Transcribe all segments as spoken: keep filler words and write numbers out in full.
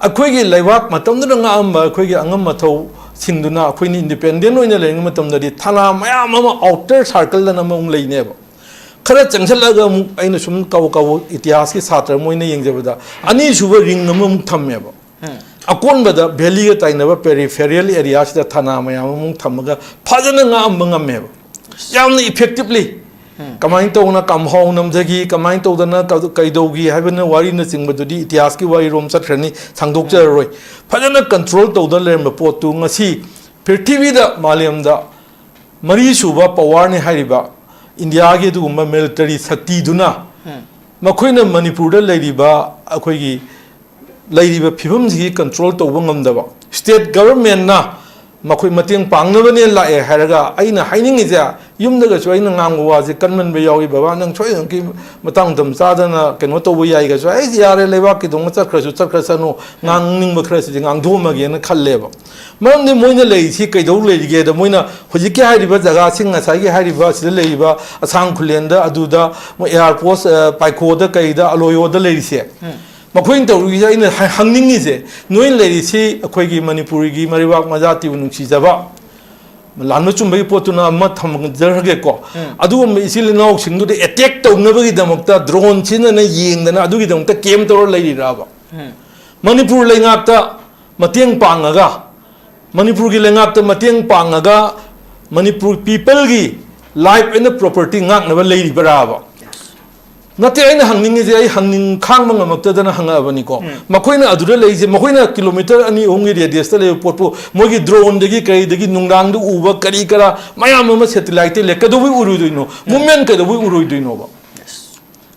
ꯑꯩꯈꯣꯏꯒꯤ ꯂꯩꯕꯥꯛ ꯃꯇꯝꯗꯨꯗ ꯉꯥꯛꯑꯝꯕ ꯑꯩꯈꯣꯏꯒꯤ ꯑꯉꯝ ꯑꯊꯧꯁꯤꯡꯗꯨꯅ ꯑꯩꯈꯣꯏꯅ ꯏꯟꯗꯤꯄꯦꯟꯗꯦꯟ ꯑꯣꯏꯅ ꯂꯩꯔꯤꯉꯩ ꯃꯇꯝꯗꯗꯤ ꯊꯅꯥ ꯃꯌꯥꯝ ꯑꯃ ꯑꯥꯎꯇꯔ ꯁꯥꯔꯀꯜꯗꯅ ꯑꯃ ꯑꯃꯨꯛ ꯂꯩꯅꯦꯕ꯫ ꯈꯔ ꯆꯪꯁꯤꯜꯂꯒ ꯑꯃꯨꯛ ꯑꯩꯅ ꯁꯨꯝ ꯀꯕꯛ ꯀꯕꯛ ꯏꯇꯤꯍꯥꯁꯀꯤ ꯁꯥꯇ꯭ꯔ ꯃꯣꯏꯅ ꯌꯦꯡꯖꯕꯗ ꯑꯅꯤꯁꯨꯕ ꯔꯤꯡ ꯑꯃꯃꯨꯛ ꯊꯝꯃꯦꯕ꯫ ꯑꯀꯣꯟꯕꯗ ꯚꯦꯂꯤꯒ ꯇꯥꯏꯅꯕ ꯄꯦꯔꯤꯐꯦꯔꯤꯌꯦꯜ ꯑꯦꯔꯤꯌꯥꯁꯤꯗ ꯊꯅꯥ ꯃꯌꯥꯝ ꯑꯃꯃꯨꯛ ꯊꯝꯃꯒ ꯐꯖꯅ ꯉꯥꯛꯑꯝꯕ ꯉꯝꯃꯦꯕ, ꯌꯥꯝꯅ ꯏꯐꯦꯛꯇꯤꯞꯂꯤ꯫ ꯀꯃꯥꯏꯅ ꯇꯧꯅ ꯀꯝꯍꯥꯎ ꯅꯝꯖꯈꯤ, ꯀꯃꯥꯏꯅ ꯇꯧꯗꯅ ꯀꯩꯗꯧꯈꯤ ꯍꯥꯏꯕꯅ ꯋꯥꯔꯤꯅꯆꯤꯡꯕꯗꯨꯗꯤ ꯏꯇꯤꯍꯥꯁꯀꯤ ꯋꯥꯔꯤꯔꯣꯝ ꯆꯠꯈ꯭ꯔꯅꯤ, ꯁꯥꯡꯗꯣꯛꯆꯔꯔꯣꯏ꯫ ꯐꯖꯅ ꯀꯟꯇ꯭ꯔꯣꯜ ꯇꯧꯗꯅ ꯂꯩꯔꯝꯕ ꯄꯣꯠꯇꯨ ꯉꯁꯤ ꯄ꯭ꯔꯤꯊꯤꯕꯤꯗ, ꯃꯥꯂꯦꯝꯗ ꯃꯔꯤꯁꯨꯕ ꯄꯋꯥꯔꯅꯤ ꯍꯥꯏꯔꯤꯕ ꯏꯟꯗꯤꯌꯥꯒꯤ ꯑꯗꯨꯒꯨꯝꯕ ꯃꯤꯂꯤꯇꯔꯤ ꯁꯛꯇꯤꯗꯨꯅ ꯃꯈꯣꯏꯅ ꯃꯅꯤꯄꯨꯔꯗ ꯂꯩꯔꯤꯕ ꯑꯩꯈꯣꯏꯒꯤ ꯂꯩꯔꯤꯕ ꯐꯤꯕꯝꯁꯤꯒꯤ ꯀꯟꯇ꯭ꯔꯣꯜ ꯇꯧꯕ ꯉꯝꯗꯕ, ꯁ꯭ꯇꯦꯠ ꯒꯕꯔꯟꯃꯦꯟꯅ ꯃꯈꯣꯏ ꯃꯇꯦꯡ ꯄꯥꯡꯅꯕꯅꯦ ꯂꯥꯛꯑꯦ ꯍꯥꯏꯔꯒ, ꯑꯩꯅ ꯍꯥꯏꯅꯤꯡꯉꯤꯁꯦ, ꯌꯨꯝꯗꯒꯁꯨ ꯑꯩꯅ ꯉꯥꯡꯕ ꯋꯥꯁꯦ ꯀꯟꯃꯟꯕ ꯌꯥꯎꯏ, "ꯕꯕꯥ, ꯅꯪ ꯁꯣꯏꯗꯅꯀꯤ ꯃꯇꯥꯡ ꯃꯇꯝ ꯆꯥꯗꯅ ꯀꯩꯅꯣ ꯇꯧꯕ ꯌꯥꯏꯒꯁꯨ", "ꯑꯩ ꯌꯥꯔꯦ, ꯂꯩꯕꯥꯛꯀꯤꯗꯃꯛ ꯆꯠꯈ꯭ꯔꯁꯨ ꯆꯠꯈ꯭ꯔꯁꯅꯨ, ꯉꯥꯡꯅꯤꯡꯕ ꯈꯔꯁꯤꯗꯤ ꯉꯥꯡꯊꯣꯛꯑꯝꯃꯒꯦꯅ ꯈꯜꯂꯦꯕ꯫ ꯃꯔꯝꯗꯤ ꯃꯣꯏꯅ ꯂꯩꯔꯤꯁꯤ ꯀꯩꯗꯧ ꯂꯩꯔꯤꯒꯦꯗ, ꯃꯣꯏꯅ ꯍꯧꯖꯤꯛꯀꯤ ꯍꯥꯏꯔꯤꯕ ꯖꯒꯥꯁꯤꯡ, ꯉꯁꯥꯏꯒꯤ ꯍꯥꯏꯔꯤꯕ ꯁꯤꯗ ꯂꯩꯔꯤꯕ ꯑꯁꯥꯡ ꯈꯨꯂꯦꯟꯗ, ꯑꯗꯨꯗ ꯃꯣꯏ ꯑꯦꯌꯥꯔꯄꯣꯁ, ꯑ, ꯄꯥꯏꯈꯣꯗ, ꯀꯩꯗ, ꯑꯂꯣꯌꯣꯗ ꯂꯩꯔꯤꯁꯦ, ꯃꯈꯣꯏꯅ ꯇꯧꯔꯤꯁꯦ, ꯑꯩꯅ ꯍꯥꯏ-, ꯍꯪꯅꯤꯡꯉꯤꯁꯦ, ꯅꯣꯏ ꯂꯩꯔꯤꯁꯤ ꯑꯩꯈꯣꯏꯒꯤ ꯃꯅꯤꯄꯨꯔꯒꯤ ꯃꯔꯩꯕꯥꯛ ꯃꯖꯥꯇꯤꯕꯨ ꯅꯨꯡꯁꯤꯖꯕ, ꯂꯥꯟꯕ ꯆꯨꯝꯕꯒꯤ ꯄꯣꯠꯇꯨꯅ ꯑꯃ ꯊꯝꯖꯔꯒꯦꯀꯣ꯫ ꯑꯗꯨꯒꯨꯝꯕ ꯏꯆꯤꯜ ꯏꯅꯥꯎꯁꯤꯡꯗꯨꯗ ꯑꯦꯇꯦꯛ ꯇꯧꯅꯕꯒꯤꯗꯃꯛꯇ ꯗ꯭ꯔꯣꯟ ꯁꯤꯖꯤꯟꯅꯅ ꯌꯦꯡꯗꯅ ꯑꯗꯨꯒꯤꯗꯃꯛꯇ ꯀꯦꯝ ꯇꯧꯔ ꯂꯩꯔꯤꯔꯕ? ꯃꯅꯤꯄꯨꯔ ꯂꯩꯉꯥꯛꯇ ꯃꯇꯦꯡ ꯄꯥꯡꯉꯒ, ꯃꯅꯤꯄꯨꯔꯒꯤ ꯂꯩꯉꯥꯛꯇ ꯃꯇꯦꯡ ꯄꯥꯡꯉꯒ ꯃꯅꯤꯄꯨꯔ ꯄꯤꯄꯜꯒꯤ ꯂꯥꯏꯐ ꯑꯦꯟ ꯄ꯭ꯔꯣꯄꯔꯇꯤ ꯉꯥꯛꯅꯕ ꯂꯩꯔꯤꯕꯔꯥꯕ? ꯅꯠꯇꯦ, ꯑꯩꯅ ꯍꯪꯅꯤꯡꯉꯤꯁꯦ, ꯑꯩ ꯍꯪꯅꯤꯡ ꯈꯥꯡꯕ ꯉꯝꯃꯛꯇꯗꯅ ꯍꯪꯉꯛꯑꯕꯅꯤꯀꯣ꯫ ꯃꯈꯣꯏꯅ ꯑꯗꯨꯗ ꯂꯩꯔꯤꯁꯦ, ꯃꯈꯣꯏꯅ ꯀꯤꯂꯣꯃꯤꯇꯔ ꯑꯅꯤ ꯑꯍꯨꯝꯒꯤ ꯔꯦꯗꯤꯌꯁꯇ ꯂꯩꯕ ꯄꯣꯠꯄꯨ ꯃꯣꯏꯒꯤ ꯗ꯭ꯔꯣꯟꯗꯒꯤ ꯀꯔꯤꯗꯒꯤ ꯅꯨꯡꯗꯥꯡꯗ ꯎꯕ ꯀꯔꯤ ꯀꯔꯥ ꯃꯌꯥꯝ ꯑꯃ ꯁꯦꯇꯤꯂꯥꯏꯠꯇ ꯂꯩ, ꯀꯩꯗꯧꯕꯩ ꯎꯔꯣꯏꯗꯣꯏꯅꯣ? ꯃꯨꯞꯃꯦꯟ ꯀꯩꯗꯧꯕꯩ ꯎꯔꯣꯏꯗꯣꯏꯅꯣꯕ?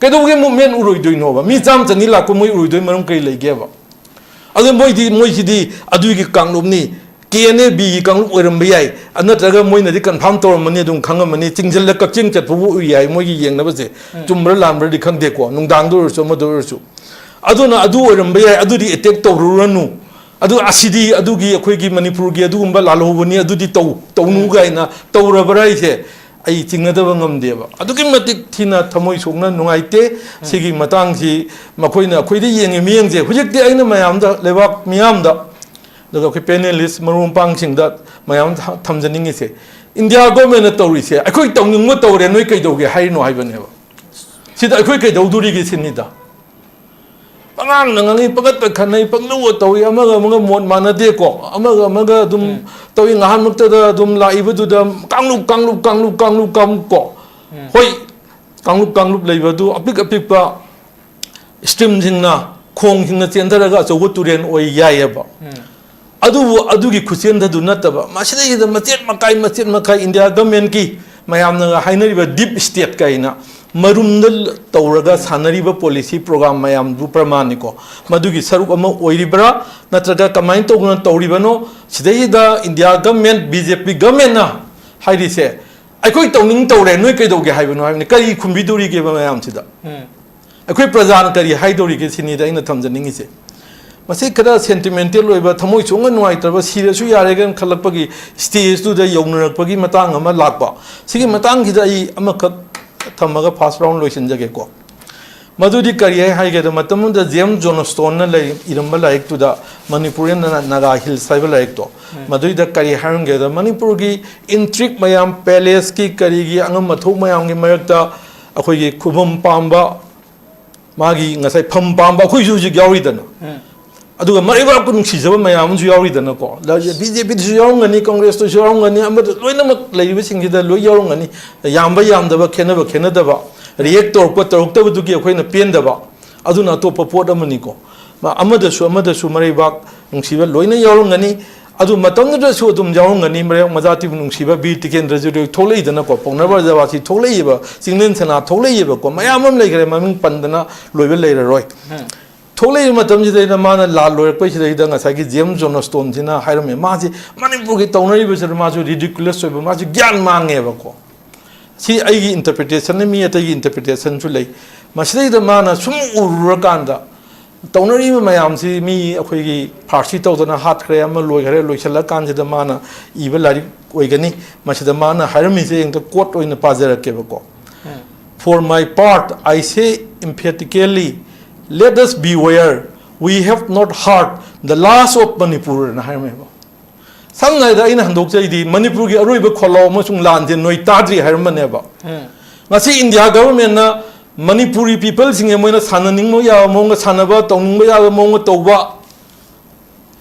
ꯀꯩꯗꯧꯕꯒꯤ ꯃꯨꯞꯃꯦꯟ ꯎꯔꯣꯏꯗꯣꯏꯅꯣꯕ? ꯃꯤ ꯆꯥꯝ ꯆꯅꯤ ꯂꯥꯛꯄ ꯃꯣꯏ ꯎꯔꯣꯏꯗꯣꯏ ꯃꯔꯝ ꯀꯔꯤ ꯂꯩꯒꯦꯕ? ꯑꯗꯨ ꯃꯣꯏꯗꯤ, ꯃꯣꯏꯁꯤꯗꯤ ꯑꯗꯨꯒꯤ ꯀꯥꯡꯂꯨꯞꯅꯤ, ꯀꯦ ꯑꯦꯟ ꯑꯦ ꯕꯤꯒꯤ ꯀꯥꯡꯂꯨꯞ ꯑꯣꯏꯔꯝꯕ ꯌꯥꯏ, ꯅꯠꯇ꯭ꯔꯒ ꯃꯣꯏꯅꯗꯤ ꯀꯟꯐꯥꯔꯝ ꯇꯧꯔꯝꯃꯅꯤ, ꯑꯗꯨꯝ ꯈꯪꯉꯝꯃꯅꯤ, ꯆꯤꯡꯁꯤꯜꯂ ꯀꯛꯆꯤꯡ ꯆꯠꯄꯕꯨ ꯎꯏ ꯍꯥꯏ ꯃꯣꯏꯒꯤ ꯌꯦꯡꯅꯕꯁꯦ, ꯆꯨꯝꯕ꯭ꯔꯥ ꯂꯥꯟꯕ꯭ꯔꯗꯤ ꯈꯪꯗꯦꯀꯣ, ꯅꯨꯡꯗꯥꯡꯗ ꯑꯣꯏꯔꯁꯨ ꯑꯃꯗ ꯑꯣꯏꯔꯁꯨ꯫ ꯑꯗꯨꯅ ꯑꯗꯨ ꯑꯣꯏꯔꯝꯕ ꯌꯥꯏ, ꯑꯗꯨꯗꯤ ꯑꯦꯇꯦꯛ ꯇꯧꯔꯨꯔꯅꯨ꯫ ꯑꯗꯨ ꯑꯁꯤꯗꯤ ꯑꯗꯨꯒꯤ ꯑꯩꯈꯣꯏꯒꯤ ꯃꯅꯤꯄꯨꯔꯒꯤ ꯑꯗꯨꯒꯨꯝꯕ ꯂꯥꯜꯍꯧꯕꯅꯤ, ꯑꯗꯨꯗꯤ ꯇꯧ-, ꯇꯧꯅꯨ ꯀꯥꯏꯅ ꯇꯧꯔꯕ꯭ꯔꯥ ꯍꯥꯏꯁꯦ? ꯑꯩ ꯆꯤꯡꯅꯗꯕ ꯉꯝꯗꯦꯕ꯫ ꯑꯗꯨꯛꯀꯤ ꯃꯇꯤꯛ ꯊꯤꯅ ꯊꯃꯣꯏ ꯁꯣꯛꯅ ꯅꯨꯡꯉꯥꯏꯇꯦ꯫ ꯁꯤꯒꯤ ꯃꯇꯥꯡꯁꯤ ꯃꯈꯣꯏꯅ ꯑꯩꯈꯣꯏꯗ ꯌꯦꯡꯉꯤ ꯃꯤꯠꯌꯦꯡꯁꯦ꯫ ꯍꯧꯖꯤꯛꯇꯤ ꯑꯩꯅ ꯃꯌꯥꯝꯗ, ꯂꯩꯕꯥꯛ ꯃꯤꯌꯥꯝꯗ, ꯑꯗꯨꯒ ꯑꯩꯈꯣꯏ ꯄꯦꯅꯦꯂꯤꯁ ꯃꯔꯨꯞ ꯃꯄꯥꯡꯁꯤꯡꯗ ꯃꯌꯥꯝ ꯊ-, ꯊꯝꯖꯅꯤꯡꯉꯤꯁꯦ, ꯏꯟꯗꯤꯌꯥ ꯒꯣꯔꯃꯦꯟꯅ ꯇꯧꯔꯤꯁꯦ, ꯑꯩꯈꯣꯏ ꯇꯧꯅꯤꯡꯕ ꯇꯧꯔꯦ, ꯅꯣꯏ ꯀꯩꯗꯧꯒꯦ ꯍꯥꯏꯔꯤꯅꯣ ꯍꯥꯏꯕꯅꯦꯕ꯫ ꯁꯤꯗ ꯑꯩꯈꯣꯏ ꯀꯩꯗꯧꯗꯣꯔꯤꯒꯦ ꯁꯤꯅꯤꯗ꯫ ꯄꯉꯥꯡꯗ ꯉꯥꯡꯉꯤ, ꯄꯪꯈꯠꯇ ꯈꯠꯅꯩ, ꯄꯪꯅꯧꯕ ꯇꯧꯏ, ꯑꯃꯒ ꯑꯃꯒ ꯃꯣꯠ ꯃꯥꯟꯅꯗꯦꯀꯣ, ꯑꯃꯒ ꯑꯃꯒ ꯑꯗꯨꯝ ꯇꯧꯏ꯫ ꯉꯍꯥꯟꯃꯛꯇꯗ ꯑꯗꯨꯝ ꯂꯥꯛꯏꯕꯗꯨꯗ ꯀꯥꯡꯂꯨꯞ, ꯀꯥꯡꯂꯨꯞ, ꯀꯥꯡꯂꯨꯞ, ꯀꯥꯡꯂꯨꯞ, ꯀꯥꯡꯂꯨꯞ ꯀꯣ꯫ ꯍꯣꯏ, ꯀꯥꯡꯂꯨꯞ, ꯀꯥꯡꯂꯨꯞ ꯂꯩꯕ ꯑꯗꯨ ꯑꯄꯤꯛ ꯑꯄꯤꯛꯄ ꯁ꯭ꯇ꯭ꯔꯤꯝꯁꯤꯡꯅ, ꯈꯣꯡꯁꯤꯡꯅ ꯆꯦꯟꯊꯔꯒ ꯑꯆꯧꯕ ꯇꯨꯔꯦꯜ ꯑꯣꯏ ꯌꯥꯏꯑꯕ꯫ ꯑꯗꯨꯕꯨ ꯑꯗꯨꯒꯤ ꯈꯨꯠꯆꯦꯟꯗꯨ ꯅꯠꯇꯕ, ꯃꯁꯤꯗꯩꯁꯤꯗ ꯃꯆꯦꯠ ꯃꯀꯥꯏ, ꯃꯆꯦꯠ ꯃꯀꯥꯏ ꯏꯟꯗꯤꯌꯥ ꯒꯃꯦꯟꯀꯤ ꯃꯌꯥꯝꯅꯒ ꯍꯥꯏꯅꯔꯤꯕ ꯗꯤꯞ ꯁ꯭ꯇꯦꯠ ꯀꯥꯏꯅ ꯃꯔꯨꯝꯗ ꯇꯧꯔꯒ ꯁꯥꯟꯅꯔꯤꯕ ꯄꯣꯂꯤꯁꯤ ꯄ꯭ꯔꯣꯒ꯭ꯔꯥꯝ ꯃꯌꯥꯝꯗꯨ ꯄ꯭ꯔꯃꯥꯟꯅꯤꯀꯣ꯫ ꯃꯗꯨꯒꯤ ꯁꯔꯨꯛ ꯑꯃ ꯑꯣꯏꯔꯤꯕ꯭ꯔꯥ, ꯅꯠꯇ꯭ꯔꯒ ꯀꯃꯥꯏꯅ ꯇꯧꯗꯅ ꯇꯧꯔꯤꯕꯅꯣ? ꯁꯤꯗꯩꯁꯤꯗ ꯏꯟꯗꯤꯌꯥ ꯒꯃꯦꯟ, ꯕꯤ ꯖꯦ ꯄꯤ ꯒꯃꯦꯟꯅ ꯍꯥꯏꯔꯤꯁꯦ, "ꯑꯩꯈꯣꯏ ꯇꯧꯅꯤꯡ ꯇꯧꯔꯦ, ꯅꯣꯏ ꯀꯩꯗꯧꯒꯦ ꯍꯥꯏꯕꯅꯣ?" ꯍꯥꯏꯕꯅꯤ꯫ ꯀꯔꯤ ꯈꯨꯝꯕꯤꯗꯣꯔꯤꯒꯦꯕ ꯃꯌꯥꯝꯁꯤꯗ? ꯑꯩꯈꯣꯏ ꯄ꯭ꯔꯖꯥꯅ ꯀꯔꯤ ꯍꯥꯏꯗꯧꯔꯤꯒꯦ ꯁꯤꯅꯤꯗ ꯑꯩꯅ ꯊꯝꯖꯅꯤꯡꯉꯤꯁꯦ꯫ ꯃꯁꯤ ꯈꯔ ꯁꯦꯟꯇꯤꯃꯦꯟꯇꯦꯜ ꯑꯣꯏꯕ, ꯊꯃꯣꯏ ꯁꯣꯛꯅ ꯅꯨꯡꯉꯥꯏꯇ꯭ꯔꯕ, ꯁꯤꯔꯁꯨ ꯌꯥꯔꯦꯒꯅ ꯈꯜꯂꯛꯄꯒꯤ ꯁ꯭ꯇꯦꯖꯇꯨꯗ ꯌꯧꯅꯔꯛꯄꯒꯤ ꯃꯇꯥꯡ ꯑꯃ ꯂꯥꯛꯄ꯫ ꯁꯤꯒꯤ ꯃꯇꯥꯡꯁꯤꯗ ꯑꯩ ꯑꯃꯈꯛ ꯊꯝꯃꯒ ꯐꯥꯔꯁ ꯔꯥꯎꯟ ꯂꯣꯏꯁꯤꯟꯖꯒꯦꯀꯣ꯫ ꯃꯗꯨꯗꯤ ꯀꯔꯤ ꯍꯥꯏ ꯍꯥꯏꯒꯦꯗ, ꯃꯇꯝ ꯑꯃꯗ ꯖꯦꯝꯁ ꯖꯣꯟꯁꯇꯣꯟꯅ ꯂꯩ-, ꯏꯔꯝꯕ ꯂꯥꯏꯔꯤꯛꯇꯨꯗ, ꯃꯅꯤꯄꯨꯔ and Naga Hills ꯍꯥꯏꯕ ꯂꯥꯏꯔꯤꯛꯇꯣ, ꯃꯗꯨꯏꯗ ꯀꯔꯤ ꯍꯥꯏꯔꯝꯒꯦꯗ, ꯃꯅꯤꯄꯨꯔꯒꯤ ꯏꯟꯇ꯭ꯔꯤꯛ ꯃꯌꯥꯝ, ꯄꯦꯂꯦꯁꯀꯤ ꯀꯔꯤꯒꯤ ꯑꯉꯝ ꯑꯊꯧ ꯃꯌꯥꯝꯒꯤ ꯃꯔꯛꯇ ꯑꯩꯈꯣꯏꯒꯤ ꯈꯨꯕꯝ ꯄꯥꯝꯕ, ꯃꯥꯒꯤ ꯉꯁꯥꯏ ꯐꯝ ꯄꯥꯝꯕ ꯑꯩꯈꯣꯏꯁꯨ ꯍꯧꯖꯤꯛ ꯌꯥꯎꯔꯤꯗꯅ꯫ ꯑꯗꯨꯒ ꯃꯔꯩꯕꯥꯛꯄꯨ ꯅꯨꯡꯁꯤꯖꯕ ꯃꯌꯥꯝ ꯑꯃꯁꯨ ꯌꯥꯎꯔꯤꯗꯅꯀꯣ꯫ ꯕꯤ ꯖꯦ ꯄꯤꯗꯁꯨ ꯌꯥꯎꯔꯝꯒꯅꯤ, ꯀꯪꯒ꯭ꯔꯦꯁꯇꯁꯨ ꯌꯥꯎꯔꯝꯒꯅꯤ, ꯑꯃꯗ ꯂꯣꯏꯅꯃꯛ ꯂꯩꯔꯤꯕꯁꯤꯡꯁꯤꯗ ꯂꯣꯏ ꯌꯥꯎꯔꯝꯒꯅꯤ꯫ ꯌꯥꯝꯕ ꯌꯥꯝꯗꯕ, ꯈꯦꯠꯅꯕ ꯈꯦꯠꯅꯗꯕ, ꯔꯤꯌꯦꯛ ꯇꯧꯔꯛꯄ ꯇꯧꯔꯛꯇꯕꯗꯨꯒꯤ ꯑꯩꯈꯣꯏꯅ ꯄꯦꯟꯗꯕ, ꯑꯗꯨꯅ ꯑꯇꯣꯞꯄ ꯄꯣꯠ ꯑꯃꯅꯤꯀꯣ꯫ ꯃꯥ ꯑꯃꯗꯁꯨ ꯑꯃꯗꯁꯨ ꯃꯔꯩꯕꯥꯛ ꯅꯨꯡꯁꯤꯕ ꯂꯣꯏꯅ ꯌꯥꯎꯔꯝꯒꯅꯤ꯫ ꯑꯗꯨ ꯃꯇꯝꯗꯨꯗꯁꯨ ꯑꯗꯨꯝ ꯌꯥꯎꯔꯝꯒꯅꯤ, ꯃꯔꯩꯕꯥꯛ ꯃꯖꯥꯇꯤꯕꯨ ꯅꯨꯡꯁꯤꯕ ꯕꯤꯔ ꯇꯤꯀꯦꯟꯗ꯭ꯔꯖꯤꯠ ꯍꯣꯏ ꯊꯣꯛꯂꯛꯏꯗꯅꯀꯣ, ꯄꯥꯎꯅꯥ ꯕ꯭ꯔꯖꯕꯥꯁꯤ ꯊꯣꯛꯂꯛꯏꯕ, ꯆꯤꯡꯂꯦꯟ ꯁꯅꯥ ꯊꯣꯛꯂꯛꯏꯕꯀꯣ, ꯃꯌꯥꯝ ꯑꯃ ꯂꯩꯈ꯭ꯔꯦ, ꯃꯃꯤꯡ ꯄꯟꯗꯅ ꯂꯣꯏꯕ ꯂꯩꯔꯔꯣꯏ꯫ ꯊꯣꯛꯂꯛꯏꯕ ꯃꯇꯝꯁꯤꯗꯩꯗ ꯃꯥꯅ ꯂꯥꯜ ꯂꯣꯏꯔꯛꯄꯩꯁꯤꯗꯩꯗ ꯉꯁꯥꯏꯒꯤ ꯖꯦꯝꯁ ꯖꯣꯟꯁꯇꯣꯟꯁꯤꯅ ꯍꯥꯏꯔꯝꯃꯦ, ꯃꯥꯁꯤ ꯃꯅꯤꯄꯨꯔꯒꯤ ꯇꯧꯅꯔꯤꯕꯁꯤꯗ ꯃꯥꯁꯨ ꯔꯤꯗꯤꯀꯨꯂꯁ ꯑꯣꯏꯕ, ꯃꯥꯁꯨ ꯒ꯭ꯌꯥꯟ ꯃꯥꯡꯉꯦꯕꯀꯣ꯫ ꯁꯤ ꯑꯩꯒꯤ ꯏꯟꯇꯔꯄ꯭ꯔꯤꯇꯦꯁꯟꯅꯤ, ꯃꯤ ꯑꯇꯩꯒꯤ ꯏꯟꯇꯔꯄ꯭ꯔꯤꯇꯦꯁꯟꯁꯨ ꯂꯩ꯫ ꯃꯁꯤꯗꯩꯗ ꯃꯥꯅ ꯁꯨꯝ ꯎꯔꯨꯔꯀꯥꯟꯗ ꯇꯧꯅꯔꯤꯕ ꯃꯌꯥꯝꯁꯤ ꯃꯤ ꯑꯩꯈꯣꯏꯒꯤ ꯐꯥꯔꯁꯤ ꯇꯧꯗꯅ ꯍꯥꯠꯈ꯭ꯔꯦ, ꯑꯃ ꯂꯣꯏꯈ꯭ꯔꯦ, ꯂꯣꯏꯁꯤꯜꯂꯀꯥꯟꯁꯤꯗ ꯃꯥꯅ ꯏꯕ ꯂꯥꯏꯔꯤꯛ ꯑꯣꯏꯒꯅꯤ꯫ ꯃꯁꯤꯗ ꯃꯥꯅ ꯍꯥꯏꯔꯝꯃꯤꯁꯦ ꯑꯩ ꯑꯝꯇ ꯀꯣꯠ ꯑꯣꯏꯅ ꯄꯥꯖꯔꯛꯀꯦꯕꯀꯣ꯫ For my part, I say emphatically, let us beware, we have not heard the last of Manipur ꯅ ꯍꯥꯏꯔꯝꯃꯦꯕ꯫ ꯁꯝꯅ ꯍꯥꯏꯔꯕꯗ ꯑꯩꯅ ꯍꯟꯗꯣꯛꯆꯩꯗꯤ ꯃꯅꯤꯄꯨꯔꯒꯤ ꯑꯔꯣꯏꯕ ꯈꯣꯜꯂꯥꯎ ꯑꯃꯁꯨꯡ ꯂꯥꯟꯁꯦ ꯅꯣꯏ ꯇꯥꯗ꯭ꯔꯤ ꯍꯥꯏꯔꯝꯕꯅꯦꯕ꯫ ꯉꯁꯤ ꯏꯟꯗꯤꯌꯥ ꯒꯚꯔꯟꯃꯦꯟꯠꯅ ꯃꯅꯤꯄꯨꯔꯤ ꯄꯤꯄꯜꯁꯤꯡꯁꯦ ꯃꯣꯏꯅ ꯁꯥꯟꯅꯅꯤꯡꯕ ꯌꯥꯕ ꯃꯑꯣꯡꯗ ꯁꯥꯟꯅꯕ, ꯇꯧꯅꯤꯡꯕ ꯌꯥꯕ ꯃꯑꯣꯡꯗ ꯇꯧꯕ,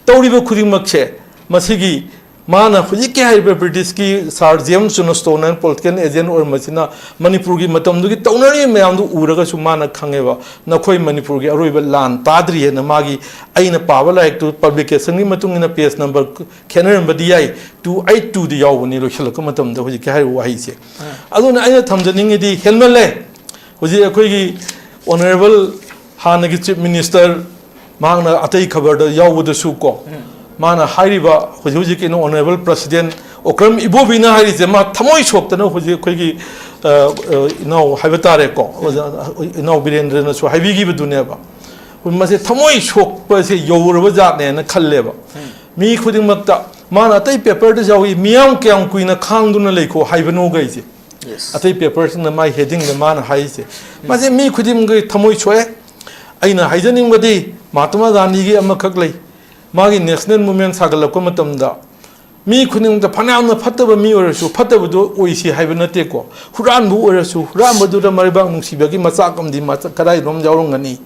ꯇꯧꯔꯤꯕ ꯈꯨꯗꯤꯡꯃꯛꯁꯦ ꯃꯁꯤꯒꯤ ꯃꯥꯅ ꯍꯧꯖꯤꯛꯀꯤ ꯍꯥꯏꯔꯤꯕ ꯕ꯭ꯔꯤꯇꯤꯁꯀꯤ ꯁꯥꯔ ꯖꯦꯝꯁ ꯖꯣꯟꯁꯇꯣꯟ ꯍꯥꯏꯅ ꯄꯣꯂꯤꯇꯤꯀꯦꯜ ꯑꯦꯖꯦꯟꯠ ꯑꯣꯏꯔꯝꯕꯁꯤꯅ ꯃꯅꯤꯄꯨꯔꯒꯤ ꯃꯇꯝꯗꯨꯒꯤ ꯇꯧꯅꯔꯤꯕ ꯃꯌꯥꯝꯗꯨ ꯎꯔꯒꯁꯨ ꯃꯥꯅ ꯈꯪꯉꯦꯕ, ꯅꯈꯣꯏ ꯃꯅꯤꯄꯨꯔꯒꯤ ꯑꯔꯣꯏꯕ ꯂꯥꯟ ꯇꯥꯗ꯭ꯔꯤ ꯍꯥꯏꯅ꯫ ꯃꯥꯒꯤ ꯑꯩꯅ ꯄꯥꯕ ꯂꯥꯏꯔꯤꯛꯇꯨ ꯄꯕ꯭ꯂꯤꯀꯦꯁꯟꯒꯤ ꯃꯇꯨꯡ ꯏꯟꯅ ꯄꯦꯖ ꯅꯝꯕꯔ ꯈꯦꯠꯅꯔꯝꯕꯗꯤ ꯌꯥꯏ, ꯇꯨ ꯑꯩꯠ ꯇꯨꯗ ꯌꯥꯎꯕꯅꯤ ꯂꯣꯏꯁꯤꯜꯂꯛꯄ ꯃꯇꯝꯗ ꯍꯧꯖꯤꯛꯀꯤ ꯍꯥꯏꯔꯤꯕ ꯋꯥꯍꯩꯁꯦ꯫ ꯑꯗꯨꯅ ꯑꯩꯅ ꯊꯝꯖꯅꯤꯡꯉꯤꯗꯤ ꯍꯦꯟꯃꯜꯂꯦ꯫ ꯍꯧꯖꯤꯛ ꯑꯩꯈꯣꯏꯒꯤ ꯑꯣꯅꯔꯦꯕꯜ ꯍꯥꯟꯅꯒꯤ ꯆꯤꯐ ꯃꯤꯅꯤꯁꯇꯔ ꯃꯍꯥꯛꯅ ꯑꯇꯩ ꯈꯕꯔꯗ ꯌꯥꯎꯕꯗꯁꯨ ꯀꯣ, ꯃꯥꯅ ꯍꯥꯏꯔꯤꯕ ꯍꯧꯖꯤꯛ ꯍꯧꯖꯤꯛꯀꯤ ꯑꯣꯅꯔꯦꯕꯜ ꯄ꯭ꯔꯁꯤꯗꯦꯟꯠ ꯑꯣꯀ꯭ꯔꯝ ꯏꯕꯣꯕꯤꯅ ꯍꯥꯏꯔꯤꯁꯦ, ꯃꯥ ꯊꯃꯣꯏ ꯁꯣꯛꯇꯅ ꯍꯧꯖꯤꯛ ꯑꯩꯈꯣꯏꯒꯤ, ꯑ, ꯑ, ꯏꯅꯥꯎ ꯍꯥꯏꯕ ꯇꯥꯔꯦꯀꯣ, ꯑꯣꯖꯥ, ꯏꯅꯥꯎ ꯕꯤꯔꯦꯟꯗ꯭ꯔꯅꯁꯨ ꯍꯥꯏꯕꯤꯈꯤꯕꯗꯨꯅꯦꯕ꯫ ꯃꯁꯤ ꯊꯃꯣꯏ ꯁꯣꯛꯄꯁꯦ ꯌꯧꯔꯕ ꯖꯥꯠꯅꯦꯅ ꯈꯜꯂꯦꯕ꯫ ꯃꯤ ꯈꯨꯗꯤꯡꯃꯛꯇ ꯃꯥꯅ ꯑꯇꯩ ꯄꯦꯄꯔꯗꯁꯨ ꯌꯥꯎꯏ, "ꯃꯤꯌꯥꯝ ꯀꯌꯥꯝ ꯀꯨꯏꯅ ꯈꯥꯡꯗꯨꯅ ꯂꯩꯈꯣ ꯍꯥꯏꯕꯅꯣ?" ꯒꯩꯁꯦ꯫ ꯑꯇꯩ ꯄꯦꯄꯔꯁꯤꯡꯅ ꯃꯥꯏ ꯍꯦꯗꯤꯡꯗ ꯃꯥꯅ ꯍꯥꯏꯔꯤꯁꯦ꯫ ꯃꯁꯤ ꯃꯤ ꯈꯨꯗꯤꯡꯃꯛꯀꯤ ꯊꯃꯣꯏ ꯁꯣꯛꯑꯦ꯫ ꯑꯩꯅ ꯍꯥꯏꯖꯅꯤꯡꯕꯗꯤ ꯃꯍꯥꯇꯃꯥ ꯒꯥꯟꯙꯤꯒꯤ ꯑꯃꯈꯛ ꯂꯩ꯫ ꯃꯥꯒꯤ ꯅꯦꯁꯅꯦꯜ ꯃꯨꯚꯃꯦꯟꯠ ꯁꯥꯒꯠꯂꯛꯄ ꯃꯇꯝꯗ ꯃꯤ ꯈꯨꯗꯤꯡꯃꯛꯇ ꯐꯅꯌꯥꯝꯅ ꯐꯠꯇꯕ ꯃꯤ ꯑꯣꯏꯔꯁꯨ ꯐꯠꯇꯕꯗꯣ ꯑꯣꯏꯁꯤ ꯍꯥꯏꯕ ꯅꯠꯇꯦꯀꯣ꯫ ꯍꯨꯔꯥꯟꯕ ꯑꯣꯏꯔꯁꯨ ꯍꯨꯔꯥꯟꯕꯗꯨꯗ ꯃꯔꯩꯕꯥꯛ ꯅꯨꯡꯁꯤꯕꯒꯤ ꯃꯆꯥꯛ ꯑꯃꯗꯤ ꯃꯆꯥ-, ꯀꯗꯥꯏꯗꯅꯣꯝ ꯌꯥꯎꯔꯝꯒꯅꯤ꯫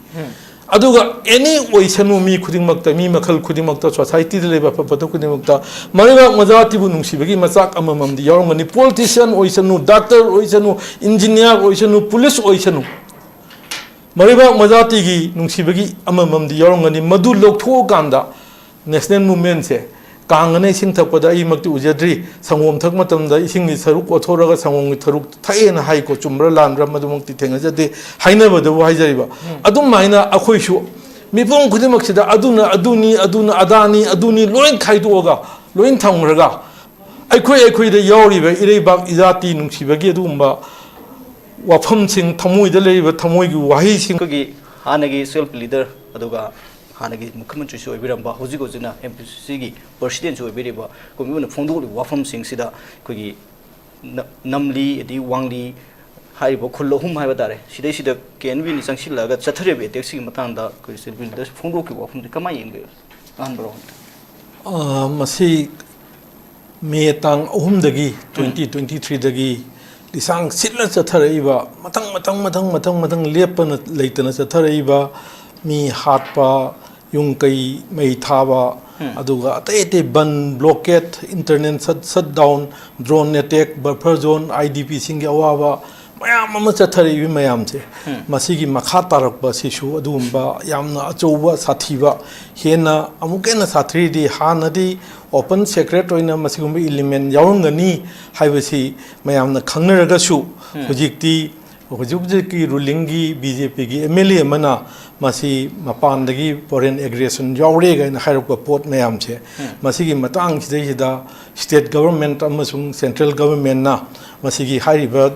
ꯑꯗꯨꯒ ꯑꯦꯅꯤ ꯑꯣꯏꯁꯅꯨ, ꯃꯤ ꯈꯨꯗꯤꯡꯃꯛꯇ, ꯃꯤ ꯃꯈꯜ ꯈꯨꯗꯤꯡꯃꯛꯇ, ꯁꯣꯁꯥꯏꯇꯤꯗ ꯂꯩꯕ ꯑꯐ ꯐꯠꯇ ꯈꯨꯗꯤꯡꯃꯛꯇ ꯃꯔꯩꯕꯥꯛ ꯃꯖꯥꯇꯤꯕꯨ ꯅꯨꯡꯁꯤꯕꯒꯤ ꯃꯆꯥꯛ ꯑꯃꯃꯝꯗꯤ ꯌꯥꯎꯔꯝꯒꯅꯤ꯫ ꯄꯣꯂꯤꯇꯤꯁꯤꯌꯥꯟ ꯑꯣꯏꯁꯅꯨ, ꯗꯥꯛꯇꯔ ꯑꯣꯏꯁꯅꯨ, ꯏꯟꯖꯤꯅꯤꯌꯥꯔ ꯑꯣꯏꯁꯅꯨ, ꯄꯨꯂꯤꯁ ꯑꯣꯏꯁꯅꯨ, ꯃꯔꯩꯕꯥꯛ ꯃꯖꯥꯇꯤꯒꯤ ꯅꯨꯡꯁꯤꯕꯒꯤ ꯑꯃꯃꯝꯗꯤ ꯌꯥꯎꯔꯝꯒꯅꯤ꯫ ꯃꯗꯨ ꯂꯧꯊꯣꯛꯑꯀꯥꯟꯗ ꯅꯦꯁꯅꯦꯜ ꯃꯨꯚꯃꯦꯟꯠꯁꯦ, ꯀꯥꯡꯒꯅ ꯏꯁꯤꯡ ꯊꯛꯄꯗ ꯑꯩꯃꯛꯇꯤ ꯎꯖꯗ꯭ꯔꯤ, ꯁꯪꯒꯣꯝ ꯊꯛꯄ ꯃꯇꯝꯗ ꯏꯁꯤꯡꯒꯤ ꯁꯔꯨꯛ ꯑꯣꯠꯊꯣꯔꯒ ꯁꯪꯒꯣꯝꯒꯤ ꯁꯔꯨꯛ ꯊꯛꯑꯦꯅ ꯍꯥꯏꯀꯣ, ꯆꯨꯝꯕ꯭ꯔꯥ ꯂꯥꯟꯕ꯭ꯔꯥ ꯃꯗꯨꯃꯛꯇꯤ ꯊꯦꯡꯅꯖꯗꯦ, ꯍꯥꯏꯅꯕꯗꯕꯨ ꯍꯥꯏꯖꯔꯤꯕ꯫ ꯑꯗꯨꯃꯥꯏꯅ ꯑꯩꯈꯣꯏꯁꯨ ꯃꯤꯄꯨꯝ ꯈꯨꯗꯤꯡꯃꯛꯁꯤꯗ ꯑꯗꯨꯅ ꯑꯗꯨꯅꯤ, ꯑꯗꯨꯅ ꯑꯗꯥꯅꯤ, ꯑꯗꯨꯅꯤ ꯂꯣꯏ ꯈꯥꯏꯗꯣꯛꯑꯒ, ꯂꯣꯏ ꯊꯝꯈ꯭ꯔꯒ, ꯑꯩꯈꯣꯏ ꯑꯩꯈꯣꯏꯗ ꯌꯥꯎꯔꯤꯕ ꯏꯔꯩꯕꯥꯛ ꯏꯖꯥꯇꯤ ꯅꯨꯡꯁꯤꯕꯒꯤ ꯑꯗꯨꯒꯨꯝꯕ ꯋꯥꯐꯝꯁꯤꯡ, ꯊꯃꯣꯏꯗ ꯂꯩꯔꯤꯕ ꯊꯃꯣꯏꯒꯤ ꯋꯥꯍꯩꯁꯤꯡ, ꯑꯩꯈꯣꯏꯒꯤ ꯍꯥꯟꯅꯒꯤ ꯁꯦꯜꯐ ꯂꯤꯗꯔ ꯑꯗꯨꯒ ꯍꯥꯟꯅꯒꯤ ꯃꯨꯈ꯭ꯌ ꯃꯟꯇ꯭ꯔꯤꯁꯨ ꯑꯣꯏꯕꯤꯔꯝꯕ, ꯍꯧꯖꯤꯛ ꯍꯧꯖꯤꯛꯅ ꯑꯦꯝ ꯄꯤ ꯁꯤ ꯁꯤꯒꯤ ꯄ꯭ꯔꯁꯤꯗꯦꯟꯁꯨ ꯑꯣꯏꯕꯤꯔꯤꯕ ꯀꯣꯃꯤꯕꯨꯅ ꯐꯣꯡꯗꯣꯛꯂꯤꯕ ꯋꯥꯐꯝꯁꯤꯡꯁꯤꯗ ꯑꯩꯈꯣꯏꯒꯤ ꯅ-, ꯅꯝꯂꯤ ꯑꯗꯩ ꯋꯥꯡꯂꯤ ꯍꯥꯏꯔꯤꯕ ꯈꯨꯜ ꯑꯍꯨꯝ ꯍꯥꯏꯕ ꯇꯥꯔꯦ, ꯁꯤꯗꯩꯁꯤꯗ ꯀꯦ ꯑꯦꯟ ꯕꯤꯅ ꯆꯪꯁꯤꯜꯂꯛꯑꯒ ꯆꯠꯊꯔꯤꯕ ꯑꯦꯇꯦꯛꯁꯤꯒꯤ ꯃꯇꯥꯡꯗ ꯑꯩꯈꯣꯏ ꯁꯤꯗ ꯕꯤꯜꯗꯁꯨ ꯐꯣꯡꯗꯣꯛꯈꯤꯕ ꯋꯥꯐꯝꯁꯦ ꯀꯃꯥꯏꯅ ꯌꯦꯡꯕꯤꯕ? ꯑꯍꯥꯟꯕ ꯔꯥꯎꯟꯗ꯫ ꯑ, ꯃꯁꯤ ꯃꯦ ꯇꯥꯡ ꯑꯍꯨꯝꯗꯒꯤ, ꯎꯝ꯫ ꯇ꯭ꯋꯦꯟꯇꯤ ꯇ꯭ꯋꯦꯟꯇꯤ ꯊ꯭ꯔꯤꯗꯒꯤ ꯂꯤꯁꯥꯡ ꯁꯤꯠꯅ ꯆꯠꯊꯔꯛꯏꯕ, ꯃꯊꯪ, ꯃꯊꯪ, ꯃꯊꯪ, ꯃꯊꯪ, ꯃꯊꯪ ꯂꯦꯞꯄꯅ ꯂꯩꯇꯅ ꯆꯠꯊꯔꯛꯏꯕ ꯃꯤ ꯍꯥꯠꯄ, ꯌꯨꯝ ꯀꯩ ꯃꯩ ꯊꯥꯕ, ꯎꯝ꯫ ꯑꯗꯨꯒ ꯑꯇꯩ ꯑꯇꯩ ꯕꯟ, blockade, internet shut, shut down, drone attack, buffer zone, I D ꯄꯤꯁꯤꯡꯒꯤ ꯑꯋꯥꯕ ꯃꯌꯥꯝ ꯑꯃ ꯆꯠꯊꯔꯛꯏꯕ ꯃꯌꯥꯝꯁꯦ, ꯎꯝ꯫ ꯃꯁꯤꯒꯤ ꯃꯈꯥ ꯇꯥꯔꯛꯄ ꯁꯤꯁꯨ ꯑꯗꯨꯒꯨꯝꯕ ꯌꯥꯝꯅ ꯑꯆꯧꯕ ꯁꯥꯊꯤꯕ, ꯍꯦꯟꯅ ꯑꯃꯨꯛꯀ ꯍꯦꯟꯅ ꯁꯥꯊꯤꯔꯗꯤ, ꯍꯥꯟꯅꯗꯤ ꯑꯣꯄꯟ ꯁꯦꯀ꯭ꯔꯦꯠ ꯑꯣꯏꯅ ꯃꯁꯤꯒꯨꯝꯕ ꯏꯂꯤꯃꯦꯟ ꯌꯥꯎꯔꯝꯒꯅꯤ ꯍꯥꯏꯕꯁꯤ ꯃꯌꯥꯝꯅ ꯈꯪꯅꯔꯒꯁꯨ, ꯎꯝ꯫ ꯍꯧꯖꯤꯛꯇꯤ ꯍꯧꯖꯤꯛ ꯍꯧꯖꯤꯛꯀꯤ ꯔꯨꯂꯤꯡꯒꯤ ꯕꯤ ꯖꯦ ꯄꯤꯒꯤ ꯑꯦꯝ ꯑꯦꯜ ꯑꯦ ꯑꯃꯅ ꯃꯁꯤ ꯃꯄꯥꯟꯗꯒꯤ ꯐꯣꯔꯦꯟ ꯑꯦꯒ꯭ꯔꯦꯁꯟ ꯌꯥꯎꯔꯦ ꯀꯥꯏꯅ ꯍꯥꯏꯔꯛꯄ ꯄꯣꯠ ꯃꯌꯥꯝꯁꯦ, ꯎꯝ꯫ ꯃꯁꯤꯒꯤ ꯃꯇꯥꯡꯁꯤꯗꯩꯁꯤꯗ ꯁ꯭ꯇꯦꯠ ꯒꯕꯔꯃꯦꯟꯠ ꯑꯃꯁꯨꯡ ꯁꯦꯟꯇ꯭ꯔꯦꯜ ꯒꯕꯔꯃꯦꯟꯠꯅ ꯃꯁꯤꯒꯤ ꯍꯥꯏꯔꯤꯕ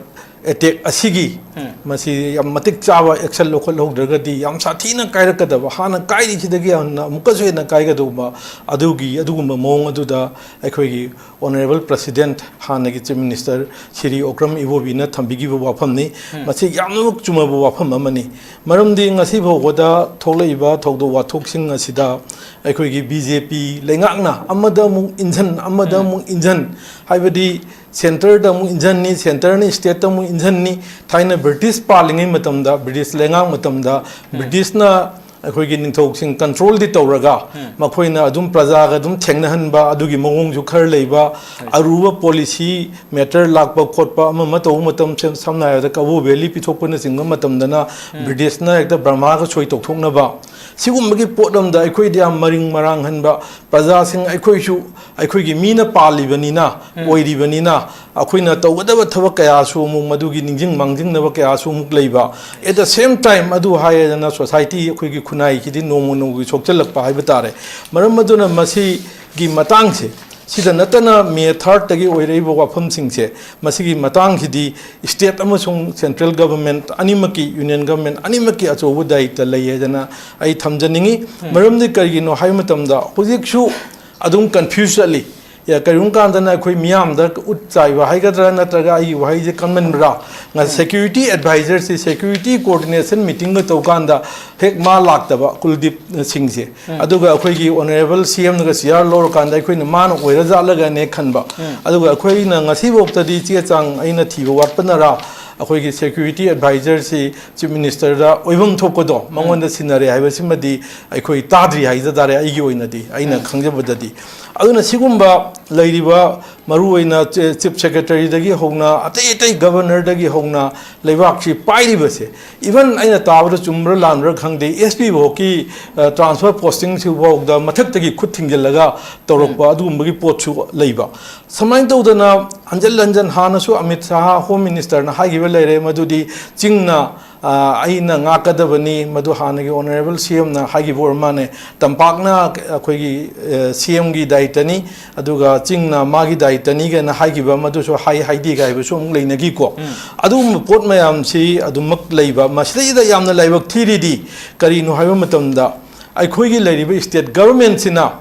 ꯑꯦꯇꯦꯛ ꯑꯁꯤꯒꯤ ꯎꯝ꯫ ꯃꯁꯤ ꯌꯥꯝ ꯃꯇꯤꯛ ꯆꯥꯕ ꯑꯦꯛꯁꯟ ꯂꯧꯈꯠꯍꯧꯗ꯭ꯔꯒꯗꯤ ꯌꯥꯝ ꯁꯥꯊꯤꯅ ꯀꯥꯏꯔꯛꯀꯗꯕ, ꯍꯥꯟꯅ ꯀꯥꯏꯔꯤꯁꯤꯗꯒꯤ ꯍꯦꯟꯅ ꯑꯃꯨꯛꯀꯁꯨ ꯍꯦꯟꯅ ꯀꯥꯏꯒꯗꯧꯕ, ꯑꯗꯨꯒꯤ, ꯑꯗꯨꯒꯨꯝꯕ ꯃꯑꯣꯡ ꯑꯗꯨꯗ ꯑꯩꯈꯣꯏꯒꯤ ꯑꯣꯅꯔꯦꯕꯜ ꯄ꯭ꯔꯁꯤꯗꯦꯟꯠ, ꯍꯥꯟꯅꯒꯤ ꯆꯤꯐ ꯃꯤꯅꯤꯁꯇꯔ ꯁꯤꯔꯤ ꯑꯣꯀ꯭ꯔꯝ ꯏꯕꯣꯕꯤꯅ ꯊꯝꯕꯤꯈꯤꯕ ꯋꯥꯐꯝꯅꯤ꯫ ꯎꯝ꯫ ꯃꯁꯤ ꯌꯥꯝꯅꯃꯛ ꯆꯨꯝꯃꯕ ꯋꯥꯐꯝ ꯑꯃꯅꯤ꯫ ꯃꯔꯝꯗꯤ ꯉꯁꯤ ꯐꯥꯎꯕꯗ ꯊꯣꯛꯂꯛꯏꯕ ꯊꯧꯗꯣꯛ ꯋꯥꯊꯣꯛꯁꯤꯡ ꯑꯁꯤꯗ ꯑꯩꯈꯣꯏꯒꯤ ꯕꯤ ꯖꯦ ꯄꯤ ꯂꯩꯉꯥꯛꯅ ꯑꯃꯗ ꯑꯃꯨꯛ ꯏꯟꯖꯟ, ꯑꯃꯗ ꯎꯝ꯫ ꯑꯃꯨꯛ ꯏꯟꯖꯟ, ꯍꯥꯏꯕꯗꯤ ꯁꯦꯟꯇꯔꯗ ꯑꯃꯨꯛ ꯏꯟꯖꯟꯅꯤ, ꯁꯦꯟꯇꯔꯅ ꯁ꯭ꯇꯦꯠꯇ ꯑꯃꯨꯛ ꯏꯟꯖꯟꯅꯤ꯫ ꯊꯥꯏꯅ ꯕ꯭ꯔꯤꯇꯤꯁ ꯄꯥꯜꯂꯤꯉꯩ ꯃꯇꯝꯗ, ꯕ꯭ꯔꯤꯇꯤꯁ ꯂꯩꯉꯥꯛ ꯃꯇꯝꯗ, ꯎꯝ꯫ ꯕ꯭ꯔꯤꯇꯤꯁꯅ ꯑꯩꯈꯣꯏꯒꯤ ꯅꯤꯡꯊꯧꯁꯤꯡ ꯀꯟꯇ꯭ꯔꯣꯜꯗꯤ ꯇꯧꯔꯒ, ꯎꯝ꯫ ꯃꯈꯣꯏꯅ ꯑꯗꯨꯝ ꯄ꯭ꯔꯖꯥꯒ ꯑꯗꯨꯝ ꯊꯦꯡꯅꯍꯟꯕ ꯑꯗꯨꯒꯤ ꯃꯑꯣꯡꯁꯨ ꯈꯔ ꯂꯩꯕ, ꯍꯣꯏ꯫ ꯑꯔꯨꯕ ꯄꯣꯂꯤꯁꯤ ꯃꯦꯇꯔ ꯂꯥꯛꯄ ꯈꯣꯠꯄ ꯑꯃ ꯑꯃ ꯇꯧꯕ ꯃꯇꯝ, ꯁꯝ-, ꯁꯝꯅ ꯍꯥꯏꯔꯕꯗ ꯀꯕꯣ ꯚꯦꯂꯤ ꯄꯤꯊꯣꯛꯄꯅꯆꯤꯡꯕ ꯃꯇꯝꯗꯅ ꯎꯝ꯫ ꯕ꯭ꯔꯤꯇꯤꯁꯅ ꯍꯦꯛꯇ ꯕꯔꯃꯥꯒ ꯁꯣꯏ ꯇꯧꯊꯣꯛꯅꯕ, ꯁꯤꯒꯨꯝꯕꯒꯤ ꯄꯣꯠ ꯑꯃꯗ ꯑꯩꯈꯣꯏꯗ ꯌꯥꯝ ꯃꯔꯤꯡ ꯃꯔꯥꯡꯍꯟꯕ, ꯄ꯭ꯔꯖꯥꯁꯤꯡ ꯑꯩꯈꯣꯏꯁꯨ ꯑꯩꯈꯣꯏꯒꯤ ꯃꯤꯅ ꯄꯥꯜꯂꯤꯕꯅꯤꯅ, ꯎꯝ꯫ ꯑꯣꯏꯔꯤꯕꯅꯤꯅ, ꯑꯩꯈꯣꯏꯅ ꯇꯧꯒꯗꯕ ꯊꯕꯛ ꯀꯌꯥꯁꯨ ꯑꯃꯨꯛ ꯃꯗꯨꯒꯤ ꯅꯤꯡꯁꯤꯡ ꯃꯥꯡꯖꯤꯡꯅꯕ ꯀꯌꯥꯁꯨ ꯑꯃꯨꯛ ꯂꯩꯕ꯫ At the same time, ꯑꯗꯨ ꯍꯥꯏꯔꯦꯗꯅ, ꯁꯣꯁꯥꯏꯇꯤ ꯑꯩꯈꯣꯏꯒꯤ ꯈꯨꯟꯅꯥꯏꯁꯤꯗꯤ ꯅꯣꯡꯃ ꯅꯣꯡꯃꯒꯤ ꯁꯣꯛꯆꯜꯂꯛꯄ ꯍꯥꯏꯕ ꯇꯥꯔꯦ꯫ ꯃꯔꯝ ꯑꯗꯨꯅ ꯃꯁꯤꯒꯤ ꯃꯇꯥꯡꯁꯦ ꯁꯤꯗ ꯅꯠꯇꯅ ꯃꯦ ꯊꯥꯔꯠꯇꯒꯤ ꯑꯣꯏꯔꯛꯏꯕ ꯋꯥꯐꯝꯁꯤꯡꯁꯦ, ꯃꯁꯤꯒꯤ ꯃꯇꯥꯡꯁꯤꯗꯤ ꯁ꯭ꯇꯦꯠ ꯑꯃꯁꯨꯡ ꯁꯦꯟꯇ꯭ꯔꯦꯜ ꯒꯚꯔꯟꯃꯦꯟꯠ ꯑꯅꯤꯃꯛꯀꯤ, ꯌꯨꯅꯤꯌꯟ ꯒꯚꯔꯟꯃꯦꯟꯠ ꯑꯅꯤꯃꯛꯀꯤ ꯑꯆꯧꯕ ꯗꯥꯌꯤꯠꯇ ꯂꯩ ꯍꯥꯏꯗꯅ ꯑꯩ ꯊꯝꯖꯅꯤꯡꯉꯤ꯫ ꯃꯔꯝꯗꯤ ꯀꯔꯤꯒꯤꯅꯣ ꯍꯥꯏꯕ ꯃꯇꯝꯗ ꯍꯧꯖꯤꯛꯁꯨ ꯑꯗꯨꯝ ꯀꯟꯐ꯭ꯌꯨꯁ ꯆꯠꯂꯤ꯫ ꯌꯥ, ꯀꯔꯤꯒꯨꯝꯕ ꯀꯥꯟꯗꯅ ꯑꯩꯈꯣꯏ ꯃꯤꯌꯥꯝꯗ ꯎꯠ ꯆꯥꯏꯕ ꯍꯥꯏꯒꯗ꯭ꯔꯥ, ꯅꯠꯇ꯭ꯔꯒ ꯑꯩꯒꯤ ꯋꯥꯍꯩꯁꯦ ꯀꯟꯃꯟꯕ꯭ꯔꯥ? ꯉ-, ꯁꯦꯀ꯭ꯌꯨꯔꯤꯇꯤ ꯑꯦꯗꯚꯥꯏꯖꯔꯁꯤ ꯁꯦꯀ꯭ꯌꯨꯔꯤꯇꯤ ꯀꯣꯑꯣꯔꯗꯤꯅꯦꯁꯟ ꯃꯤꯇꯤꯡꯒ ꯇꯧꯀꯥꯟꯗ ꯍꯦꯛ ꯃꯥ ꯂꯥꯛꯇꯕ, ꯀꯨꯜꯗꯤꯞ ꯁꯤꯡꯁꯦ꯫ ꯑꯗꯨꯒ ꯑꯩꯈꯣꯏꯒꯤ ꯑꯣꯅꯔꯦꯕꯜ ꯁꯤ ꯑꯦꯝꯅꯒ ꯆꯤꯌꯥꯔ ꯂꯧꯔꯀꯥꯟꯗ ꯑꯩꯈꯣꯏꯅ ꯃꯥꯅ ꯑꯣꯏꯔꯖꯥꯠꯂꯒꯅꯦ ꯈꯟꯕ꯫ ꯑꯗꯨꯒ ꯑꯩꯈꯣꯏꯅ ꯉꯁꯤꯐꯥꯎꯗꯗꯤ ꯆꯦ ꯆꯥꯡ ꯑꯩꯅ ꯊꯤꯕ ꯋꯥꯠꯄꯅꯔꯥ, ꯑꯩꯈꯣꯏꯒꯤ ꯁꯦꯀ꯭ꯌꯨꯔꯤꯇꯤ ꯑꯦꯗꯚꯥꯏꯖꯔꯁꯤ ꯆꯤꯐ ꯃꯤꯅꯤꯁꯇꯔꯗ ꯑꯣꯏꯐꯝ ꯊꯣꯛꯄꯗꯣ ꯃꯉꯣꯟꯗ ꯁꯤꯟꯅꯔꯦ ꯍꯥꯏꯕꯁꯤꯃꯗꯤ ꯑꯩꯈꯣꯏ ꯇꯥꯗ꯭ꯔꯤ ꯍꯥꯏꯖ ꯇꯥꯔꯦ, ꯑꯩꯒꯤ ꯑꯣꯏꯅꯗꯤ, ꯑꯩꯅ ꯈꯪꯖꯕꯗꯗꯤ꯫ ꯑꯗꯨꯅ ꯁꯤꯒꯨꯝꯕ ꯂꯩꯔꯤꯕ ꯃꯔꯨꯑꯣꯏꯅ ꯆꯤ-, ꯆꯤꯐ ꯁꯦꯀ꯭ꯔꯦꯇꯔꯤꯗꯒꯤ ꯍꯧꯅ ꯑꯇꯩ ꯑꯇꯩ ꯒꯚꯔꯅꯔꯗꯒꯤ ꯍꯧꯅ ꯂꯩꯕꯥꯛꯁꯤ ꯄꯥꯏꯔꯤꯕꯁꯦ, ꯏꯚꯟ ꯑꯩꯅ ꯇꯥꯕꯗ ꯆꯨꯝꯕ꯭ꯔꯥ ꯂꯥꯟꯕ꯭ꯔꯥ ꯈꯪꯗꯦ, ꯑꯦꯁ ꯄꯤ ꯐꯥꯎꯀꯤ, ꯑ, ꯇ꯭ꯔꯥꯟꯁꯐꯔ ꯄꯣꯁꯇꯤꯡꯁꯤꯐꯥꯎꯗ ꯃꯊꯛꯇꯒꯤ ꯈꯨꯠ ꯊꯤꯡꯖꯤꯜꯂꯒ ꯇꯧꯔꯛꯄ ꯑꯗꯨꯒꯨꯝꯕꯒꯤ ꯄꯣꯠꯁꯨ ꯂꯩꯕ꯫ ꯁꯨꯃꯥꯏꯅ ꯇꯧꯗꯅ ꯍꯟꯖꯤꯟ ꯍꯟꯖꯤꯟ ꯍꯥꯟꯅꯁꯨ ꯑꯃꯤꯠ ꯁꯥꯍ ꯍꯣꯝ ꯃꯤꯅꯤꯁꯇꯔꯅ ꯍꯥꯏꯈꯤꯕ ꯂꯩꯔꯦ, ꯃꯗꯨꯗꯤ ꯆꯤꯡꯅ, ꯑ, ꯑꯩꯅ ꯉꯥꯛꯀꯗꯕꯅꯤ, ꯃꯗꯨ ꯍꯥꯟꯅꯒꯤ ꯑꯣꯅꯔꯦꯕꯜ ꯁꯤ ꯑꯦꯝꯅ ꯍꯥꯏꯈꯤꯕ ꯑꯣꯏꯔ ꯃꯥꯜꯂꯦ, ꯇꯝꯄꯥꯛꯅ ꯑꯩꯈꯣꯏꯒꯤ, ꯑ, ꯁꯤ ꯑꯦꯝꯒꯤ ꯗꯥꯌꯤꯠꯇꯅꯤ, ꯑꯗꯨꯒ ꯆꯤꯡꯅ ꯃꯥꯒꯤ ꯗꯥꯌꯤꯠꯇꯅꯤ ꯀꯥꯏꯅ ꯍꯥꯏꯈꯤꯕ, ꯃꯗꯨꯁꯨ ꯍꯥꯏ ꯍꯥꯏꯗꯦ ꯀꯥꯏꯕꯁꯨ ꯑꯃꯨꯛ ꯂꯩꯅꯈꯤꯀꯣ꯫ ꯑꯗꯨꯒꯨꯝꯕ ꯄꯣꯠ ꯃꯌꯥꯝꯁꯤ ꯑꯗꯨꯃꯛ ꯂꯩꯕ, ꯃꯁꯤꯗꯩꯗ ꯌꯥꯝꯅ ꯂꯥꯏꯕꯛ ꯊꯤꯔꯤꯗꯤ ꯀꯔꯤꯅꯣ ꯍꯥꯏꯕ ꯃꯇꯝꯗ, ꯑꯩꯈꯣꯏꯒꯤ ꯂꯩꯔꯤꯕ ꯁ꯭ꯇꯦꯠ ꯒꯚꯔꯟꯃꯦꯟꯠꯁꯤꯅ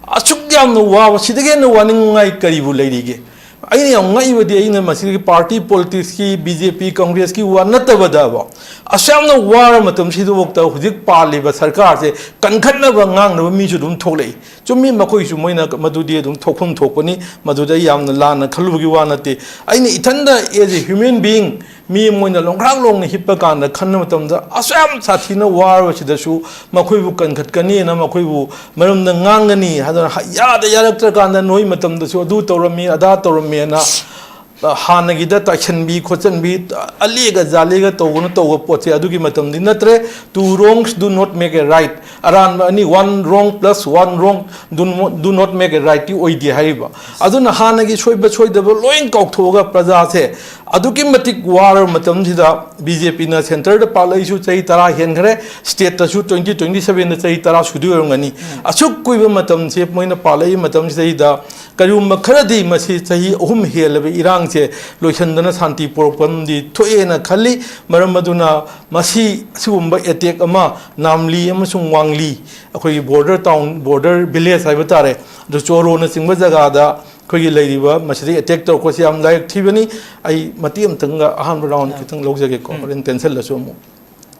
ꯑꯁꯨꯛ ꯌꯥꯝꯅ ꯋꯥꯕ, ꯁꯤꯗꯒꯤ ꯍꯦꯟꯅ ꯋꯥꯅꯤꯡꯉꯥꯏ ꯀꯔꯤꯕꯨ ꯂꯩꯔꯤꯒꯦ? ꯑꯩꯅ ꯌꯥꯝ ꯉꯛꯏꯕꯗꯤ, ꯑꯩꯅ ꯃꯁꯤꯒꯤ ꯄꯥꯔꯇꯤ ꯄꯣꯂꯤꯇꯤꯛꯁꯀꯤ, ꯕꯤ ꯖꯦ ꯄꯤ, ꯀꯪꯒ꯭ꯔꯦꯁꯀꯤ ꯋꯥ ꯅꯠꯇꯕꯗꯕꯣ, ꯑꯁꯨꯛ ꯌꯥꯝꯅ ꯋꯥꯔ ꯃꯇꯝꯁꯤꯗꯐꯥꯎꯗ ꯍꯧꯖꯤꯛ ꯄꯥꯜꯂꯤꯕ ꯁꯔꯀꯥꯔꯁꯦ ꯀꯟꯈꯠꯅꯕ ꯉꯥꯡꯅꯕ ꯃꯤꯁꯨ ꯑꯗꯨꯝ ꯊꯣꯛꯂꯛꯏ꯫ ꯆꯨꯝꯃꯤ, ꯃꯈꯣꯏꯁꯨ ꯃꯣꯏꯅ ꯃꯗꯨꯗꯤ ꯑꯗꯨꯝ ꯊꯣꯛꯐꯝ ꯊꯣꯛꯄꯅꯤ, ꯃꯗꯨꯗ ꯑꯩ ꯌꯥꯝꯅ ꯂꯥꯟꯅ ꯈꯜꯂꯨꯕꯒꯤ ꯋꯥ ꯅꯠꯇꯦ꯫ ꯑꯩꯅ ꯏꯊꯟꯗ as a human being, ꯃꯤ ꯑꯃ ꯑꯣꯏꯅ ꯂꯣꯡꯈ꯭ꯔꯥꯛ ꯂꯣꯡꯅ ꯍꯤꯞꯄ ꯀꯥꯟꯗ ꯈꯟꯕ ꯃꯇꯝꯗ, ꯑꯁꯨꯛ ꯌꯥꯝ ꯁꯥꯊꯤꯅ ꯋꯥꯔꯕꯁꯤꯗꯁꯨ ꯃꯈꯣꯏꯕꯨ ꯀꯟꯈꯠꯀꯅꯤꯅ, ꯃꯈꯣꯏꯕꯨ ꯃꯔꯝꯗ ꯉꯥꯡꯒꯅꯤ ꯍꯥꯏꯗꯅ ꯍ-, ꯌꯥꯗ ꯌꯥꯔꯛꯇ꯭ꯔꯀꯥꯟꯗ ꯅꯣꯏ ꯃꯇꯝꯗꯁꯨ ꯑꯗꯨ ꯇꯧꯔꯝꯃꯤ, ꯑꯗꯥ ꯇꯧꯔꯝꯃꯤꯅ, ꯑ, ꯍꯥꯟꯅꯒꯤꯗ ꯇꯥꯏꯁꯟꯕꯤ ꯈꯣꯠꯆꯟꯕꯤ, ꯑ, ꯑꯂꯦꯒ ꯖꯥꯂꯦꯒ ꯇꯧꯕꯅ ꯇꯧꯕ ꯄꯣꯠꯁꯦ ꯑꯗꯨꯒꯤ ꯃꯇꯝꯗꯤ ꯅꯠꯇ꯭ꯔꯦ꯫ Two wrongs do not make a right꯫ ꯑꯔꯥꯟꯕ ꯑꯅꯤ, one wrong plus one wrong do not, do not make a rightꯇꯤ ꯑꯣꯏꯗꯦ ꯍꯥꯏꯔꯤꯕ꯫ ꯑꯗꯨꯅ ꯍꯥꯟꯅꯒꯤ ꯁꯣꯏꯕ ꯁꯣꯏꯗꯕ ꯂꯣꯏ ꯀꯥꯎꯊꯣꯛꯑꯒ ꯄ꯭ꯔꯖꯥꯁꯦ ꯑꯗꯨꯛꯀꯤ ꯃꯇꯤꯛ ꯋꯥꯔꯕ ꯃꯇꯝꯁꯤꯗ, ꯕꯤ ꯖꯦ ꯄꯤꯅ ꯁꯦꯟꯇꯔꯗ ꯄꯥꯜꯂꯛꯏꯁꯨ ꯆꯍꯤ ꯇꯔꯥ ꯍꯦꯟꯈ꯭ꯔꯦ, ꯁ꯭ꯇꯦꯠꯇꯁꯨ twenty twenty sevenꯗ ꯆꯍꯤ ꯇꯔꯥ ꯁꯨꯗꯣꯏ ꯑꯣꯏꯔꯝꯒꯅꯤ꯫ ꯑꯁꯨꯛ ꯀꯨꯏꯕ ꯃꯇꯝꯁꯦ ꯃꯣꯏꯅ ꯄꯥꯜꯂꯛꯏ ꯃꯇꯝꯁꯤꯗꯩꯗ ꯀꯔꯤꯒꯨꯝꯕ ꯈꯔꯗꯤ ꯃꯁꯤ ꯆꯍꯤ ꯑꯍꯨꯝ ꯍꯦꯜꯂꯕ ꯏꯔꯥꯡꯁꯦ ꯂꯣꯏꯁꯤꯟꯗꯅ ꯁꯥꯟꯇꯤ ꯄꯨꯔꯛꯄ ꯑꯃꯗꯤ ꯊꯣꯛꯑꯦꯅ ꯈꯜꯂꯤ꯫ ꯃꯔꯝ ꯑꯗꯨꯅ ꯃꯁꯤ ꯑꯁꯤꯒꯨꯝꯕ ꯑꯦꯇꯦꯛ ꯑꯃ ꯅꯥꯝꯂꯤ ꯑꯃꯁꯨꯡ ꯋꯥꯡꯂꯤ, ꯑꯩꯈꯣꯏꯒꯤ ꯕꯣꯔꯗꯔ ꯇꯥꯎꯟ, ꯕꯣꯔꯗꯔ ꯚꯤꯂꯦꯖ ꯍꯥꯏꯕ ꯇꯥꯔꯦ, ꯑꯗꯨ ꯆꯣꯔꯣꯅꯆꯤꯡꯕ ꯖꯒꯥꯗ ꯑꯩꯈꯣꯏꯒꯤ ꯂꯩꯔꯤꯕ ꯃꯁꯤꯗ ꯑꯦꯇꯦꯛ ꯇꯧꯔꯛꯄꯁꯤ ꯌꯥꯝ ꯂꯥꯏꯕꯛ ꯊꯤꯕꯅꯤ꯫ ꯑꯩ ꯃꯇꯦꯛ ꯑꯃꯇꯪꯒ ꯑꯍꯥꯟꯕ ꯔꯥꯎꯟ ꯈꯤꯇꯪ ꯂꯧꯖꯒꯦꯀꯣ, ꯍꯣꯔꯦꯟ ꯇꯦꯟꯁꯜꯂꯁꯨ ꯑꯃꯨꯛ꯫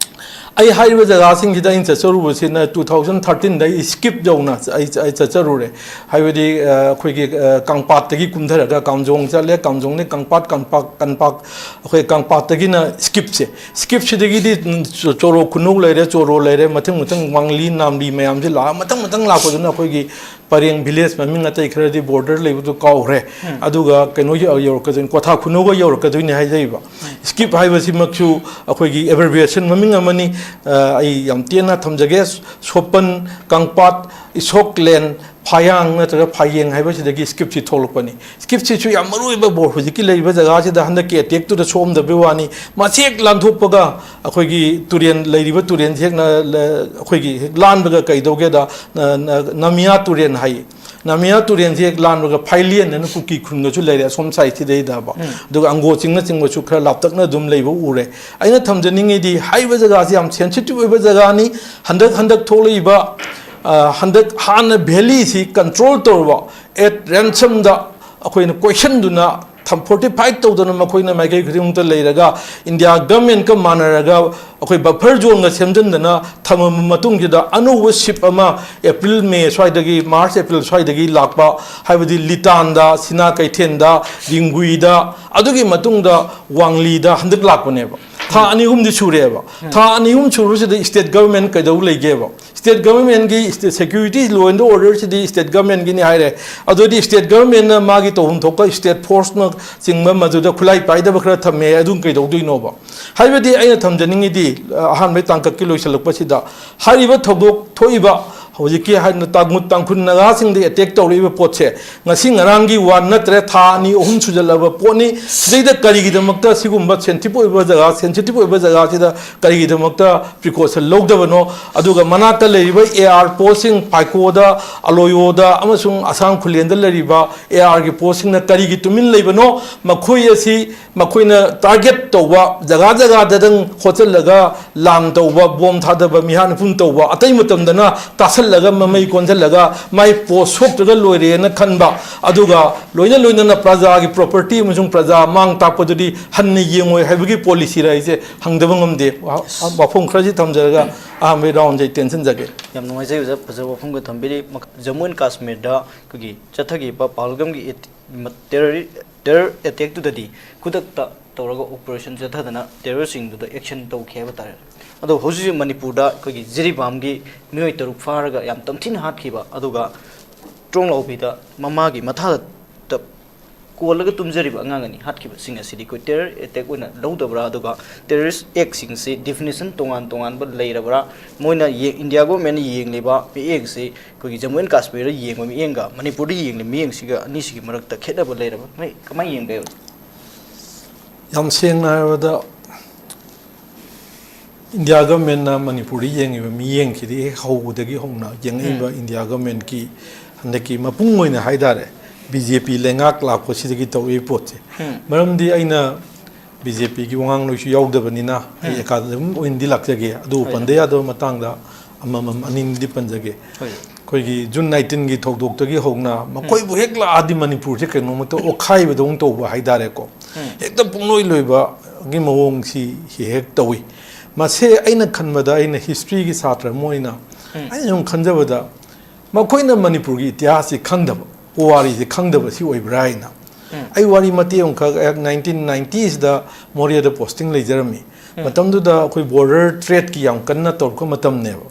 ꯑꯩ ꯍꯥꯏꯔꯤꯕ ꯖꯒꯥꯁꯤꯡꯁꯤꯗ ꯑꯩꯅ ꯆꯠꯆꯔꯨꯕꯁꯤꯅ two thousand thirteen ꯗ ꯑꯩ ꯁ꯭ꯀꯤꯞ ꯌꯧꯅ ꯑꯩ, ꯑꯩ ꯆꯠꯆꯔꯨꯔꯦ꯫ ꯍꯥꯏꯕꯗꯤ, ꯑ, ꯑꯩꯈꯣꯏꯒꯤ, ꯑ, ꯀꯪꯄꯥꯠꯇꯒꯤ ꯀꯨꯝꯊꯔꯒ ꯀꯥꯝꯖꯣꯡ ꯆꯠꯂꯦ, ꯀꯥꯝꯖꯣꯡꯗꯒꯤ ꯀꯪꯄꯥꯠ, ꯀꯪꯄꯥꯠ, ꯀꯪꯄꯥꯠ, ꯑꯩꯈꯣꯏ ꯀꯪꯄꯥꯠꯇꯒꯤꯅ ꯁ꯭ꯀꯤꯞꯁꯦ, ꯁ꯭ꯀꯤꯞꯁꯤꯗꯒꯤꯗꯤ, ꯎꯝ, ꯆꯣ-, ꯆꯣꯔꯣ ꯈꯨꯅꯧ ꯂꯩꯔꯦ, ꯆꯣꯔꯣ ꯂꯩꯔꯦ, ꯃꯊꯪ ꯃꯊꯪ ꯋꯥꯡꯂꯤ, ꯅꯥꯝꯂꯤ ꯃꯌꯥꯝꯁꯦ ꯂꯥꯛꯑ ꯃꯊꯪ ꯃꯊꯪ ꯂꯥꯛꯄꯗꯨꯅ ꯑꯩꯈꯣꯏꯒꯤ ꯄꯔꯦꯡ ꯚꯤꯂꯦꯖ ꯃꯃꯤꯡ ꯑꯇꯩ ꯈꯔꯗꯤ ꯕꯣꯔꯗꯔ ꯂꯩꯕꯗꯨ ꯀꯥꯎꯈ꯭ꯔꯦ꯫ ꯑꯗꯨꯒ ꯀꯩꯅꯣ ꯌꯧ-, ꯌꯧꯔꯛꯀꯗꯣꯏꯅꯤ, ꯀ꯭ꯋꯥꯊꯥ ꯈꯨꯅꯧꯒ ꯌꯧꯔꯛꯀꯗꯣꯏꯅꯤ ꯍꯥꯏꯖꯔꯤꯕ꯫ ꯁ꯭ꯀꯤꯞ ꯍꯥꯏꯕꯁꯤꯃꯛꯁꯨ ꯑꯩꯈꯣꯏꯒꯤ ꯑꯦꯕ꯭ꯔꯤꯚꯤꯌꯦꯁꯟ ꯃꯃꯤꯡ ꯑꯃꯅꯤ꯫ ꯑ, ꯑꯩ ꯌꯥꯝ ꯇꯦꯟꯅ ꯊꯝꯖꯒꯦ꯫ ꯁꯣꯄꯟ, ꯀꯪꯄꯥꯠ, ꯏꯁꯣꯛꯂꯦꯟ, ꯐꯥꯌꯥꯡ ꯅꯠꯇ꯭ꯔꯒ ꯐꯥꯌꯦꯡ ꯍꯥꯏꯕꯁꯤꯗꯒꯤ ꯁ꯭ꯀꯤꯞꯁꯤ ꯊꯣꯛꯂꯛꯄꯅꯤ꯫ ꯁ꯭ꯀꯤꯞꯁꯤꯁꯨ ꯌꯥꯝ ꯃꯔꯨ ꯑꯣꯏꯕ ꯕꯣ-, ꯍꯧꯖꯤꯛꯀꯤ ꯂꯩꯔꯤꯕ ꯖꯒꯥꯁꯤꯗ ꯍꯟꯗꯛꯀꯤ ꯑꯦꯇꯦꯛꯇꯨꯗ ꯁꯣꯛꯑꯝꯗꯕꯩ ꯋꯥꯅꯤ꯫ ꯃꯁꯤ ꯍꯦꯛ ꯂꯥꯟꯊꯣꯛꯄꯒ ꯑꯩꯈꯣꯏꯒꯤ ꯇꯨꯔꯦꯟ, ꯂꯩꯔꯤꯕ ꯇꯨꯔꯦꯟꯁꯤ ꯍꯦꯛ ꯅ-, ꯂ-, ꯑꯩꯈꯣꯏꯒꯤ ꯍꯦꯛ ꯂꯥꯟꯕꯒ ꯀꯩꯗꯧꯒꯦꯗ, ꯅ-, ꯅ-, ꯅꯥꯃꯤꯌꯥ ꯇꯨꯔꯦꯟ ꯍꯥꯏꯌꯦ꯫ ꯅꯥꯃꯤꯌꯥ ꯇꯨꯔꯦꯟꯁꯤ ꯍꯦꯛ ꯂꯥꯟꯕꯒ ꯐꯥꯏꯂꯦꯟ ꯑꯅ ꯀꯨꯀꯤ ꯈꯨꯟꯒꯁꯨ ꯂꯩꯔꯦ ꯑꯁꯣꯝ ꯁꯥꯏꯠꯁꯤꯗꯩꯗꯕ꯫ ꯑꯗꯨꯒ ꯑꯪꯒꯣꯆꯤꯡꯅꯆꯤꯡꯕꯁꯨ ꯈꯔ ꯂꯥꯞꯇꯛꯅ ꯑꯗꯨꯝ ꯂꯩꯕ ꯎꯔꯦ꯫ ꯑꯩꯅ ꯊꯝꯖꯅꯤꯡꯉꯤꯗꯤ ꯍꯥꯏꯔꯤꯕ ꯖꯒꯥꯁꯤ ꯌꯥꯝ ꯁꯦꯟꯁꯤꯇꯤꯚ ꯑꯣꯏꯕ ꯖꯒꯥꯅꯤ꯫ ꯍꯟꯗꯛ, ꯍꯟꯗꯛ ꯊꯣꯛꯂꯛꯏꯕ, ꯑ, ꯍꯟꯗꯛ ꯍꯥꯟꯅ ꯚꯦꯂꯤꯁꯤ ꯀꯟꯇ꯭ꯔꯣꯜ ꯇꯧꯔꯕ, at ransom ꯗ ꯑꯩꯈꯣꯏꯅ ꯀꯣꯏꯁꯟꯗꯨꯅ ꯊꯝ-, ꯐꯣꯔꯇꯤꯐꯥꯏꯠ ꯇꯧꯗꯅ ꯃꯈꯣꯏꯅ ꯃꯥꯏꯀꯩ ꯈꯨꯗꯤꯡꯃꯛꯇ ꯂꯩꯔꯒ ꯏꯟꯗꯤꯌꯥ ꯒꯃꯦꯟꯀ ꯃꯥꯟꯅꯔꯒ ꯑꯩꯈꯣꯏ ꯕꯐꯔ ꯖꯣꯟꯒ ꯁꯦꯝꯖꯤꯟꯗꯅ ꯊꯝꯃꯕ ꯃꯇꯨꯡꯁꯤꯗ ꯑꯅꯧꯕ ꯁꯤꯞ ꯑꯃ ꯑꯦꯄ꯭ꯔꯤꯜ, ꯃꯦ ꯁ꯭ꯋꯥꯏꯗꯒꯤ, ꯃꯥꯔꯆ, ꯑꯦꯄ꯭ꯔꯤꯜ ꯁ꯭ꯋꯥꯏꯗꯒꯤ ꯂꯥꯛꯄ, ꯍꯥꯏꯕꯗꯤ ꯂꯤꯇꯥꯟꯗ, ꯁꯤꯅꯥ ꯀꯩꯊꯦꯜꯗ, ꯔꯤꯡꯒꯨꯏꯗ, ꯑꯗꯨꯒꯤ ꯃꯇꯨꯡꯗ ꯋꯥꯡꯂꯤꯗ ꯍꯟꯗꯛ ꯂꯥꯛꯄꯅꯦꯕ꯫ ꯊꯥ ꯑꯅꯤ ꯑꯍꯨꯝꯗꯤ ꯁꯨꯔꯦꯕ꯫ ꯊꯥ ꯑꯅꯤ ꯑꯍꯨꯝ ꯁꯨꯕꯁꯤꯗ ꯁ꯭ꯇꯦꯠ ꯒꯚꯔꯟꯃꯦꯟ ꯀꯩꯗꯧ ꯂꯩꯒꯦꯕ? ꯁ꯭ꯇꯦꯠ ꯒꯚꯔꯟꯃꯦꯟꯒꯤ ꯁ꯭ꯇꯦꯠ ꯁꯦꯀ꯭ꯌꯨꯔꯤꯇꯤ, ꯂꯣ ꯑꯦꯟ ꯑꯣꯔꯗꯔꯁꯤꯗꯤ ꯁ꯭ꯇꯦꯠ ꯒꯚꯔꯟꯃꯦꯟꯒꯤꯅꯤ ꯍꯥꯏꯔꯦ꯫ ꯑꯗꯨꯗꯤ ꯁ꯭ꯇꯦꯠ ꯒꯚꯔꯟꯃꯦꯟꯅ ꯃꯥꯒꯤ ꯇꯧꯐꯝ ꯊꯣꯛꯄ ꯁ꯭ꯇꯦꯠ ꯐꯣꯔꯁꯅ ꯆꯤꯡꯕ ꯃꯗꯨꯗ ꯈꯨꯠꯂꯥꯏ ꯄꯥꯏꯗꯕ ꯈꯔ ꯊꯝꯃꯦ, ꯑꯗꯨꯝ ꯀꯩꯗꯧꯗꯣꯏꯅꯣꯕ? ꯍꯥꯏꯕꯗꯤ ꯑꯩꯅ ꯊꯝꯖꯅꯤꯡꯉꯤꯗꯤ, ꯑ, ꯑꯍꯥꯟꯕꯒꯤ ꯇꯥꯡꯀꯛꯀꯤ ꯂꯣꯏꯁꯤꯜꯂꯛꯄꯁꯤꯗ ꯍꯥꯏꯔꯤꯕ ꯊꯧꯗꯣꯛ ꯊꯣꯛꯏꯕ ꯍꯧꯖꯤꯛꯀꯤ ꯍꯥꯏꯅ ꯇꯥꯡꯈꯨꯜ ꯅꯥꯒꯥꯁꯤꯡꯗ ꯑꯦꯇꯦꯛ ꯇꯧꯔꯛꯏꯕ ꯄꯣꯠꯁꯦ ꯉꯁꯤ ꯉꯔꯥꯡꯒꯤ ꯋꯥ ꯅꯠꯇ꯭ꯔꯦ, ꯊꯥ ꯑꯅꯤ ꯑꯍꯨꯝ ꯁꯨꯖꯜꯂꯕ ꯄꯣꯠꯅꯤ꯫ ꯁꯤꯗꯩꯗ ꯀꯔꯤꯒꯤꯗꯃꯛꯇ ꯁꯤꯒꯨꯝꯕ ꯁꯦꯟꯁꯤꯇꯤꯞ ꯑꯣꯏꯕ ꯖꯒꯥ, ꯁꯦꯟꯁꯤꯇꯤꯞ ꯑꯣꯏꯕ ꯖꯒꯥꯁꯤꯗ ꯀꯔꯤꯒꯤꯗꯃꯛꯇ ꯄ꯭ꯔꯤꯀꯣꯁꯟ ꯂꯧꯗꯕꯅꯣ? ꯑꯗꯨꯒ ꯃꯅꯥꯛꯇ ꯂꯩꯔꯤꯕ ꯑꯦ ꯑꯥꯔ ꯄꯣꯁꯁꯤꯡ, ꯐꯥꯏꯀꯣꯗ, ꯑꯂꯣꯌꯣꯗ ꯑꯃꯁꯨꯡ ꯑꯁꯥꯝ ꯈꯨꯂꯦꯟꯗ ꯂꯩꯔꯤꯕ ꯑꯦ ꯑꯥꯔꯒꯤ ꯄꯣꯁꯁꯤꯡꯅ ꯀꯔꯤꯒꯤ ꯇꯨꯃꯤꯟ ꯂꯩꯕꯅꯣ? ꯃꯈꯣꯏ ꯑꯁꯤ ꯃꯈꯣꯏꯅ ꯇꯥꯔꯒꯦꯠ ꯇꯧꯕ ꯖꯒꯥ ꯖꯒꯥꯗꯗꯪ ꯍꯣꯠꯆꯜꯂꯒ ꯂꯥꯟ ꯇꯧꯕ, ꯕꯣꯝ ꯊꯥꯗꯕ, ꯃꯤꯍꯥꯠ ꯃꯤꯄꯨꯟ ꯇꯧꯕ, ꯑꯇꯩ ꯃꯇꯝꯗꯅ ꯇꯥꯁꯜꯂꯒ ꯃꯃꯩ ꯀꯣꯟꯁꯤꯜꯂꯒ ꯃꯥꯏ ꯄꯣꯁ ꯁꯣꯛꯇ꯭ꯔꯒ ꯂꯣꯏꯔꯦꯅ ꯈꯟꯕ, ꯑꯗꯨꯒ ꯂꯣꯏꯅ ꯂꯣꯏꯅꯅ ꯄ꯭ꯔꯖꯥꯒꯤ ꯄ꯭ꯔꯣꯄꯔꯇꯤ ꯑꯃꯁꯨꯡ ꯄ꯭ꯔꯖꯥ ꯃꯥꯡ ꯇꯥꯛꯄꯗꯨꯗꯤ ꯍꯟꯅ ꯌꯦꯡꯉꯣꯏ ꯍꯥꯏꯕꯒꯤ ꯄꯣꯂꯤꯁꯤꯔ ꯍꯥꯏꯁꯦ ꯍꯪꯗꯕ ꯉꯝꯗꯦ꯫ ꯋꯥ-, ꯋꯥꯐꯝ ꯈꯔꯁꯤ ꯊꯝꯖꯔꯒ ꯑꯍꯥꯟꯕꯒꯤ ꯔꯥꯎꯟꯁꯦ ꯑꯩ ꯇꯦꯟꯁꯤꯟꯖꯒꯦ꯫ ꯌꯥꯝ ꯅꯨꯡꯉꯥꯏꯖꯩ ꯑꯣꯖꯥ, ꯐꯖꯕ ꯋꯥꯐꯝꯒ ꯊꯝꯕꯤꯔꯤ꯫ ꯃꯈ-, ꯖꯝꯃꯨ ꯑꯦꯟ ꯀꯥꯁꯃꯤꯔꯗ ꯑꯩꯈꯣꯏꯒꯤ ꯆꯠꯊꯈꯤꯕ ꯄꯍꯜꯒꯝꯒꯤ ꯑꯦꯠ-, ꯃ-, ꯇꯦꯔꯔꯤ-, ꯇꯦꯔꯔ ꯑꯦꯇꯦꯛꯇꯨꯗꯗꯤ ꯈꯨꯗꯛꯇ ꯇꯧꯔꯒ ꯑꯣꯄꯔꯦꯁꯟ ꯆꯠꯊꯗꯅ ꯇꯦꯔꯔꯁꯤꯡꯗꯨꯗ ꯑꯦꯛꯁꯟ ꯇꯧꯈꯤ ꯍꯥꯏꯕ ꯇꯥꯔꯦ꯫ ꯑꯗꯣ ꯍꯧꯖꯤꯛ ꯍꯧꯖꯤꯛ ꯃꯅꯤꯄꯨꯔꯗ ꯑꯩꯈꯣꯏꯒꯤ ꯖꯤꯔꯤꯕꯥꯝꯒꯤ ꯃꯤꯑꯣꯏ ꯇꯔꯨꯛ ꯐꯥꯔꯒ ꯌꯥꯝ ꯇꯝꯊꯤꯅ ꯍꯥꯠꯈꯤꯕ, ꯑꯗꯨꯒ ꯇ꯭ꯔꯣꯡꯂꯥꯎꯕꯤꯗ ꯃꯃꯥꯒꯤ ꯃꯊꯥꯗ ꯀꯣꯜꯂꯒ ꯇꯨꯝꯖꯔꯤꯕ ꯑꯉꯥꯡ ꯑꯅꯤ ꯍꯥꯠꯈꯤꯕꯁꯤꯡ ꯑꯁꯤꯗꯤ ꯑꯩꯈꯣꯏ ꯇꯦꯔꯔ ꯑꯦꯇꯦꯛ ꯑꯣꯏꯅ ꯂꯧꯗꯕ꯭ꯔꯥ? ꯑꯗꯨꯒ ꯇꯦꯔꯔꯤꯁ ꯑꯦꯛꯁꯤꯡꯁꯤ ꯗꯤꯐꯤꯅꯤꯁꯟ ꯇꯣꯉꯥꯟ ꯇꯣꯉꯥꯟꯕ ꯂꯩꯔꯕ꯭ꯔꯥ? ꯃꯣꯏꯅ ꯌꯦ-, ꯏꯟꯗꯤꯌꯥ ꯒꯣꯔꯃꯦꯟꯅ ꯌꯦꯡꯂꯤꯕ ꯃꯤꯠꯌꯦꯡꯁꯤ ꯑꯩꯈꯣꯏꯒꯤ ꯖꯝꯃꯨ ꯑꯦꯟ ꯀꯥꯁꯃꯤꯔꯗ ꯌꯦꯡꯕ ꯃꯤꯠꯌꯦꯡꯒ ꯃꯅꯤꯄꯨꯔꯗ ꯌꯦꯡꯂꯤꯕ ꯃꯤꯠꯌꯦꯡꯁꯤꯒ ꯑꯅꯤꯁꯤꯒꯤ ꯃꯔꯛꯇ ꯈꯦꯠꯅꯕ ꯂꯩꯔꯕ꯭ꯔꯥ? ꯅꯣꯏ ꯀꯃꯥꯏꯅ ꯌꯦꯡꯒꯦ? ꯌꯥꯝ ꯁꯦꯡꯅ ꯍꯥꯏꯔꯕꯗ, ꯏꯟꯗꯤꯌꯥ ꯒꯚꯔꯟꯃꯦꯟꯠꯅ ꯃꯅꯤꯄꯨꯔꯗ ꯌꯦꯡꯉꯤꯕ ꯃꯤꯠꯌꯦꯡꯁꯤꯗꯤ ꯍꯦꯛ ꯍꯧꯕꯗꯒꯤ ꯍꯧꯅ ꯌꯦꯡꯉꯛꯏꯕ ꯎꯝ꯫ ꯏꯟꯗꯤꯌꯥ ꯒꯚꯔꯟꯃꯦꯟꯠꯀꯤ ꯍꯟꯗꯛꯀꯤ ꯃꯄꯨꯡ ꯑꯣꯏꯅ ꯍꯥꯏꯇꯥꯔꯦ, ꯕꯤ ꯖꯦ ꯄꯤ ꯂꯩꯉꯥꯛ ꯂꯥꯛꯄꯁꯤꯗꯒꯤ ꯇꯧꯔꯛꯏ ꯄꯣꯠꯁꯦ꯫ ꯎꯝ꯫ ꯃꯔꯝꯗꯤ ꯑꯩꯅ ꯕꯤ ꯖꯦ ꯄꯤꯒꯤ ꯋꯥꯉꯥꯡꯂꯣꯏꯁꯨ ꯌꯥꯎꯗꯕꯅꯤꯅ ꯑꯩ ꯎꯝ꯫ ꯑꯦꯀꯥꯗꯃꯤꯛ ꯑꯣꯏꯅꯗꯤ ꯂꯥꯛꯆꯒꯦ, ꯑꯗꯨꯕꯨ ꯍꯣꯏ꯫ ꯄꯟꯗ ꯌꯥꯗꯕ ꯃꯇꯥꯡꯗ ꯑꯃꯃꯝ ꯑꯅꯤꯅꯤꯗꯤ ꯄꯟꯖꯒꯦ꯫ ꯍꯣꯏ꯫ ꯑꯩꯈꯣꯏꯒꯤ ꯖꯨꯟ ꯅꯥꯏꯟꯇꯤꯟꯒꯤ ꯊꯧꯗꯣꯛꯇꯒꯤ ꯍꯧꯅ ꯃꯈꯣꯏꯕꯨ ꯎꯝ꯫ ꯍꯦꯛ ꯂꯥꯛꯑꯗꯤ ꯃꯅꯤꯄꯨꯔꯁꯦ ꯀꯩꯅꯣꯝꯃꯇ ꯑꯣꯠꯈꯥꯏꯕꯗꯧꯅ ꯇꯧꯕ ꯍꯥꯏꯇꯥꯔꯦꯀꯣ꯫ ꯎꯝ꯫ ꯍꯦꯛꯇ ꯄꯨꯡꯂꯣꯏ ꯂꯣꯏꯕꯒꯤ ꯃꯑꯣꯡꯁꯤ ꯍꯦꯛ ꯇꯧꯏ꯫ ꯃꯁꯦ ꯑꯩꯅ ꯈꯟꯕꯗ, ꯑꯩꯅ ꯍꯤꯁꯇ꯭ꯔꯤꯒꯤ ꯁꯥꯇ꯭ꯔ ꯑꯃ ꯑꯣꯏꯅ ꯎꯝ꯫ ꯑꯩꯅ ꯁꯨꯝ ꯈꯟꯖꯕꯗ, ꯃꯈꯣꯏꯅ ꯃꯅꯤꯄꯨꯔꯒꯤ ꯏꯇꯤꯍꯥꯁꯁꯤ ꯈꯪꯗꯕ, ꯄꯨꯋꯥꯔꯤꯁꯤ ꯈꯪꯗꯕ ꯁꯤ ꯑꯣꯏꯕ꯭ꯔꯥ ꯍꯥꯏꯅ꯫ ꯎꯝ꯫ ꯑꯩ ꯋꯥꯔꯤ ꯃꯇꯦꯛ ꯑꯃꯈꯛ, ꯑꯩꯍꯥꯛ ꯅꯥꯏꯟꯇꯤꯟ ꯅꯥꯏꯟꯇꯤꯁꯤꯗ ꯃꯣꯔꯦꯗ ꯄꯣꯁꯇꯤꯡ ꯂꯩꯖꯔꯝꯃꯤ꯫ ꯎꯝ꯫ ꯃꯇꯝꯗꯨꯗ ꯑꯩꯈꯣꯏ ꯕꯣꯔꯗꯔ ꯇ꯭ꯔꯦꯗꯀꯤ ꯌꯥꯝ ꯀꯟꯅ ꯇꯧꯔꯛꯄ ꯃꯇꯝꯅꯦꯕ꯫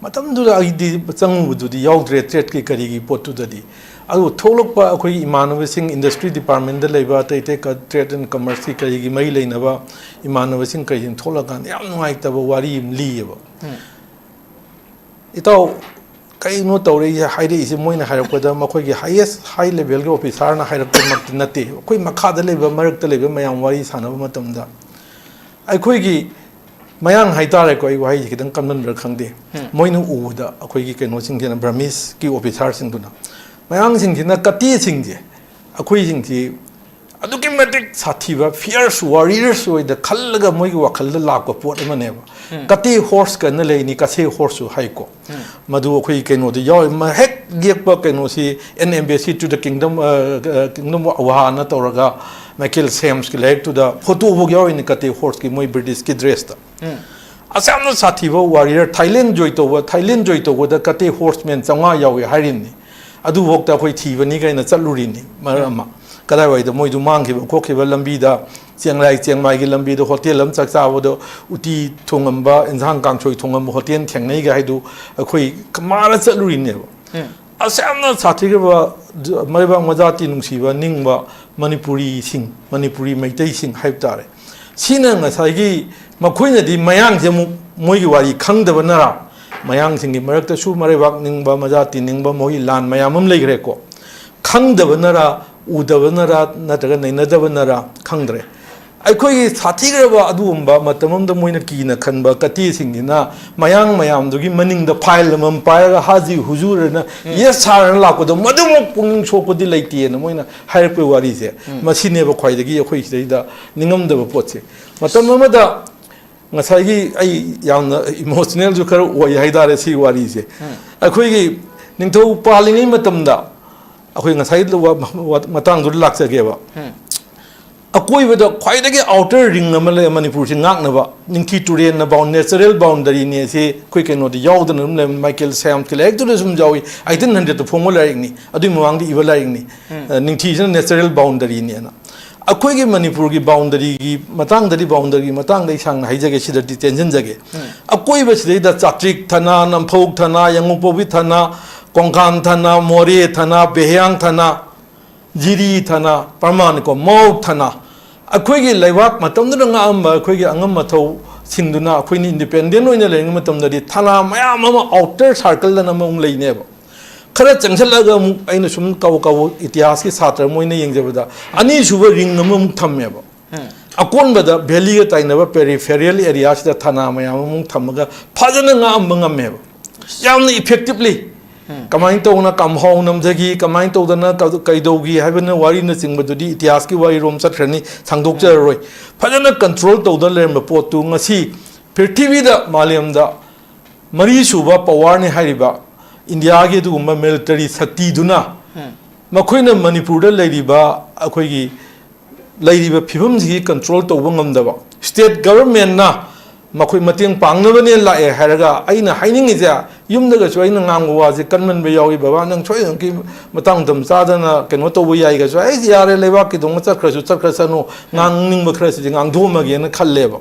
ꯃꯇꯝꯗꯨꯗ ꯑꯩꯗꯤ ꯆꯪꯉꯨꯕꯗꯨꯗꯤ ꯌꯥꯎꯗ꯭ꯔꯦ, ꯇ꯭ꯔꯦꯗꯀꯤ ꯀꯔꯤꯒꯤ ꯄꯣꯠꯇꯨꯗꯗꯤ꯫ ꯑꯗꯨ ꯊꯣꯛꯂꯛꯄ ꯑꯩꯈꯣꯏꯒꯤ ꯏꯃꯥꯟꯅꯕꯁꯤꯡ, ꯏꯟꯗꯁꯇ꯭ꯔꯤ ꯗꯤꯄꯥꯔꯠꯃꯦꯟꯠꯇ ꯂꯩꯕ, ꯑꯇꯩ ꯑꯇꯩ ꯀ-, ꯇ꯭ꯔꯦꯗ ꯑꯦꯟ ꯀꯃꯔꯁꯀꯤ ꯀꯔꯤꯒꯤ ꯃꯔꯤ ꯂꯩꯅꯕ ꯏꯃꯥꯟꯅꯕꯁꯤꯡ ꯀꯔꯤꯁꯤꯡ ꯊꯣꯛꯂꯛꯀꯥꯟꯗ ꯌꯥꯝ ꯅꯨꯡꯉꯥꯏꯇꯕ ꯋꯥꯔꯤ ꯑꯃ ꯂꯤꯌꯦꯕ꯫ ꯎꯝ꯫ ꯏꯇꯥꯎ, ꯀꯩꯅꯣ ꯇꯧꯔꯛꯏꯁꯦ, ꯍꯥꯏꯔꯛꯏꯁꯦ, ꯃꯣꯏꯅ ꯍꯥꯏꯔꯛꯄꯗ ꯃꯈꯣꯏꯒꯤ highest high levelꯒꯤ officerꯅ ꯍꯥꯏꯔꯛꯄꯃꯛꯇꯤ ꯅꯠꯇꯦ꯫ ꯑꯩꯈꯣꯏ ꯃꯈꯥꯗ ꯂꯩꯕ, ꯃꯔꯛꯇ ꯂꯩꯕ ꯃꯌꯥꯝ ꯋꯥꯔꯤ ꯁꯥꯟꯅꯕ ꯃꯇꯝꯗ ꯑꯩꯈꯣꯏꯒꯤ ꯃꯌꯥꯡ ꯍꯥꯏꯇꯥꯔꯦꯀꯣ, ꯑꯩ ꯋꯥꯍꯩꯁꯦ ꯈꯤꯇꯪ ꯀꯟꯃꯟꯕ꯭ꯔꯥ ꯈꯪꯗꯦ, ꯎꯝ꯫ ꯃꯣꯏꯅ ꯎꯕꯗ ꯑꯩꯈꯣꯏꯒꯤ ꯀꯩꯅꯣꯁꯤꯡꯁꯤꯅ, Burmeseꯀꯤ officerꯁꯤꯡꯗꯨꯅ, ꯃꯌꯥꯡꯁꯤꯡꯁꯤꯅ ꯀꯇꯦꯁꯤꯡꯁꯦ ꯑꯩꯈꯣꯏꯁꯤꯡꯁꯤ ꯑꯗꯨꯛꯀꯤ ꯃꯇꯤꯛ ꯁꯥꯊꯤꯕ fierce warriors ꯑꯣꯏꯅ ꯈꯜꯂꯒ ꯃꯣꯏꯒꯤ ꯋꯥꯈꯜꯗ ꯂꯥꯛꯄ ꯄꯣꯠ ꯑꯃꯅꯦꯕ꯫ ꯎꯝ꯫ ꯀꯇꯦ horse ꯀꯅ ꯂꯩꯅꯤ, ꯀꯁꯦ horseꯁꯨ ꯍꯥꯏꯀꯣ꯫ ꯎꯝ꯫ ꯃꯗꯨ ꯑꯩꯈꯣꯏ ꯀꯩꯅꯣꯗ ꯌꯥꯎꯔꯤ꯫ ꯃ-, ꯍꯦꯛ ꯌꯦꯛꯄ ꯀꯩꯅꯣꯁꯤ, An Embassy to the Kingdom, ꯑ, ꯑ, Kingdom of Awahꯅ ꯇꯧꯔꯒ Michael Samesꯀꯤ ꯂꯥꯏꯔꯤꯛꯇꯨꯗ photo ꯐꯥꯎ ꯌꯥꯎꯔꯤꯅꯤ, ꯀꯇꯦ horseꯀꯤ, ꯃꯣꯏ Britishꯀꯤ dressꯇ꯫ ꯎꯝ꯫ ꯑꯁꯨꯛ ꯌꯥꯝꯅ ꯁꯥꯊꯤꯕ warrior, Thailand join ꯇꯧꯕ, Thailand join ꯇꯧꯕꯗ ꯀꯇꯦ horsemen ꯆꯥꯝꯃꯉꯥ ꯌꯥꯎꯏ ꯍꯥꯏꯔꯤꯅꯤ꯫ ꯑꯗꯨꯐꯥꯎꯗ ꯑꯩꯈꯣꯏ ꯊꯤꯕꯅꯤ ꯀꯥꯏꯅ ꯆꯠꯂꯨꯔꯤꯅꯤ, ꯃꯔꯝ ꯑꯃ꯫ ꯀꯗꯥꯏꯋꯥꯏꯗ ꯃꯣꯏꯗꯨ ꯃꯥꯡꯈꯤꯕ ꯈꯣꯠꯈꯤꯕ, ꯂꯝꯕꯤꯗ, ꯆꯦꯡꯂꯥꯏ ꯆꯦꯡꯃꯥꯏꯒꯤ ꯂꯝꯕꯤꯗ ꯍꯣꯇꯦꯜ ꯑꯃ ꯆꯥꯛ ꯆꯥꯕꯗ ꯎꯇꯤ ꯊꯣꯡꯉꯝꯕ, ꯏꯟꯁꯥꯡ ꯀꯥꯡꯁꯣꯏ ꯊꯣꯡꯉꯝꯕ ꯍꯣꯇꯦꯜ ꯊꯦꯡꯅꯩꯒ ꯍꯥꯏꯗꯨ ꯑꯩꯈꯣꯏ ꯃꯥꯔ ꯆꯠꯂꯨꯔꯤꯅꯦꯕ꯫ ꯎꯝ꯫ ꯑꯁꯨꯛ ꯌꯥꯝꯅ ꯁꯥꯊꯤꯈ꯭ꯔꯕ ꯖ-, ꯃꯔꯩꯕꯥꯛ ꯃꯖꯥꯇꯤ ꯅꯨꯡꯁꯤꯕ ꯅꯤꯡꯕ ꯃꯅꯤꯄꯨꯔꯤꯁꯤꯡ, ꯃꯅꯤꯄꯨꯔꯤ ꯃꯩꯇꯩꯁꯤꯡ ꯍꯥꯏꯕ ꯇꯥꯔꯦ꯫ ꯁꯤꯅ ꯉꯁꯥꯏꯒꯤ ꯃꯈꯣꯏꯅꯗꯤ ꯃꯌꯥꯡꯁꯦ ꯑꯃꯨꯛ ꯃꯣꯏꯒꯤ ꯋꯥꯔꯤ ꯈꯪꯗꯕꯅꯔꯥ, ꯃꯌꯥꯡꯁꯤꯡꯒꯤ ꯃꯔꯛꯇꯁꯨ ꯃꯔꯩꯕꯥꯛ ꯅꯤꯡꯕ, ꯃꯖꯥꯇꯤ ꯅꯤꯡꯕ, ꯃꯣꯏꯒꯤ ꯂꯥꯟ ꯃꯌꯥꯝ ꯑꯃ ꯂꯩꯈ꯭ꯔꯦꯀꯣ꯫ ꯈꯪꯗꯕꯅꯔꯥ, ꯎꯗꯕꯅꯔꯥ, ꯅꯠꯇ꯭ꯔꯒ ꯅꯩꯅꯗꯕꯅꯔꯥ ꯈꯪꯗ꯭ꯔꯦ꯫ ꯑꯩꯈꯣꯏꯒꯤ ꯁꯥꯊꯤꯈ꯭ꯔꯕ ꯑꯗꯨꯒꯨꯝꯕ ꯃꯇꯝ ꯑꯃꯗ ꯃꯣꯏꯅ ꯀꯤꯅ ꯈꯟꯕ ꯀꯇꯦꯁꯤꯡꯁꯤꯅ ꯃꯌꯥꯡ ꯃꯌꯥꯝꯗꯨꯒꯤ ꯃꯅꯤꯡꯗ file ꯑꯃꯃꯝ ꯄꯥꯏꯔꯒ ꯍꯥꯖꯤ ꯍꯨꯖꯨꯔꯅ, ꯎꯝ꯫ Yes sirꯅ ꯂꯥꯛꯄꯗꯣ ꯃꯗꯨꯃꯨꯛ ꯄꯨꯛꯅꯤꯡ ꯁꯣꯛꯄꯗꯤ ꯂꯩꯇꯦꯅ ꯃꯣꯏꯅ ꯍꯥꯏꯔꯛꯄꯒꯤ ꯋꯥꯔꯤꯁꯦ, ꯎꯝ꯫ ꯃꯁꯤꯅꯦꯕ ꯈ꯭ꯋꯥꯏꯗꯒꯤ ꯑꯩꯈꯣꯏ ꯁꯤꯗꯩꯗ ꯅꯤꯡꯉꯝꯗꯕ ꯄꯣꯠꯁꯦ꯫ ꯃꯇꯝ ꯑꯃꯗ ꯉꯁꯥꯏꯒꯤ ꯑꯩ ꯌꯥꯝꯅ emotionalꯁꯨ ꯈꯔ ꯑꯣꯏ ꯍꯥꯏꯇꯥꯔꯦ ꯁꯤ ꯋꯥꯔꯤꯁꯦ꯫ ꯎꯝ꯫ ꯑꯩꯈꯣꯏꯒꯤ ꯅꯤꯡꯊꯧ ꯄꯥꯜꯂꯤꯉꯩ ꯃꯇꯝꯗ, ꯑꯩꯈꯣꯏ ꯉꯁꯥꯏ ꯋꯥ-, ꯋꯥ-, ꯃꯇꯥꯡꯗꯨꯗ ꯂꯥꯛꯆꯒꯦꯕ꯫ ꯎꯝ꯫ ꯑꯀꯣꯏꯕꯗ ꯈ꯭ꯋꯥꯏꯗꯒꯤ outer ring ꯑꯃ ꯂꯩ ꯃꯅꯤꯄꯨꯔꯁꯤ ꯉꯥꯛꯅꯕ, ꯅꯤꯡꯊꯤ ꯇꯨꯔꯦꯜꯅ bound-, natural boundaryꯅꯦ ꯁꯤ ꯑꯩꯈꯣꯏ ꯀꯩꯅꯣꯗ ꯌꯥꯎꯗꯅ ꯑꯗꯨꯝ ꯂꯩ, Michael Samesꯀꯤ ꯂꯥꯏꯔꯤꯛꯇꯨꯗ ꯁꯨꯝ ꯌꯥꯎꯏ, eighteen hundredꯇ ꯐꯣꯡꯕ ꯂꯥꯏꯔꯤꯛꯅꯤ, ꯑꯗꯨꯒꯤ ꯃꯃꯥꯡꯗ ꯏꯕ ꯂꯥꯏꯔꯤꯛꯅꯤ꯫ ꯎꯝ꯫ ꯑ, ꯅꯤꯡꯊꯤꯁꯤꯅ natural boundaryꯅꯦꯅ꯫ ꯑꯩꯈꯣꯏꯒꯤ ꯃꯅꯤꯄꯨꯔꯒꯤ boundaryꯒꯤ ꯃꯇꯥꯡꯗꯗꯤ, boundaryꯒꯤ ꯃꯇꯥꯡꯗ ꯑꯩ ꯁꯥꯡꯅ ꯍꯥꯏꯖꯒꯦ, ꯁꯤꯗꯗꯤ ꯇꯦꯟꯁꯤꯟꯖꯒꯦ꯫ ꯎꯝ꯫ ꯑꯀꯣꯏꯕꯁꯤꯗꯩꯗ ꯆꯥꯇ꯭ꯔꯤꯛ ꯊꯥꯅ, ꯅꯝꯐꯧ ꯊꯥꯅ, ꯌꯥꯡꯉꯨꯄꯧꯕꯤ ꯊꯥꯅ, ꯀꯣꯡꯈꯥꯟ ꯊꯥꯅ, ꯃꯣꯔꯦ ꯊꯥꯅ, ꯕꯦꯍꯌꯥꯡ ꯊꯥꯅ, ꯖꯤꯔꯤ ꯊꯥꯅ, ꯄ꯭ꯔꯃꯥꯟꯅꯤꯀꯣ, ꯃꯥꯎ ꯊꯥꯅ, ꯑꯩꯈꯣꯏꯒꯤ ꯂꯩꯕꯥꯛ ꯃꯇꯝꯗꯨꯗ ꯉꯥꯛꯑꯝꯕ ꯑꯩꯈꯣꯏꯒꯤ ꯑꯉꯝ ꯑꯊꯧ ꯁꯤꯡꯗꯨꯅ ꯑꯩꯈꯣꯏꯅ ꯏꯟꯗꯤꯄꯦꯟꯗꯦꯟ ꯑꯣꯏꯅ ꯂꯩꯔꯤꯉꯩ ꯃꯇꯝꯗꯗꯤ ꯊꯅꯥ ꯃꯌꯥꯝ ꯑꯃ ꯑꯥꯎꯇꯔ ꯁꯥꯔꯀꯜꯗꯅ ꯑꯃꯨꯛ ꯂꯩꯅꯦꯕ꯫ ꯈꯔ ꯆꯪꯁꯤꯜꯂꯒ ꯑꯃꯨꯛ ꯑꯩꯅ ꯁꯨꯝ ꯀꯧ ꯀꯧ ꯏꯇꯤꯍꯥꯁꯀꯤ ꯁꯥꯇ꯭ꯔ ꯃꯣꯏꯅ ꯌꯦꯡꯖꯕꯗ ꯑꯅꯤꯁꯨꯕ ꯔꯤꯡ ꯑꯃꯃꯨꯛ ꯊꯝꯃꯦꯕ꯫ ꯑꯀꯣꯟꯕꯗ ꯚꯦꯂꯤꯒ ꯇꯥꯏꯅꯕ ꯄꯦꯔꯤꯐꯦꯔꯤꯌꯦꯜ ꯑꯦꯔꯤꯌꯥꯁꯤꯗ ꯊꯅꯥ ꯃꯌꯥꯝ ꯑꯃꯃꯨꯛ ꯊꯝꯃꯒ ꯐꯖꯅ ꯉꯥꯛꯑꯝꯕ ꯉꯝꯃꯦꯕ꯫ ꯌꯥꯝꯅ ꯏꯐꯦꯛꯇꯤꯞꯂꯤ꯫ ꯀꯃꯥꯏꯅ ꯇꯧꯅ ꯀꯝꯍꯥꯎ ꯅꯝꯊꯈꯤ, ꯀꯃꯥꯏꯅ ꯇꯧꯗꯅ ꯀ- ꯀꯩꯗꯧꯈꯤ ꯍꯥꯏꯕꯅ ꯋꯥꯔꯤꯅꯆꯤꯡꯕꯗꯨꯗꯤ ꯏꯇꯤꯍꯥꯁꯀꯤ ꯋꯥꯔꯤꯔꯣꯝ ꯆꯠꯈ꯭ꯔꯅꯤ, ꯁꯥꯡꯗꯣꯛꯆꯔꯔꯣꯏ꯫ ꯐꯖꯅ ꯀꯟꯇ꯭ꯔꯣꯜ ꯇꯧꯗ ꯂꯩꯔꯝꯕ ꯄꯣꯠꯇꯨ ꯉꯁꯤ ꯄ꯭ꯔꯤꯊꯤꯕꯤꯗ, ꯃꯥꯂꯦꯝꯗ ꯃꯔꯤꯁꯨꯕ ꯄꯋꯥꯔꯅꯤ ꯍꯥꯏꯔꯤꯕ ꯏꯟꯗꯤꯌꯥꯒꯤ ꯑꯗꯨꯒꯨꯝꯕ ꯃꯤꯂꯤꯇꯔꯤ ꯁꯛꯇꯤꯗꯨꯅ ꯃꯈꯣꯏꯅ ꯃꯅꯤꯄꯨꯔꯗ ꯂꯩꯔꯤꯕ ꯑꯩꯈꯣꯏꯒꯤ ꯂꯩꯔꯤꯕ ꯐꯤꯕꯝꯁꯤꯒꯤ ꯀꯟꯇ꯭ꯔꯣꯜ ꯇꯧꯕ ꯉꯝꯗꯕ, ꯁ꯭ꯇꯦꯠ ꯒꯕꯔꯟꯃꯦꯟꯠꯅ ꯃꯈꯣꯏ ꯃꯇꯦꯡ ꯄꯥꯡꯅꯕꯅꯦ ꯂꯥꯛꯑꯦ ꯍꯥꯏꯔꯒ, ꯑꯩꯅ ꯍꯥꯏꯅꯤꯡꯉꯤꯁꯦ, ꯌꯨꯝꯗꯒꯁꯨ ꯑꯩꯅ ꯉꯥꯡꯕ ꯋꯥꯁꯦ ꯀꯟꯃꯟꯕ ꯌꯥꯎꯏ, "ꯕꯕꯥ, ꯅꯪ ꯁꯣꯏꯗꯅꯒꯤ ꯃꯇꯥꯡ ꯃꯇꯝ ꯆꯥꯗꯅ ꯀꯩꯅꯣ ꯇꯧꯕ ꯌꯥꯏꯒꯁꯨ", "ꯑꯩ ꯌꯥꯔꯦ, ꯂꯩꯕꯥꯛꯀꯤꯗꯃꯛ ꯆꯠꯈ꯭ꯔꯁꯨ ꯆꯠꯈ꯭ꯔꯁꯅꯨ, ꯉꯥꯡꯅꯤꯡꯕ ꯈꯔꯁꯤꯗꯤ ꯉꯥꯡꯊꯣꯛꯑꯝꯃꯒꯦꯅ" ꯈꯜꯂꯦꯕ꯫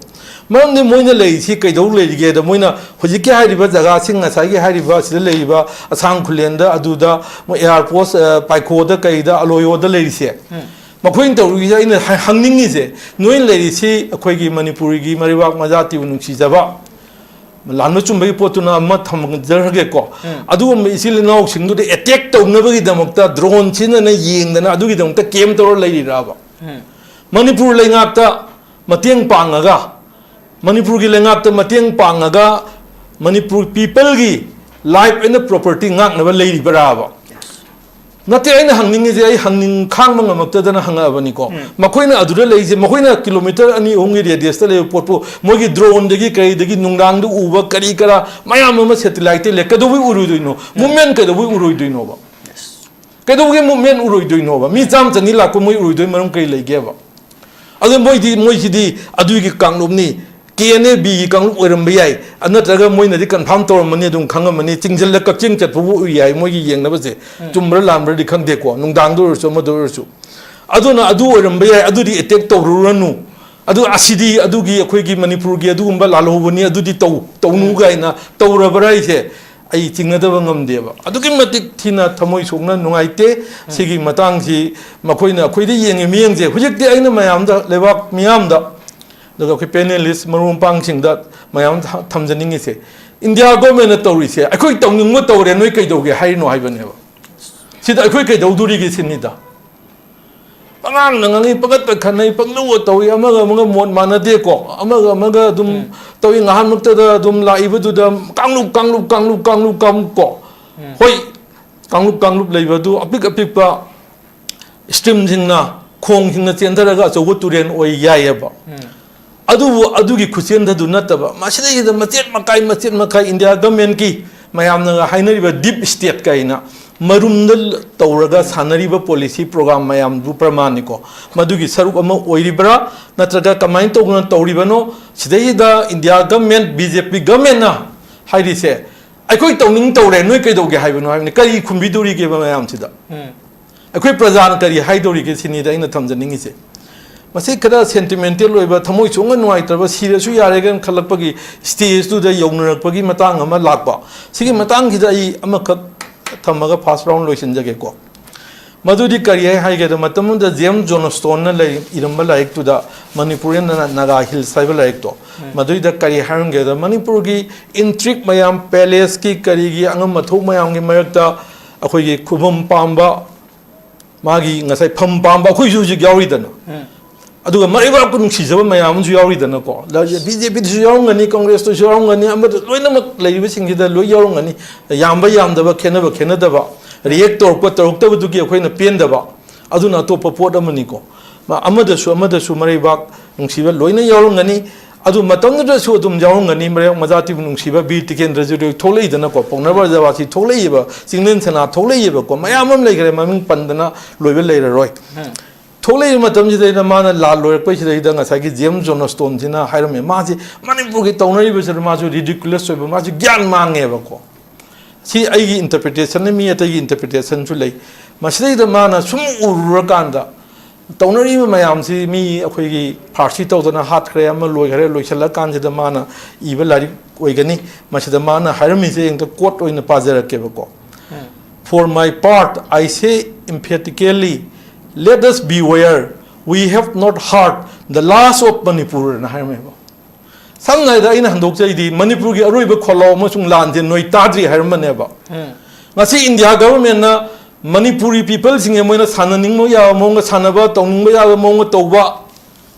ꯃꯔꯝꯗꯤ ꯃꯣꯏꯅ ꯂꯩꯔꯤꯁꯤ ꯀꯩꯗꯧ ꯂꯩꯔꯤꯒꯦꯗ, ꯃꯣꯏꯅ ꯍꯧꯖꯤꯛꯀꯤ ꯍꯥꯏꯔꯤꯕ ꯖꯒꯥꯁꯤꯡ, ꯉꯁꯥꯏꯒꯤ ꯍꯥꯏꯔꯤꯕ ꯑꯁꯤꯗ ꯂꯩꯔꯤꯕ ꯑꯁꯥꯡ ꯈꯨꯂꯦꯟꯗ, ꯑꯗꯨꯗ, ꯃꯣꯏ ꯑꯦꯌꯥꯔꯄꯣꯁ, ꯑ, ꯄꯥꯏꯈꯣꯗ, ꯀꯩꯗ, ꯑꯂꯣꯌꯣꯗ ꯂꯩꯔꯤꯁꯦ, ꯃꯈꯣꯏꯅ ꯇꯧꯔꯤꯁꯦ ꯑꯩꯅ ꯍ- ꯍꯪꯅꯤꯡꯉꯤꯁꯦ, ꯅꯣꯏ ꯂꯩꯔꯤꯁꯤ ꯑꯩꯈꯣꯏꯒꯤ ꯃꯅꯤꯄꯨꯔꯒꯤ ꯃꯔꯩꯕꯥꯛ ꯃꯖꯥꯇꯤꯕꯨ ꯅꯨꯡꯁꯤꯖꯕ, ꯂꯥꯟꯕ ꯆꯨꯝꯕꯒꯤ ꯄꯣꯠꯇꯨꯅ ꯑꯃ ꯊꯝꯖꯔꯒꯦꯀꯣ꯫ ꯑꯗꯨꯒꯨꯝꯕ ꯏꯆꯤꯜ ꯏꯅꯥꯎꯁꯤꯡꯗꯨꯗ ꯑꯦꯇꯦꯛ ꯇꯧꯅꯕꯒꯤꯗꯃꯛꯇ ꯗ꯭ꯔꯣꯟ ꯁꯤꯖꯤꯟꯅꯅ ꯌꯦꯡꯗꯅ ꯑꯗꯨꯒꯤꯗꯃꯛꯇ ꯀꯦꯝ ꯇꯧꯔ ꯂꯩꯔꯤꯔꯕ? ꯃꯅꯤꯄꯨꯔ ꯂꯩꯉꯥꯛꯇ ꯃꯇꯦꯡ ꯄꯥꯡꯉꯒ, ꯃꯅꯤꯄꯨꯔꯒꯤ ꯂꯩꯉꯥꯛꯇ ꯃꯇꯦꯡ ꯄꯥꯡꯉꯒ ꯃꯅꯤꯄꯨꯔ ꯄꯤꯄꯜꯒꯤ ꯂꯥꯏꯐ ꯑꯦꯟ ꯄ꯭ꯔꯣꯄꯔꯇꯤ ꯉꯥꯛꯅꯕ ꯂꯩꯔꯤꯕ꯭ꯔꯥꯕ? ꯅꯠꯇꯦ, ꯑꯩꯅ ꯍꯪꯅꯤꯡꯉꯤꯁꯦ, ꯑꯩ ꯍꯪꯅꯤꯡ ꯈꯥꯡꯕ ꯉꯝꯃꯛꯇꯗꯅ ꯍꯪꯉꯛꯑꯕꯅꯤꯀꯣ꯫ ꯃꯈꯣꯏꯅ ꯑꯗꯨꯗ ꯂꯩꯔꯤꯁꯦ, ꯃꯈꯣꯏꯅ ꯀꯤꯂꯣꯃꯤꯇꯔ ꯑꯅꯤ ꯑꯍꯨꯝꯒꯤ ꯔꯦꯗꯤꯌꯁꯇ ꯂꯩꯕ ꯄꯣꯠꯄꯨ ꯃꯣꯏꯒꯤ ꯗ꯭ꯔꯣꯟꯗꯒꯤ ꯀꯩꯗꯒꯤ ꯅꯨꯡꯗꯥꯡꯗ ꯎꯕ ꯀꯔꯤ ꯀꯔꯥ ꯃꯌꯥꯝ ꯑꯃ ꯁꯦꯇꯤꯂꯥꯏꯠꯇ ꯂꯩ, ꯀꯩꯗꯧꯕꯩ ꯎꯔꯣꯏꯗꯣꯏꯅꯣ? ꯃꯨꯞꯃꯦꯟ ꯀꯩꯗꯧꯕꯩ ꯎꯔꯣꯏꯗꯣꯏꯅꯣꯕ? ꯀꯩꯗꯧꯕꯒꯤ ꯃꯨꯞꯃꯦꯟ ꯎꯔꯣꯏꯗꯣꯏꯅꯣꯕ? ꯃꯤ ꯆꯥꯝꯃ ꯆꯅꯤ ꯂꯥꯛꯄ ꯃꯣꯏ ꯎꯔꯣꯏꯗꯣꯏ ꯃꯔꯝ ꯀꯔꯤ ꯂꯩꯒꯦꯕ? ꯑꯗꯨ ꯃꯣꯏꯗꯤ, ꯃꯣꯏꯁꯤꯗꯤ ꯑꯗꯨꯒꯤ ꯀꯥꯡꯂꯨꯞꯅꯤ, ꯀꯦ ꯑꯦꯟ ꯑꯦ ꯕꯤꯒꯤ ꯀꯥꯡꯂꯨꯞ ꯑꯣꯏꯔꯝꯕ ꯌꯥꯏ, ꯅꯠꯇ꯭ꯔꯒ ꯃꯣꯏꯅꯗꯤ ꯀꯟꯐꯥꯔꯝ ꯇꯧꯔꯝꯃꯅꯤ, ꯑꯗꯨꯝ ꯈꯪꯉꯝꯃꯅꯤ, ꯆꯤꯡꯁꯤꯜꯂ ꯀꯛꯆꯤꯡ ꯆꯠꯄꯕꯨ ꯎꯏ ꯍꯥꯏ, ꯃꯣꯏꯒꯤ ꯌꯦꯡꯅꯕꯁꯦ ꯆꯨꯝꯕ꯭ꯔꯥ ꯂꯥꯟꯕ꯭ꯔꯥꯗꯤ ꯈꯪꯗꯦꯀꯣ, ꯅꯨꯡꯗꯥꯡꯗ ꯑꯣꯏꯔꯁꯨ ꯑꯃꯗ ꯑꯣꯏꯔꯁꯨ꯫ ꯑꯗꯨꯅ ꯑꯗꯨ ꯑꯣꯏꯔꯝꯕ ꯌꯥꯏ, ꯑꯗꯨꯗꯤ ꯑꯦꯇꯦꯛ ꯇꯧꯔꯨꯔꯅꯨ, ꯑꯗꯨ ꯑꯁꯤꯗꯤ ꯑꯗꯨꯒꯤ ꯑꯩꯈꯣꯏꯒꯤ ꯃꯅꯤꯄꯨꯔꯒꯤ ꯑꯗꯨꯒꯨꯝꯕ ꯂꯥꯜꯍꯧꯕꯅꯤ, ꯑꯗꯨꯗꯤ ꯇꯧ ꯇꯧꯅꯨ ꯀꯥꯏꯅ ꯇꯧꯔꯕ꯭ꯔꯥ ꯍꯥꯏꯁꯦ ꯑꯩ ꯆꯤꯡꯅꯗꯕ ꯉꯝꯗꯦꯕ꯫ ꯑꯗꯨꯛꯀꯤ ꯃꯇꯤꯛ ꯊꯤꯅ ꯊꯃꯣꯏ ꯁꯣꯛꯅ ꯅꯨꯡꯉꯥꯏꯇꯦ꯫ ꯁꯤꯒꯤ ꯃꯇꯥꯡꯁꯤ ꯃꯈꯣꯏꯅ ꯑꯩꯈꯣꯏꯗ ꯌꯦꯡꯉꯤ ꯃꯤꯠꯌꯦꯡꯁꯦ꯫ ꯍꯧꯖꯤꯛꯇꯤ ꯑꯩꯅ ꯃꯌꯥꯝꯗ, ꯂꯩꯕꯥꯛ ꯃꯤꯌꯥꯝꯗ ꯑꯗꯨꯒ ꯑꯩꯈꯣꯏ ꯄꯦꯅꯦꯂꯤꯁ ꯃꯔꯨꯞ ꯃꯄꯥꯡꯁꯤꯡꯗ ꯃꯌꯥꯝ ꯊ- ꯊꯝꯖꯅꯤꯡꯉꯤꯁꯦ, ꯏꯟꯗꯤꯌꯥ ꯒꯣꯔꯃꯦꯟꯅ ꯇꯧꯔꯤꯁꯦ, ꯑꯩꯈꯣꯏ ꯇꯧꯅꯤꯡꯕ ꯇꯧꯔꯦ, ꯅꯣꯏ ꯀꯩꯗꯧꯒꯦ ꯍꯥꯏꯔꯤꯅꯣ ꯍꯥꯏꯕꯅꯦꯕ꯫ ꯁꯤꯗ ꯑꯩꯈꯣꯏ ꯀꯩꯗꯧꯗꯣꯔꯤꯒꯦ ꯁꯤꯅꯤꯗ꯫ ꯄꯉꯥꯡꯗ ꯉꯥꯡꯉꯤ, ꯄꯪꯒꯠꯇ ꯈꯟꯅꯩ, ꯄꯪꯂꯧꯗ ꯇꯧꯏ, ꯑꯃꯒ ꯑꯃꯒ ꯃꯣꯠ ꯃꯥꯟꯅꯗꯦꯀꯣ, ꯑꯃꯒ ꯑꯃꯒ ꯑꯗꯨꯝ ꯎꯝ꯫ ꯇꯧꯏ꯫ ꯉꯍꯥꯟꯃꯛꯇꯗ ꯑꯗꯨꯝ ꯂꯥꯛꯏꯕꯗꯨꯗ ꯀꯥꯡꯂꯨꯞ, ꯀꯥꯡꯂꯨꯞ, ꯀꯥꯡꯂꯨꯞ, ꯀꯥꯡꯂꯨꯞ, ꯀꯥꯡꯂꯨꯞ ꯀꯣ꯫ ꯎꯝ꯫ ꯍꯣꯏ, ꯀꯥꯡꯂꯨꯞ, ꯀꯥꯡꯂꯨꯞ ꯂꯩꯕꯗꯨ ꯑꯄꯤꯛ ꯑꯄꯤꯛꯄ ꯁ꯭ꯇ꯭ꯔꯤꯝꯁꯤꯡꯅ, ꯈꯣꯡꯁꯤꯡꯅ ꯆꯦꯟꯊꯔꯒ ꯑꯆꯧꯕ ꯇꯨꯔꯦꯜ ꯑꯣꯏ ꯌꯥꯏꯑꯕ꯫ ꯎꯝ꯫ ꯑꯗꯨꯕꯨ ꯑꯗꯨꯒꯤ ꯈꯨꯆꯦꯟꯗꯨ ꯅꯠꯇꯕ, ꯃꯁꯤꯗꯩꯁꯤꯗ ꯃꯆꯦꯠ ꯃꯀꯥꯏ, ꯃꯆꯦꯠ ꯃꯀꯥꯏ ꯏꯟꯗꯤꯌꯥ ꯒꯃꯦꯟꯠꯀꯤ ꯃꯌꯥꯝꯅꯒ ꯍꯥꯏꯅꯔꯤꯕ ꯗꯤꯞ ꯁ꯭ꯇꯦꯠ ꯀꯥꯏꯅ ꯃꯔꯨꯝꯗ ꯇꯧꯔꯒ ꯁꯥꯟꯅꯔꯤꯕ ꯄꯣꯂꯤꯁꯤ ꯄ꯭ꯔꯣꯒ꯭ꯔꯥꯝ ꯃꯌꯥꯝꯗꯨ ꯄ꯭ꯔꯃꯥꯟꯅꯤꯀꯣ꯫ ꯃꯗꯨꯒꯤ ꯁꯔꯨꯛ ꯑꯃ ꯑꯣꯏꯔꯤꯕ꯭ꯔꯥ, ꯅꯠꯇ꯭ꯔꯒ ꯀꯃꯥꯏꯅ ꯇꯧꯗꯅ ꯇꯧꯔꯤꯕꯅꯣ? ꯁꯤꯗꯩꯁꯤꯗ ꯏꯟꯗꯤꯌꯥ ꯒꯃꯦꯟꯠ, ꯕꯤ ꯖꯦ ꯄꯤ ꯒꯃꯦꯟꯠꯅ ꯍꯥꯏꯔꯤꯁꯦ, "ꯑꯩꯈꯣꯏ ꯇꯧꯅꯤꯡ ꯇꯧꯔꯦ, ꯅꯣꯏ ꯀꯩꯗꯧꯒꯦ ꯍꯥꯏꯕꯅꯣ?" ꯍꯥꯏꯕꯅꯤ꯫ ꯀꯔꯤ ꯈꯨꯝꯕꯤꯗꯣꯔꯤꯒꯦꯕ ꯃꯌꯥꯝꯁꯤꯗ? ꯎꯝ꯫ ꯑꯩꯈꯣꯏ ꯄ꯭ꯔꯖꯥꯅ ꯀꯔꯤ ꯍꯥꯏꯗꯧꯔꯤꯒꯦ ꯁꯤꯅꯤꯗ ꯑꯩꯅ ꯊꯝꯖꯅꯤꯡꯉꯤꯁꯦ꯫ ꯃꯁꯤ ꯈꯔ ꯁꯦꯟꯇꯤꯃꯦꯟꯇꯦꯜ ꯑꯣꯏꯕ, ꯊꯃꯣꯏ ꯁꯣꯛꯅ ꯅꯨꯡꯉꯥꯏꯇ꯭ꯔꯕ, ꯁꯤꯔꯁꯨ ꯌꯥꯔꯦꯒꯅ ꯈꯜꯂꯛꯄꯒꯤ ꯁ꯭ꯇꯦꯖꯇꯨꯗ ꯌꯧꯅꯔꯛꯄꯒꯤ ꯃꯇꯥꯡ ꯑꯃ ꯂꯥꯛꯄ꯫ ꯁꯤꯒꯤ ꯃꯇꯥꯡꯁꯤꯗ ꯑꯩ ꯑꯃꯈꯛ ꯊꯝꯃꯒ ꯐꯥꯔꯁ ꯔꯥꯎꯟ ꯂꯣꯏꯁꯤꯟꯖꯒꯦꯀꯣ꯫ ꯃꯗꯨꯗꯤ ꯀꯔꯤ ꯍꯥꯏ ꯍꯥꯏꯒꯦꯗ, ꯃꯇꯝ ꯑꯃꯗ ꯖꯦꯝꯁ ꯖꯣꯟꯁꯇꯣꯟꯅ ꯂꯩ-, ꯏꯔꯝꯕ ꯂꯥꯏꯔꯤꯛꯇꯨꯗ, ꯃꯅꯤꯄꯨꯔ ꯏꯟ ꯅꯥꯒꯥ ꯍꯤꯜꯁ ꯍꯥꯏꯕ ꯂꯥꯏꯔꯤꯛꯇꯣ, ꯎꯝ꯫ ꯃꯗꯨꯏꯗ ꯀꯔꯤ ꯍꯥꯏꯔꯝꯒꯦꯗ, ꯃꯅꯤꯄꯨꯔꯒꯤ ꯏꯟꯇ꯭ꯔꯤꯛ ꯃꯌꯥꯝ, ꯄꯦꯂꯦꯁꯀꯤ ꯀꯔꯤꯒꯤ ꯑꯉꯝ ꯑꯊꯧ ꯃꯌꯥꯝꯒꯤ ꯃꯔꯛꯇ ꯑꯩꯈꯣꯏꯒꯤ ꯈꯨꯕꯝ ꯄꯥꯝꯕ, ꯃꯥꯒꯤ ꯉꯁꯥꯏ ꯐꯝ ꯄꯥꯝꯕ ꯑꯩꯈꯣꯏꯁꯨ ꯍꯧꯖꯤꯛ ꯌꯥꯎꯔꯤꯗꯅ꯫ ꯎꯝ꯫ ꯑꯗꯨꯒ ꯃꯔꯩꯕꯥꯛꯄꯨ ꯅꯨꯡꯁꯤꯖꯕ ꯃꯌꯥꯝ ꯑꯃꯁꯨ ꯌꯥꯎꯔꯤꯗꯅꯀꯣ꯫ ꯕꯤ ꯖꯦ ꯄꯤꯗꯁꯨ ꯌꯥꯎꯔꯝꯒꯅꯤ, ꯀꯪꯒ꯭ꯔꯦꯁꯇꯁꯨ ꯌꯥꯎꯔꯝꯒꯅꯤ, ꯑꯃꯗ ꯂꯣꯏꯅꯃꯛ ꯂꯩꯔꯤꯕꯁꯤꯡꯁꯤꯗ ꯂꯣꯏ ꯌꯥꯎꯔꯝꯒꯅꯤ꯫ ꯌꯥꯝꯕ ꯌꯥꯝꯗꯕ, ꯈꯦꯠꯅꯕ ꯈꯦꯠꯅꯗꯕ, ꯔꯤꯌꯦꯛ ꯇꯧꯔꯛꯄ ꯇꯧꯔꯛꯇꯕꯗꯨꯒꯤ ꯑꯩꯈꯣꯏꯅ ꯄꯦꯟꯗꯕ, ꯑꯗꯨꯅ ꯑꯇꯣꯞꯄ ꯄꯣꯠ ꯑꯃꯅꯤꯀꯣ꯫ ꯃꯥ ꯑꯃꯗꯁꯨ ꯑꯃꯗꯁꯨ ꯃꯔꯩꯕꯥꯛ ꯅꯨꯡꯁꯤꯕ ꯂꯣꯏꯅ ꯌꯥꯎꯔꯝꯒꯅꯤ꯫ ꯑꯗꯨ ꯃꯇꯝꯗꯨꯗꯁꯨ ꯑꯗꯨꯝ ꯌꯥꯎꯔꯝꯒꯅꯤ, ꯃꯔꯩꯕꯥꯛ ꯃꯖꯥꯇꯤꯕꯨ ꯅꯨꯡꯁꯤꯕ ꯕꯤꯔ ꯇꯤꯀꯦꯟꯗ꯭ꯔꯁꯨ ꯂꯣꯏ ꯊꯣꯛꯂꯛꯏꯗꯅꯀꯣ, ꯄꯥꯎꯅꯥ ꯕ꯭ꯔꯖꯕꯥꯁꯤ ꯊꯣꯛꯂꯛꯏꯕ, ꯆꯤꯡꯂꯦꯟ ꯁꯅꯥ ꯊꯣꯛꯂꯛꯏꯕꯀꯣ, ꯃꯌꯥꯝ ꯑꯃ ꯂꯩꯈ꯭ꯔꯦ, ꯃꯃꯤꯡ ꯄꯟꯗꯅ ꯂꯣꯏꯕ ꯂꯩꯔꯔꯣꯏ꯫ ꯎꯝ꯫ ꯊꯣꯛꯂꯛꯏꯕ ꯃꯇꯝꯁꯤꯗꯩꯗ ꯃꯥꯅ ꯂꯥꯜ ꯂꯣꯏꯔꯛꯄꯩꯁꯤꯗꯩꯗ ꯉꯁꯥꯏꯒꯤ ꯖꯦꯝꯁ ꯖꯣꯟꯁꯇꯣꯟꯁꯤꯅ ꯍꯥꯏꯔꯝꯃꯦ, ꯃꯥꯁꯤ ꯃꯅꯤꯄꯨꯔꯒꯤ ꯇꯧꯅꯔꯤꯕꯁꯤꯗ ꯃꯥꯁꯨ ꯔꯤꯗꯤꯀꯨꯂꯁ ꯑꯣꯏꯕ, ꯃꯥꯁꯨ ꯒ꯭ꯌꯥꯟ ꯃꯥꯡꯉꯦꯕꯀꯣ꯫ ꯁꯤ ꯑꯩꯒꯤ ꯏꯟꯇꯔꯄ꯭ꯔꯤꯇꯦꯁꯟꯅꯤ, ꯃꯤ ꯑꯇꯩꯒꯤ ꯏꯟꯇꯔꯄ꯭ꯔꯤꯇꯦꯁꯟꯁꯨ ꯂꯩ꯫ ꯃꯁꯤꯗꯩꯗ ꯃꯥꯅ ꯁꯨꯝ ꯎꯔꯨꯔꯀꯥꯟꯗ ꯇꯧꯅꯔꯤꯕ ꯃꯌꯥꯝꯁꯤ ꯃꯤ ꯑꯩꯈꯣꯏꯒꯤ ꯐꯥꯔꯁꯤ ꯇꯧꯗꯅ ꯍꯥꯠꯈ꯭ꯔꯦ, ꯑꯃ ꯂꯣꯏꯈ꯭ꯔꯦ, ꯂꯣꯏꯁꯤꯜꯂꯀꯥꯟꯁꯤꯗ ꯃꯥꯅ ꯏꯕ ꯂꯥꯏꯔꯤꯛ ꯑꯣꯏꯒꯅꯤ꯫ ꯃꯁꯤꯗ ꯃꯥꯅ ꯍꯥꯏꯔꯝꯃꯤꯁꯦ ꯑꯝꯇ ꯀꯣꯠ ꯑꯣꯏꯅ ꯄꯥꯖꯔꯛꯀꯦꯕꯀꯣ꯫ ꯎꯝ꯫ "For my part, I say emphatically, let us beware "We have not heard the last of Manipur" ꯍꯥꯏꯅ ꯍꯥꯏꯔꯝꯃꯦꯕ꯫ ꯁꯝꯅ ꯍꯥꯏꯔꯕꯗ ꯑꯩꯅ ꯍꯟꯗꯣꯛꯆꯩꯗꯤ, ꯃꯅꯤꯄꯨꯔꯒꯤ ꯑꯔꯣꯏꯕ ꯈꯣꯜꯂꯥꯎ ꯑꯃꯁꯨꯡ ꯂꯥꯟꯁꯦ ꯅꯣꯏ ꯇꯥꯗ꯭ꯔꯤ ꯍꯥꯏꯔꯝꯕꯅꯦꯕ꯫ ꯉꯁꯤ ꯏꯟꯗꯤꯌꯥ ꯒꯚꯔꯟꯃꯦꯟꯠꯅ ꯃꯅꯤꯄꯨꯔꯤ ꯄꯤꯄꯜꯁꯤꯡꯁꯦ ꯃꯣꯏꯅ ꯁꯥꯟꯅꯅꯤꯡꯕ ꯌꯥꯕ ꯃꯑꯣꯡꯗ ꯁꯥꯟꯅꯕ, ꯇꯧꯅꯤꯡꯕ ꯌꯥꯕ ꯃꯑꯣꯡꯗ ꯇꯧꯕ,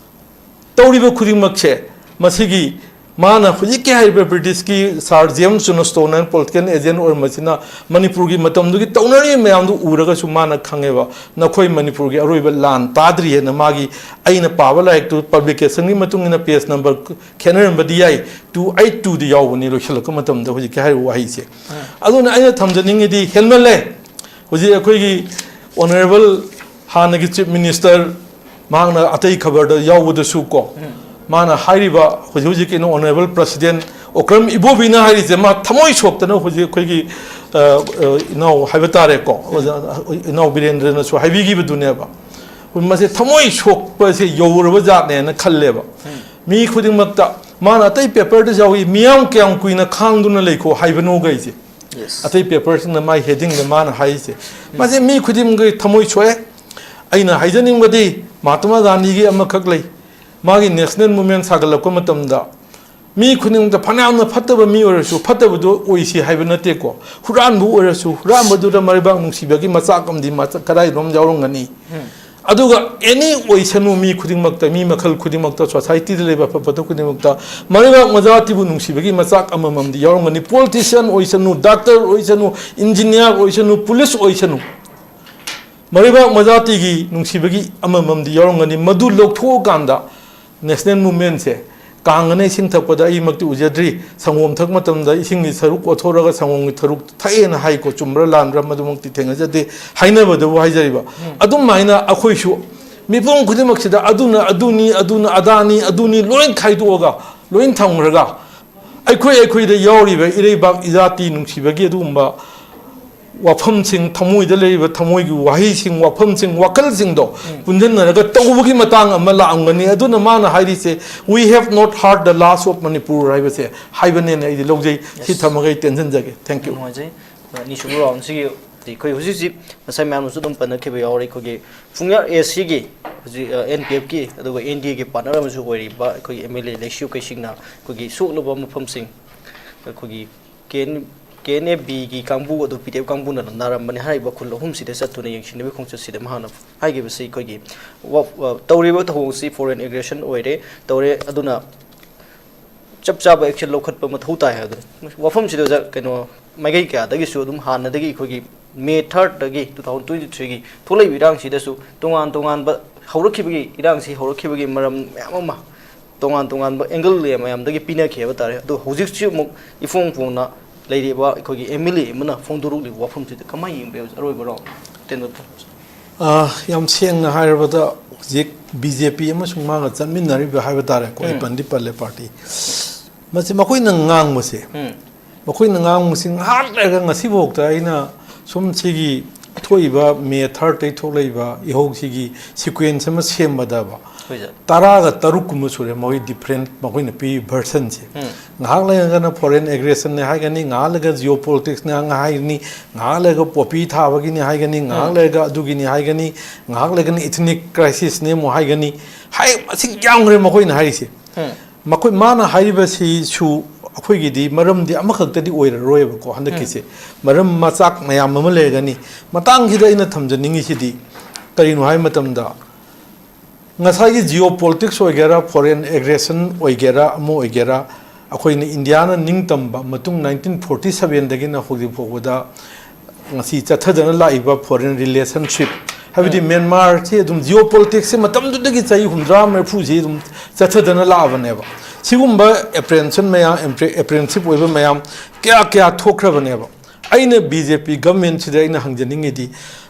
ꯇꯧꯔꯤꯕ ꯈꯨꯗꯤꯡꯃꯛꯁꯦ, ꯃꯁꯤꯒꯤ ꯃꯥꯅ ꯍꯧꯖꯤꯛꯀꯤ ꯍꯥꯏꯔꯤꯕ ꯕ꯭ꯔꯤꯇꯤꯁꯀꯤ ꯁꯥꯔ ꯖꯦꯝꯁ ꯖꯣꯟꯁꯇꯣꯟ ꯍꯥꯏꯅ ꯄꯣꯂꯤꯇꯤꯀꯦꯜ ꯑꯦꯖꯦꯟꯠ ꯑꯣꯏꯔꯝꯕꯁꯤꯅ ꯃꯅꯤꯄꯨꯔꯒꯤ ꯃꯇꯝꯗꯨꯒꯤ ꯇꯧꯅꯔꯤꯕ ꯃꯌꯥꯝꯗꯨ ꯎꯔꯒꯁꯨ ꯃꯥꯅ ꯈꯪꯉꯦꯕ, ꯅꯈꯣꯏ ꯃꯅꯤꯄꯨꯔꯒꯤ ꯑꯔꯣꯏꯕ ꯂꯥꯟ ꯇꯥꯗ꯭ꯔꯤ ꯍꯥꯏꯅ ꯃꯥꯒꯤ, ꯑꯩꯅ ꯄꯥꯕ ꯂꯥꯏꯔꯤꯛꯇꯨ ꯄꯕ꯭ꯂꯤꯀꯦꯁꯟꯒꯤ ꯃꯇꯨꯡ ꯏꯟꯅ ꯄꯦꯖ ꯅꯝꯕꯔ ꯈꯦꯠꯅꯔꯝꯕꯗꯤ ꯌꯥꯏ, ꯇꯨ ꯑꯩꯠ ꯇꯨꯗ ꯌꯥꯎꯕꯅꯤ ꯂꯣꯏꯁꯤꯜꯂꯛꯄ ꯃꯇꯝꯗ ꯍꯧꯖꯤꯛꯀꯤ ꯍꯥꯏꯔꯤꯕ ꯋꯥꯍꯩꯁꯦ꯫ ꯑꯗꯨꯅ ꯑꯩꯅ ꯊꯝꯖꯅꯤꯡꯉꯤꯗꯤ ꯍꯦꯟꯃꯜꯂꯦ꯫ ꯍꯧꯖꯤꯛ ꯑꯩꯈꯣꯏꯒꯤ ꯑꯣꯅꯔꯦꯕꯜ ꯍꯥꯟꯅꯒꯤ ꯆꯤꯐ ꯃꯤꯅꯤꯁꯇꯔ, ꯃꯍꯥꯛꯅ ꯑꯇꯩ ꯈꯕꯔꯗ ꯌꯥꯎꯕꯗꯁꯨ ꯀꯣ, ꯃꯥꯅ ꯍꯥꯏꯔꯤꯕ ꯍꯧꯖꯤꯛ ꯍꯧꯖꯤꯛꯀꯤ ꯑꯣꯅꯔꯦꯕꯜ ꯄ꯭ꯔꯁꯤꯗꯦꯟꯠ ꯑꯣꯀ꯭ꯔꯝ ꯏꯕꯣꯕꯤꯅ ꯍꯥꯏꯔꯤꯁꯦ, ꯃꯥ ꯊꯃꯣꯏ ꯁꯣꯛꯇꯅ ꯍꯧꯖꯤꯛ ꯑꯩꯈꯣꯏꯒꯤ, ꯑ, ꯑ, ꯏꯅꯥꯎ ꯍꯥꯏꯕ ꯇꯥꯔꯦꯀꯣ, ꯑꯣꯖꯥ, ꯏꯅꯥꯎ ꯕꯤꯔꯦꯟꯗ꯭ꯔꯅꯁꯨ ꯍꯥꯏꯕꯤꯈꯤꯕꯗꯨꯅꯦꯕ꯫ ꯃꯁꯤ ꯊꯃꯣꯏ ꯁꯣꯛꯄꯁꯦ ꯌꯧꯔꯕ ꯖꯥꯠꯅꯦꯅ ꯈꯜꯂꯦꯕ꯫ ꯃꯤ ꯈꯨꯗꯤꯡꯃꯛꯇ ꯃꯥꯅ ꯑꯇꯩ ꯄꯦꯄꯔꯗ ꯌꯥꯎꯏ, "ꯃꯤꯌꯥꯝ ꯀꯌꯥꯝ ꯀꯨꯏꯅ ꯈꯥꯡꯗꯨꯅ ꯂꯩꯈꯣ" ꯍꯥꯏꯕꯅꯣ ꯀꯩꯁꯦ꯫ ꯑꯇꯩ ꯄꯦꯄꯔꯁꯤꯡꯅ ꯃꯥꯏ ꯍꯦꯗꯤꯡꯗ ꯃꯥꯅ ꯍꯥꯏꯔꯤꯁꯦ, ꯃꯁꯤ ꯃꯤ ꯈꯨꯗꯤꯡꯃꯛꯀꯤ ꯊꯃꯣꯏ ꯁꯣꯛꯑꯦ꯫ ꯑꯩꯅ ꯍꯥꯏꯖꯅꯤꯡꯕꯗꯤ ꯃꯍꯥꯇꯃꯥ ꯒꯥꯟꯙꯤꯒꯤ ꯑꯃꯈꯛ ꯂꯩ꯫ ꯃꯥꯒꯤ ꯅꯦꯁꯅꯦꯜ ꯃꯨꯚꯃꯦꯟꯠ ꯁꯥꯒꯠꯂꯛꯄ ꯃꯇꯝꯗ ꯃꯤ ꯈꯨꯗꯤꯡꯃꯛꯇ, ꯐꯅꯌꯥꯝꯅ ꯐꯠꯇꯕ ꯃꯤ ꯑꯣꯏꯔꯁꯨ, ꯐꯠꯇꯕꯗꯣ ꯑꯣꯏꯁꯤ ꯍꯥꯏꯕ ꯅꯠꯇꯦꯀꯣ, ꯍꯨꯔꯥꯟꯕ ꯑꯣꯏꯔꯁꯨ, ꯍꯨꯔꯥꯟꯕꯗꯨꯗ ꯃꯔꯩꯕꯥꯛ ꯅꯨꯡꯁꯤꯕꯒꯤ ꯃꯆꯥꯛ ꯑꯃꯗꯤ ꯃꯆꯥ-, ꯀꯗꯥꯏꯗꯅꯣꯝ ꯌꯥꯎꯔꯝꯒꯅꯤ꯫ ꯑꯗꯨꯒ ꯑꯦꯅꯤ ꯑꯣꯏꯁꯅꯨ, ꯃꯤ ꯈꯨꯗꯤꯡꯃꯛꯇ, ꯃꯤ ꯃꯈꯜ ꯈꯨꯗꯤꯡꯃꯛꯇ, ꯁꯣꯁꯥꯏꯇꯤꯗ ꯂꯩꯕ ꯑꯐ ꯐꯠꯇ ꯈꯨꯗꯤꯡꯃꯛꯇ ꯃꯔꯩꯕꯥꯛ ꯃꯖꯥꯇꯤꯕꯨ ꯅꯨꯡꯁꯤꯕꯒꯤ ꯃꯆꯥꯛ ꯑꯃꯃꯝꯗꯤ ꯌꯥꯎꯔꯝꯒꯅꯤ꯫ ꯄꯣꯂꯤꯇꯤꯁꯤꯌꯥꯟ ꯑꯣꯏꯁꯅꯨ, ꯗꯥꯛꯇꯔ ꯑꯣꯏꯁꯅꯨ, ꯏꯟꯖꯤꯅꯤꯌꯥꯔ ꯑꯣꯏꯁꯅꯨ, ꯄꯨꯂꯤꯁ ꯑꯣꯏꯁꯅꯨ, ꯃꯔꯩꯕꯥꯛ ꯃꯖꯥꯇꯤꯒꯤ ꯅꯨꯡꯁꯤꯕꯒꯤ ꯑꯃꯃꯝꯗꯤ ꯌꯥꯎꯔꯝꯒꯅꯤ꯫ ꯃꯗꯨ ꯂꯧꯊꯣꯛꯑꯀꯥꯟꯗ ꯅꯦꯁꯅꯦꯜ ꯃꯨꯚꯃꯦꯟꯠꯁꯦ, ꯀꯥꯡꯒꯅ ꯏꯁꯤꯡ ꯊꯛꯄꯗ ꯑꯩꯃꯛꯇꯤ ꯎꯖꯗ꯭ꯔꯤ, ꯁꯪꯒꯣꯝ ꯊꯛꯄ ꯃꯇꯝꯗ ꯏꯁꯤꯡꯒꯤ ꯁꯔꯨꯛ ꯑꯣꯠꯊꯣꯛꯂꯒ ꯁꯪꯒꯣꯝꯒꯤ ꯁꯔꯨꯛ ꯊꯛꯑꯦꯅ ꯍꯥꯏꯀꯣ, ꯆꯨꯝꯕ꯭ꯔꯥ ꯂꯥꯟꯕ꯭ꯔꯥ ꯃꯗꯨꯃꯛꯇꯤ ꯊꯦꯡꯅꯖꯗꯦ, ꯍꯥꯏꯅꯕꯗꯕꯨ ꯍꯥꯏꯖꯔꯤꯕ꯫ ꯑꯗꯨꯝꯍꯥꯏꯅ ꯑꯩꯈꯣꯏꯁꯨ ꯃꯤꯄꯨꯝ ꯈꯨꯗꯤꯡꯃꯛꯁꯤꯗ ꯑꯗꯨꯅ ꯑꯗꯨꯅꯤ, ꯑꯗꯨꯅ ꯑꯗꯥꯅꯤ, ꯑꯗꯨꯅꯤ ꯂꯣꯏ ꯈꯥꯏꯗꯣꯛꯑꯒ, ꯂꯣꯏ ꯊꯝꯈ꯭ꯔꯒ, ꯑꯩꯈꯣꯏ ꯑꯩꯈꯣꯏꯗ ꯌꯥꯎꯔꯤꯕ ꯏꯔꯩꯕꯥꯛ ꯏꯖꯥꯇꯤ ꯅꯨꯡꯁꯤꯕꯒꯤ ꯑꯗꯨꯒꯨꯝꯕ ꯋꯥꯐꯝꯁꯤꯡ, ꯊꯃꯣꯏꯗ ꯂꯩꯔꯤꯕ ꯊꯃꯣꯏꯒꯤ ꯋꯥꯍꯩꯁꯤꯡ, ꯋꯥꯐꯝꯁꯤꯡ, ꯋꯥꯈꯜꯁꯤꯡꯗꯣ ꯄꯨꯟꯁꯤꯟꯅꯔꯒ ꯇꯧꯕꯒꯤ ꯃꯇꯥꯡ ꯑꯃ ꯂꯥꯛꯑꯝꯒꯅꯤ꯫ ꯑꯗꯨꯅ ꯃꯥꯅ ꯍꯥꯏꯔꯤꯁꯦ, "We have not heard the last of Manipur" ꯍꯥꯏꯕꯁꯦ ꯍꯥꯏꯕꯅꯦꯅ ꯑꯩꯗꯤ ꯂꯧꯖꯩ꯫ ꯁꯤ ꯊꯝꯃꯒ ꯑꯩ ꯇꯦꯟꯁꯤꯟꯖꯒꯦ꯫ Thank you꯫ ꯌꯥꯝ ꯅꯨꯡꯉꯥꯏꯖꯩ꯫ ꯑꯅꯤꯁꯨꯕ ꯔꯥꯎꯟꯁꯤꯒꯤ ꯑꯩꯈꯣꯏ ꯍꯧꯖꯤꯛ ꯍꯧꯖꯤꯛ ꯉꯁꯥꯏ ꯃꯌꯥꯝꯅꯁꯨ ꯑꯗꯨꯝ ꯄꯟꯅꯈꯤꯕ ꯌꯥꯎꯔꯦ꯫ ꯑꯩꯈꯣꯏꯒꯤ ꯐꯨꯡꯌꯥꯔ ꯑꯦꯁꯤꯒꯤ ꯍꯧꯖꯤꯛ ꯑꯦꯟ ꯄꯤ ꯑꯦꯐꯀꯤ ꯑꯗꯨꯒ ꯑꯦꯟ ꯗꯤ ꯑꯦꯒꯤ ꯄꯥꯔꯠꯅꯔ ꯑꯃꯁꯨ ꯑꯣꯏꯔꯤꯕ ꯑꯩꯈꯣꯏꯒꯤ ꯑꯦꯝ ꯑꯦꯜ ꯑꯦ ꯂꯩꯁꯤꯌꯨ ꯀꯩꯁꯤꯡꯅ ꯑꯩꯈꯣꯏꯒꯤ ꯁꯣꯛꯂꯕ ꯃꯐꯝꯁꯤꯡ, ꯑꯩꯈꯣꯏꯒꯤ ꯀꯦ ꯑꯦꯟ ꯑꯦ ꯕꯤꯒꯤ ꯀꯥꯡꯕꯨ, ꯑꯗꯨ ꯄꯤ ꯗꯤ ꯑꯦꯐ ꯀꯥꯡꯕꯨꯅ ꯅꯥꯔꯝꯕꯅꯤ ꯍꯥꯏꯔꯤꯕ ꯈꯨꯜ ꯑꯍꯨꯝꯁꯤꯗ ꯆꯠꯇꯨꯅ ꯌꯦꯡꯁꯤꯟꯅꯕꯒꯤ ꯈꯣꯡꯆꯠꯁꯤꯗ ꯃꯍꯥꯛꯅ ꯍꯥꯏꯈꯤꯕꯁꯤ ꯑꯩꯈꯣꯏꯒꯤ ꯋꯥ-, ꯑ, ꯇꯧꯔꯤꯕ ꯊꯧꯑꯣꯡꯁꯤ ꯐꯣꯔꯦꯟ ꯑꯦꯒ꯭ꯔꯦꯁꯟ ꯑꯣꯏꯔꯦ, ꯇꯧꯔꯦ, ꯑꯗꯨꯅ ꯆꯞ ꯆꯥꯕ ꯑꯦꯛꯁꯟ ꯂꯧꯈꯠꯄ ꯃꯊꯧ ꯇꯥꯏ ꯍꯥꯏꯕꯗꯨꯅꯤ꯫ ꯋꯥꯐꯝꯁꯤꯗ ꯑꯣꯖꯥ, ꯀꯩꯅꯣ, ꯃꯥꯏꯀꯩ ꯀꯌꯥꯗꯒꯤꯁꯨ ꯑꯗꯨꯝ ꯍꯥꯟꯅꯗꯒꯤ ꯑꯩꯈꯣꯏꯒꯤ ꯃꯦ ꯊꯥꯔꯠꯇꯒꯤ ꯇꯨ ꯊꯥꯎꯖꯟ ꯇ꯭ꯋꯦꯟꯇꯤ ꯊ꯭ꯔꯤꯒꯤ ꯊꯣꯛꯂꯛꯏꯕ ꯏꯔꯥꯡꯁꯤꯗꯁꯨ ꯇꯣꯉꯥꯟ ꯇꯣꯉꯥꯟꯕ ꯍꯧꯔꯛꯈꯤꯕꯒꯤ, ꯏꯔꯥꯡꯁꯤ ꯍꯧꯔꯛꯈꯤꯕꯒꯤ ꯃꯔꯝ ꯃꯌꯥꯝ ꯑꯃ ꯇꯣꯉꯥꯟ ꯇꯣꯉꯥꯟꯕ ꯑꯦꯡꯒꯜ ꯃꯌꯥꯝꯗꯒꯤ ꯄꯤꯅꯈꯤ ꯍꯥꯏꯕ ꯇꯥꯔꯦ꯫ ꯑꯗꯣ ꯍꯧꯖꯤꯛꯁꯨ ꯑꯃꯨꯛ ꯏꯐꯣꯡ ꯐꯣꯡꯅ ꯂꯩꯔꯤꯕ ꯑꯩꯈꯣꯏꯒꯤ ꯑꯦꯝ ꯑꯦꯜ ꯑꯦ ꯑꯃꯅ ꯐꯣꯡꯗꯣꯔꯛꯂꯤꯕ ꯋꯥꯐꯝꯁꯤꯗ ꯀꯃꯥꯏꯅ ꯌꯦꯡꯕ ꯌꯥꯏ? ꯑꯔꯣꯏꯕ ꯔꯥꯎꯟ, ꯇꯦꯟꯗꯨꯜꯀꯔ꯫ ꯑ, ꯌꯥꯝ ꯁꯦꯡꯅ ꯍꯥꯏꯔꯕꯗ, ꯍꯧꯖꯤꯛ ꯕꯤ ꯖꯦ ꯄꯤ ꯑꯃꯁꯨꯡ ꯃꯥꯒ ꯆꯠꯃꯤꯟꯅꯔꯤꯕ ꯍꯥꯏꯕ ꯇꯥꯔꯦꯀꯣ, ꯑꯩ ꯎꯝ꯫ ꯄꯟꯗꯤ ꯄꯜꯂꯦ ꯄꯥꯔꯇꯤ꯫ ꯃꯁꯤ ꯃꯈꯣꯏꯅ ꯉꯥꯡꯕꯁꯦ, ꯎꯝ꯫ ꯃꯈꯣꯏꯅ ꯉꯥꯡꯕꯁꯤ ꯉꯥꯏꯍꯥꯛ ꯂꯩꯔꯒ, ꯉꯁꯤꯐꯥꯎꯗ ꯑꯩꯅ ꯁꯨꯝ ꯁꯤꯒꯤ ꯊꯣꯛꯏꯕ ꯃꯦ ꯊꯥꯔꯠꯇꯒꯤ ꯊꯣꯛꯂꯛꯏꯕ ꯏꯍꯧꯁꯤꯒꯤ ꯁꯤꯀ꯭ꯋꯦꯟꯁ ꯑꯃ ꯁꯦꯝꯕꯗꯕ, ꯍꯣꯏ ꯁꯥꯔ꯫ ꯇꯔꯥꯒ ꯇꯔꯨꯛ ꯀꯨꯝꯕ ꯁꯨꯔꯦ ꯃꯈꯣꯏ ꯗꯤꯐ꯭ꯔꯦꯟ, ꯃꯈꯣꯏꯅ ꯄꯤꯔꯤꯕ ꯚꯔꯁꯟꯁꯦ꯫ ꯎꯝ꯫ ꯉꯥꯏꯍꯥꯛ ꯂꯩꯔꯒꯅ ꯐꯣꯔꯦꯟ ꯑꯦꯒ꯭ꯔꯦꯁꯟꯅꯦ ꯍꯥꯏꯒꯅꯤ, ꯉꯥꯏꯍꯥꯛ ꯂꯩꯔꯒ ꯖꯤꯑꯣ ꯄꯣꯂꯤꯇꯤꯛꯁꯅꯦ ꯍꯥꯏꯒꯅꯤ, ꯉꯥꯏꯍꯥꯛ ꯂꯩꯔꯒ ꯄꯣꯄꯤ ꯊꯥꯕꯒꯤꯅꯤ ꯍꯥꯏꯒꯅꯤ, ꯉꯥꯏꯍꯥꯛ ꯎꯝ꯫ ꯂꯩꯔꯒ ꯑꯗꯨꯒꯤꯅꯤ ꯍꯥꯏꯒꯅꯤ, ꯉꯥꯏꯍꯥꯛ ꯂꯩꯔꯒꯅ ꯏꯊꯅꯤꯛ ꯀ꯭ꯔꯥꯏꯁꯤꯁꯅꯦ ꯑꯃꯨꯛ ꯍꯥꯏꯒꯅꯤ꯫ ꯍꯥꯏ, ꯃꯁꯤꯡ ꯌꯥꯝꯈ꯭ꯔꯦ ꯃꯈꯣꯏꯅ ꯍꯥꯏꯔꯤꯁꯦ꯫ ꯎꯝ꯫ ꯃꯈꯣꯏ, ꯃꯥꯅ ꯍꯥꯏꯔꯤꯕꯁꯤꯁꯨ ꯑꯩꯈꯣꯏꯒꯤꯗꯤ ꯃꯔꯝꯗꯤ ꯑꯃꯈꯛꯇꯗꯤ ꯑꯣꯏꯔꯔꯣꯏꯕꯀꯣ ꯍꯟꯗꯛꯀꯤꯁꯦ꯫ ꯎꯝ꯫ ꯃꯔꯝ ꯃꯆꯥꯛ ꯃꯌꯥꯝ ꯑꯃ ꯂꯩꯔꯒꯅꯤ꯫ ꯃꯇꯥꯡꯁꯤꯗ ꯑꯩꯅ ꯊꯝꯖꯅꯤꯡꯉꯤꯁꯤꯗꯤ ꯀꯔꯤꯅꯣ ꯍꯥꯏꯕ ꯃꯇꯝꯗ, ꯉꯁꯥꯏꯒꯤ ꯖꯤꯑꯣ ꯄꯣꯂꯤꯇꯤꯛꯁ ꯑꯣꯏꯒꯦꯔꯥ, ꯐꯣꯔꯦꯟ ꯑꯦꯒ꯭ꯔꯦꯁꯟ ꯑꯣꯏꯒꯦꯔꯥ, ꯑꯃ ꯑꯣꯏꯒꯦꯔꯥ, ꯑꯩꯈꯣꯏꯅ ꯏꯟꯗꯤꯌꯥꯅ ꯅꯤꯡꯇꯝꯕ ꯃꯇꯨꯡ ꯅꯥꯏꯟꯇꯤꯟ ꯐꯣꯔꯇꯤ ꯁꯕꯦꯟꯗꯒꯤꯅ ꯍꯧꯖꯤꯛ ꯐꯥꯎꯕꯗ ꯉꯁꯤ ꯆꯠꯊꯗꯅ ꯂꯥꯛꯏꯕ ꯐꯣꯔꯦꯟ ꯔꯤꯂꯦꯁꯟꯁꯤꯞ, ꯍꯥꯏꯕꯗꯤ ꯎꯝ꯫ ꯃ꯭ꯌꯥꯟꯃꯥꯔꯁꯤ ꯑꯗꯨꯝ ꯖꯤꯑꯣ ꯄꯣꯂꯤꯇꯤꯛꯁꯁꯤ ꯃꯇꯝꯗꯨꯗꯒꯤ ꯆꯍꯤ ꯍꯨꯝꯗ꯭ꯔꯥ ꯃꯔꯤꯐꯨꯁꯤ ꯑꯗꯨꯝ ꯆꯠꯊꯗꯅ ꯂꯥꯛꯑꯕꯅꯦꯕ꯫ ꯁꯤꯒꯨꯝꯕ ꯑꯦꯄ꯭ꯔꯦꯟꯁꯟ ꯃꯌꯥꯝ, ꯑꯦꯄ꯭ꯔꯦꯟꯁꯤꯞ ꯑꯣꯏꯕ ꯃꯌꯥꯝ ꯀꯌꯥ ꯀꯌꯥ ꯊꯣꯛꯈ꯭ꯔꯕꯅꯦꯕ꯫ ꯑꯩꯅ ꯕꯤ ꯖꯦ ꯄꯤ ꯒꯃꯦꯟꯁꯤꯗ ꯑꯩꯅ ꯍꯪꯖꯅꯤꯡꯉꯤꯗꯤ,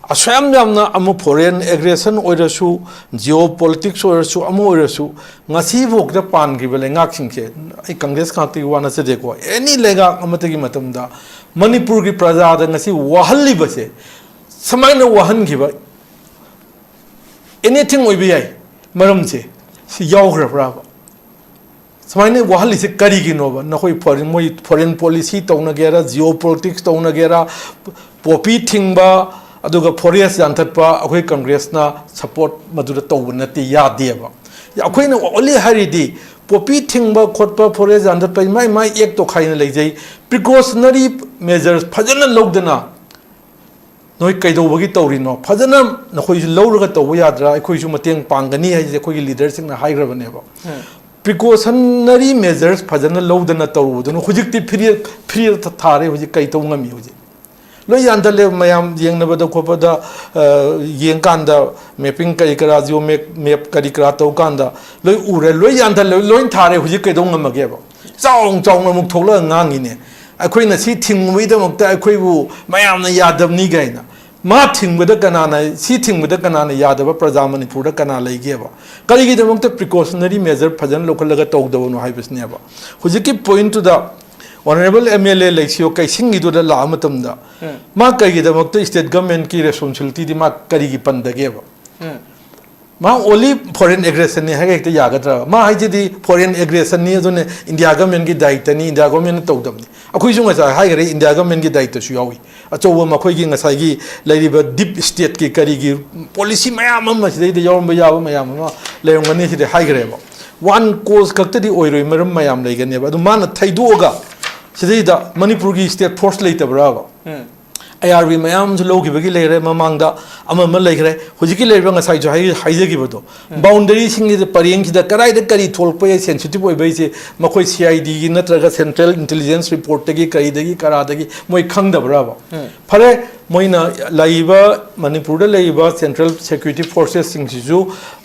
ꯑꯁꯨꯛ ꯌꯥꯝ ꯌꯥꯝꯅ ꯑꯃ ꯐꯣꯔꯦꯟ ꯑꯦꯒ꯭ꯔꯦꯁꯟ ꯑꯣꯏꯔꯁꯨ, ꯖꯤꯑꯣ ꯄꯣꯂꯤꯇꯤꯛꯁ ꯑꯣꯏꯔꯁꯨ, ꯑꯃ ꯑꯣꯏꯔꯁꯨ, ꯉꯁꯤꯐꯥꯎꯗ ꯄꯥꯟꯈ꯭ꯔꯤꯕ ꯂꯩꯉꯥꯛꯁꯤꯡꯁꯦ, ꯑꯩ ꯀꯪꯒ꯭ꯔꯦꯁ ꯉꯥꯛꯇꯒꯤ ꯋꯥ ꯅꯠꯆꯗꯦꯀꯣ, ꯑꯦꯅꯤ ꯂꯩꯉꯥꯛ ꯑꯃꯠꯇꯒꯤ ꯃꯇꯝꯗ ꯃꯅꯤꯄꯨꯔꯒꯤ ꯄ꯭ꯔꯖꯥꯗ ꯉꯁꯤ ꯋꯥꯍꯜꯂꯤꯕꯁꯦ, ꯁꯨꯃꯥꯏꯅ ꯋꯥꯍꯟꯈꯤꯕ ꯑꯦꯅꯤꯊꯤꯡ ꯑꯣꯏꯕ ꯌꯥꯏ, ꯃꯔꯝꯁꯦ ꯁꯤ ꯌꯥꯎꯈ꯭ꯔꯕ꯭ꯔꯥꯕ? ꯁꯨꯃꯥꯏꯅ ꯋꯥꯍꯜꯂꯤꯁꯦ ꯀꯔꯤꯒꯤꯅꯣꯕ? ꯅꯈꯣꯏ ꯐꯣꯔꯦꯟ, ꯃꯣꯏ ꯐꯣꯔꯦꯟ ꯄꯣꯂꯤꯁꯤ ꯇꯧꯅꯒꯦꯔꯥ, ꯖꯤꯑꯣ ꯄꯣꯂꯤꯇꯤꯛꯁ ꯇꯧꯅꯒꯦꯔꯥ, ꯄꯣꯄꯤ ꯊꯤꯡꯕ, ꯑꯗꯨꯒ ꯐꯣꯔꯦꯁ ꯌꯥꯟꯊꯠꯄ ꯑꯩꯈꯣꯏ ꯀꯪꯒ꯭ꯔꯦꯁꯅ ꯁꯄꯣꯔꯠ ꯃꯗꯨꯗ ꯇꯧꯕ ꯅꯠꯇꯦ, ꯌꯥꯗꯦꯕ꯫ ꯑꯩꯈꯣꯏꯅ ꯑꯣꯟꯂꯤ ꯍꯥꯏꯔꯤꯗꯤ ꯄꯣꯄꯤ ꯊꯤꯡꯕ ꯈꯣꯠꯄ, ꯐꯣꯔꯦꯁ ꯌꯥꯟꯊꯠꯄ, ꯃꯥꯏ ꯃꯥꯏ ꯑꯦꯛ ꯇꯣꯈꯥꯏꯅ ꯂꯩꯖꯩ꯫ ꯄ꯭ꯔꯤꯀꯣꯁꯅꯔꯤ ꯃꯦꯖꯔꯁ ꯐꯖꯅ ꯂꯧꯗꯅ ꯅꯣꯏ ꯀꯩꯗꯧꯕꯒꯤ ꯇꯧꯔꯤꯅꯣ? ꯐꯖꯅ ꯅꯈꯣꯏꯁꯨ ꯂꯧꯔꯒ ꯇꯧꯕ ꯌꯥꯗ꯭ꯔꯥ? ꯑꯩꯈꯣꯏꯁꯨ ꯃꯇꯦꯡ ꯄꯥꯡꯒꯅꯤ ꯍꯥꯏꯁꯦ ꯑꯩꯈꯣꯏꯒꯤ ꯂꯤꯗꯔꯁꯤꯡꯅ ꯍꯥꯏꯈ꯭ꯔꯕꯅꯦꯕ꯫ ꯄ꯭ꯔꯤꯀꯣꯁꯅꯔꯤ ꯃꯦꯖꯔꯁ ꯐꯖꯅ ꯂꯧꯗꯅ ꯇꯧꯔꯨꯕꯗꯨꯅ ꯍꯧꯖꯤꯛꯇꯤ ꯐ꯭ꯔꯤ, ꯐ꯭ꯔꯤꯗ ꯊꯥꯔꯦ꯫ ꯍꯧꯖꯤꯛ ꯀꯩ ꯇꯧ ꯉꯝꯃꯤ? ꯍꯧꯖꯤꯛ ꯂꯣꯏ ꯌꯥꯟꯊꯠꯂꯦ꯫ ꯃꯌꯥꯝ ꯌꯦꯡꯅꯕꯗ ꯈꯣꯠꯄꯗ, ꯑ, ꯌꯦꯡꯀꯥꯟꯗ ꯃꯦꯞꯄꯤꯡ ꯀꯔꯤ ꯀꯔꯥ, ꯖꯤꯑꯣ ꯃꯦꯞ, ꯃꯦꯞ ꯀꯔꯤ ꯀꯔꯥ ꯇꯧꯀꯥꯟꯗ ꯂꯣꯏ ꯎꯔꯦ, ꯂꯣꯏ ꯌꯥꯟꯊꯠꯂꯦ, ꯂꯣꯏ ꯊꯥꯔꯦ꯫ ꯍꯧꯖꯤꯛ ꯀꯩꯗꯧ ꯉꯝꯃꯒꯦꯕ? ꯆꯥꯎꯅ ꯆꯥꯎꯅ ꯑꯃꯨꯛ ꯊꯣꯛꯂꯒ ꯉꯥꯡꯉꯤꯅꯦ, ꯑꯩꯈꯣꯏꯅ ꯁꯤ ꯊꯤꯡꯕꯒꯤꯗꯃꯛꯇ ꯑꯩꯈꯣꯏꯕꯨ ꯃꯌꯥꯝꯅ ꯌꯥꯗꯕꯅꯤ ꯀꯥꯏꯅ꯫ ꯃꯥ ꯊꯤꯡꯕꯗ ꯀꯅꯥꯅ, ꯁꯤ ꯊꯤꯡꯕꯗ ꯀꯅꯥꯅ ꯌꯥꯗꯕ? ꯄ꯭ꯔꯖꯥ ꯃꯅꯤꯄꯨꯔꯗ ꯀꯅꯥ ꯂꯩꯒꯦꯕ? ꯀꯔꯤꯒꯤꯗꯃꯛꯇ ꯄ꯭ꯔꯤꯀꯣꯁꯅꯔꯤ ꯃꯦꯖꯔ ꯐꯖꯅ ꯂꯧꯈꯠꯂꯒ ꯇꯧꯗꯕꯅꯣ ꯍꯥꯏꯕꯁꯤꯅꯦꯕ꯫ ꯍꯧꯖꯤꯛꯀꯤ ꯄꯣꯏꯟꯠꯇꯨꯗ ꯑꯣꯅꯔꯦꯕꯜ ꯑꯦꯝ ꯑꯦꯜ ꯑꯦ ꯂꯩꯁꯤꯌꯣ ꯀꯩꯁꯤꯡꯒꯤꯗꯨꯗ ꯂꯥꯛꯑ ꯃꯇꯝꯗ, ꯎꯝ꯫ ꯃꯥ ꯀꯩꯒꯤꯗꯃꯛꯇ ꯁ꯭ꯇꯦꯠ ꯒꯃꯦꯟꯠꯀꯤ ꯔꯦꯁꯄꯣꯟꯁꯤꯕꯤꯂꯤꯇꯤꯗꯤ ꯃꯥ ꯀꯔꯤꯒꯤ ꯄꯟꯗꯒꯦꯕ? ꯎꯝ꯫ ꯃꯥ ꯑꯣꯟꯂꯤ ꯐꯣꯔꯦꯟ ꯑꯦꯒ꯭ꯔꯦꯁꯟꯅꯤ ꯍꯥꯏꯔꯒ ꯍꯦꯛꯇ ꯌꯥꯒꯗ꯭ꯔꯥ? ꯃꯥ ꯍꯥꯏꯁꯤꯗꯤ ꯐꯣꯔꯦꯟ ꯑꯦꯒ꯭ꯔꯦꯁꯟꯅꯤ, ꯑꯗꯨꯅ ꯏꯟꯗꯤꯌꯥ ꯒꯃꯦꯟꯠꯀꯤ ꯗꯥꯌꯤꯠꯇꯅꯤ, ꯏꯟꯗꯤꯌꯥ ꯒꯃꯦꯟꯠꯅ ꯇꯧꯗꯕꯅꯤ꯫ ꯑꯩꯈꯣꯏꯁꯨ ꯉꯁꯥꯏ ꯍꯥꯏꯈ꯭ꯔꯦ, ꯏꯟꯗꯤꯌꯥ ꯒꯃꯦꯟꯠꯀꯤ ꯗꯥꯌꯤꯠꯇꯁꯨ ꯌꯥꯎꯏ꯫ ꯑꯆꯧꯕ ꯃꯈꯣꯏꯒꯤ ꯉꯁꯥꯏꯒꯤ ꯂꯩꯔꯤꯕ ꯗꯤꯞ ꯁ꯭ꯇꯦꯠꯀꯤ ꯀꯔꯤꯒꯤ ꯄꯣꯂꯤꯁꯤ ꯃꯌꯥꯝ ꯑꯃ ꯁꯤꯗꯩꯗ ꯌꯥꯎꯔꯝꯕ ꯌꯥꯕ ꯃꯌꯥꯝ ꯑꯃ ꯂꯩꯔꯝꯒꯅꯤ ꯁꯤꯗꯤ ꯍꯥꯏꯈ꯭ꯔꯦꯕ꯫ ꯋꯥꯟ ꯀꯣꯖ ꯈꯛꯇꯗꯤ ꯑꯣꯏꯔꯣꯏ, ꯃꯔꯝ ꯃꯌꯥꯝ ꯂꯩꯒꯅꯦꯕ꯫ ꯑꯗꯨ ꯃꯥꯅ ꯊꯩꯗꯣꯛꯑꯒ ꯁꯤꯗꯩꯗ ꯃꯅꯤꯄꯨꯔꯒꯤ ꯁ꯭ꯇꯦꯠ ꯐꯣꯔꯁ ꯂꯩꯇꯕ꯭ꯔꯥꯕ? ꯎꯝ꯫ ꯑꯥꯏ ꯑꯥꯔ ꯕꯤ ꯃꯌꯥꯝ ꯑꯃꯁꯨ ꯂꯧꯈꯤꯕꯒꯤ ꯂꯩꯔꯦ, ꯃꯃꯥꯡꯗ ꯑꯃ ꯑꯃ ꯂꯩꯈ꯭ꯔꯦ꯫ ꯍꯧꯖꯤꯛꯀꯤ ꯂꯩꯔꯤꯕ ꯉꯁꯥꯏꯁꯨ ꯍꯥꯏ-, ꯍꯥꯏꯖꯈꯤꯕꯗꯣ, ꯎꯝ꯫ ꯕꯥꯎꯟꯗꯔꯤꯁꯤꯡꯁꯤꯗ ꯄꯔꯦꯡꯁꯤꯗ ꯀꯗꯥꯏꯗ ꯀꯔꯤ ꯊꯣꯛꯂꯛꯄ ꯌꯥꯏ, ꯁꯦꯟꯁꯤꯇꯤꯚ ꯑꯣꯏꯕ ꯍꯥꯏꯁꯦ ꯃꯈꯣꯏ ꯁꯤ ꯑꯥꯏ ꯗꯤꯒꯤ ꯅꯠꯇ꯭ꯔꯒ ꯁꯦꯟꯇ꯭ꯔꯦꯜ ꯏꯟꯇꯦꯂꯤꯖꯦꯟꯁ ꯔꯤꯄꯣꯔꯠꯇꯒꯤ ꯀꯔꯤꯗꯒꯤ ꯀꯔꯥꯗꯒꯤ ꯃꯣꯏ ꯈꯪꯗꯕ꯭ꯔꯥꯕ? ꯎꯝ꯫ ꯐꯔꯦ, ꯃꯣꯏꯅ ꯂꯩꯔꯤꯕ ꯃꯅꯤꯄꯨꯔꯗ ꯂꯩꯔꯤꯕ ꯁꯦꯟꯇ꯭ꯔꯦꯜ ꯁꯦꯀ꯭ꯌꯨꯔꯤꯇꯤ ꯐꯣꯔꯁꯦꯁꯁꯤꯡꯁꯤꯁꯨ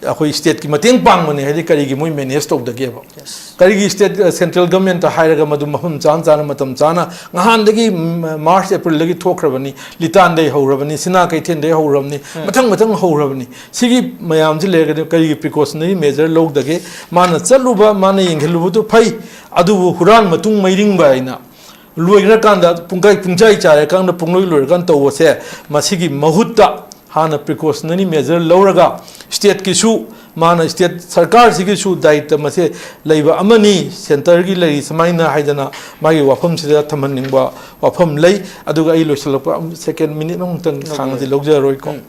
ꯑꯩꯈꯣꯏ ꯁ꯭ꯇꯦꯠꯀꯤ ꯃꯇꯦꯡ ꯄꯥꯡꯕꯅꯦ ꯍꯥꯏꯗꯤ ꯀꯔꯤꯒꯤ ꯃꯣꯏ ꯃꯦꯅꯦꯖ ꯇꯧꯗꯒꯦꯕ? ꯌꯦꯁ꯫ ꯀꯔꯤꯒꯤ ꯁ꯭ꯇꯦꯠ, ꯑ, ꯁꯦꯟꯇ꯭ꯔꯦꯜ ꯒꯃꯦꯟꯠꯇ ꯍꯥꯏꯔꯒ ꯃꯗꯨ ꯃꯐꯝ ꯆꯥꯅ ꯆꯥꯅ ꯃꯇꯝ ꯆꯥꯅ ꯉꯍꯥꯟꯗꯒꯤ, ꯎꯝ, ꯃꯥꯔꯆ ꯑꯦꯄ꯭ꯔꯤꯜꯗꯒꯤ ꯊꯣꯛꯈ꯭ꯔꯕꯅꯤ, ꯂꯤꯇꯥꯟꯗꯩ ꯍꯧꯔꯕꯅꯤ, ꯁꯤꯅꯥ ꯀꯩꯊꯦꯜꯗꯩ ꯍꯧꯔꯕꯅꯤ, ꯎꯝ꯫ ꯃꯊꯪ ꯃꯊꯪ ꯍꯧꯔꯕꯅꯤ꯫ ꯁꯤꯒꯤ ꯃꯌꯥꯝꯁꯤ ꯂꯩꯔꯒꯗꯤ ꯀꯔꯤꯒꯤ ꯄ꯭ꯔꯤꯀꯣꯁꯅꯔꯤ ꯃꯦꯖꯔ ꯂꯧꯗꯒꯦ? ꯃꯥꯅ ꯆꯠꯂꯨꯕ, ꯃꯥꯅ ꯌꯦꯡꯁꯤꯜꯂꯨꯕꯗꯨ ꯐꯩ, ꯑꯗꯨꯕꯨ ꯍꯨꯔꯥꯟ ꯃꯇꯨꯡ ꯃꯩꯔꯤꯡꯕ ꯍꯥꯏꯅ ꯂꯣꯏꯈ꯭ꯔꯀꯥꯟꯗ ꯄꯨꯡꯀꯥꯏ ꯄꯨꯡꯆꯥꯏ ꯆꯥꯏꯔꯀꯥꯟꯗ ꯄꯨꯡꯂꯣꯏ ꯂꯣꯏꯔꯀꯥꯟꯗ ꯇꯧꯕꯁꯦ, ꯃꯁꯤꯒꯤ ꯃꯍꯨꯠꯇ ꯍꯥꯟꯅ ꯄ꯭ꯔꯤꯀꯣꯁꯅꯔꯤ ꯃꯦꯖꯔ ꯂꯧꯔꯒ ꯁ꯭ꯇꯦꯠꯀꯤꯁꯨ ꯃꯥꯅ ꯁ꯭ꯇꯦꯠ ꯁꯔꯀꯥꯔꯁꯤꯒꯤꯁꯨ ꯗꯥꯌꯤꯠꯇ ꯃꯁꯦ ꯂꯩꯕ ꯑꯃꯅꯤ, ꯁꯦꯟꯇꯔꯒꯤ ꯂꯩꯔꯤ ꯁꯨꯃꯥꯏꯅ ꯍꯥꯏꯗꯅ ꯃꯥꯒꯤ ꯋꯥꯐꯝꯁꯤꯗ ꯊꯝꯍꯟꯅꯤꯡꯕ ꯋꯥꯐꯝ ꯂꯩ꯫ ꯑꯗꯨꯒ ꯑꯩ ꯂꯣꯏꯁꯤꯜꯂꯛꯄ ꯁꯦꯀꯦꯟ ꯃꯤꯅꯤꯠ ꯑꯃꯨꯛꯇꯪ ꯁꯥꯡꯅꯗꯤ ꯂꯧꯖꯔꯔꯣꯏꯀꯣ꯫ ꯎꯝ꯫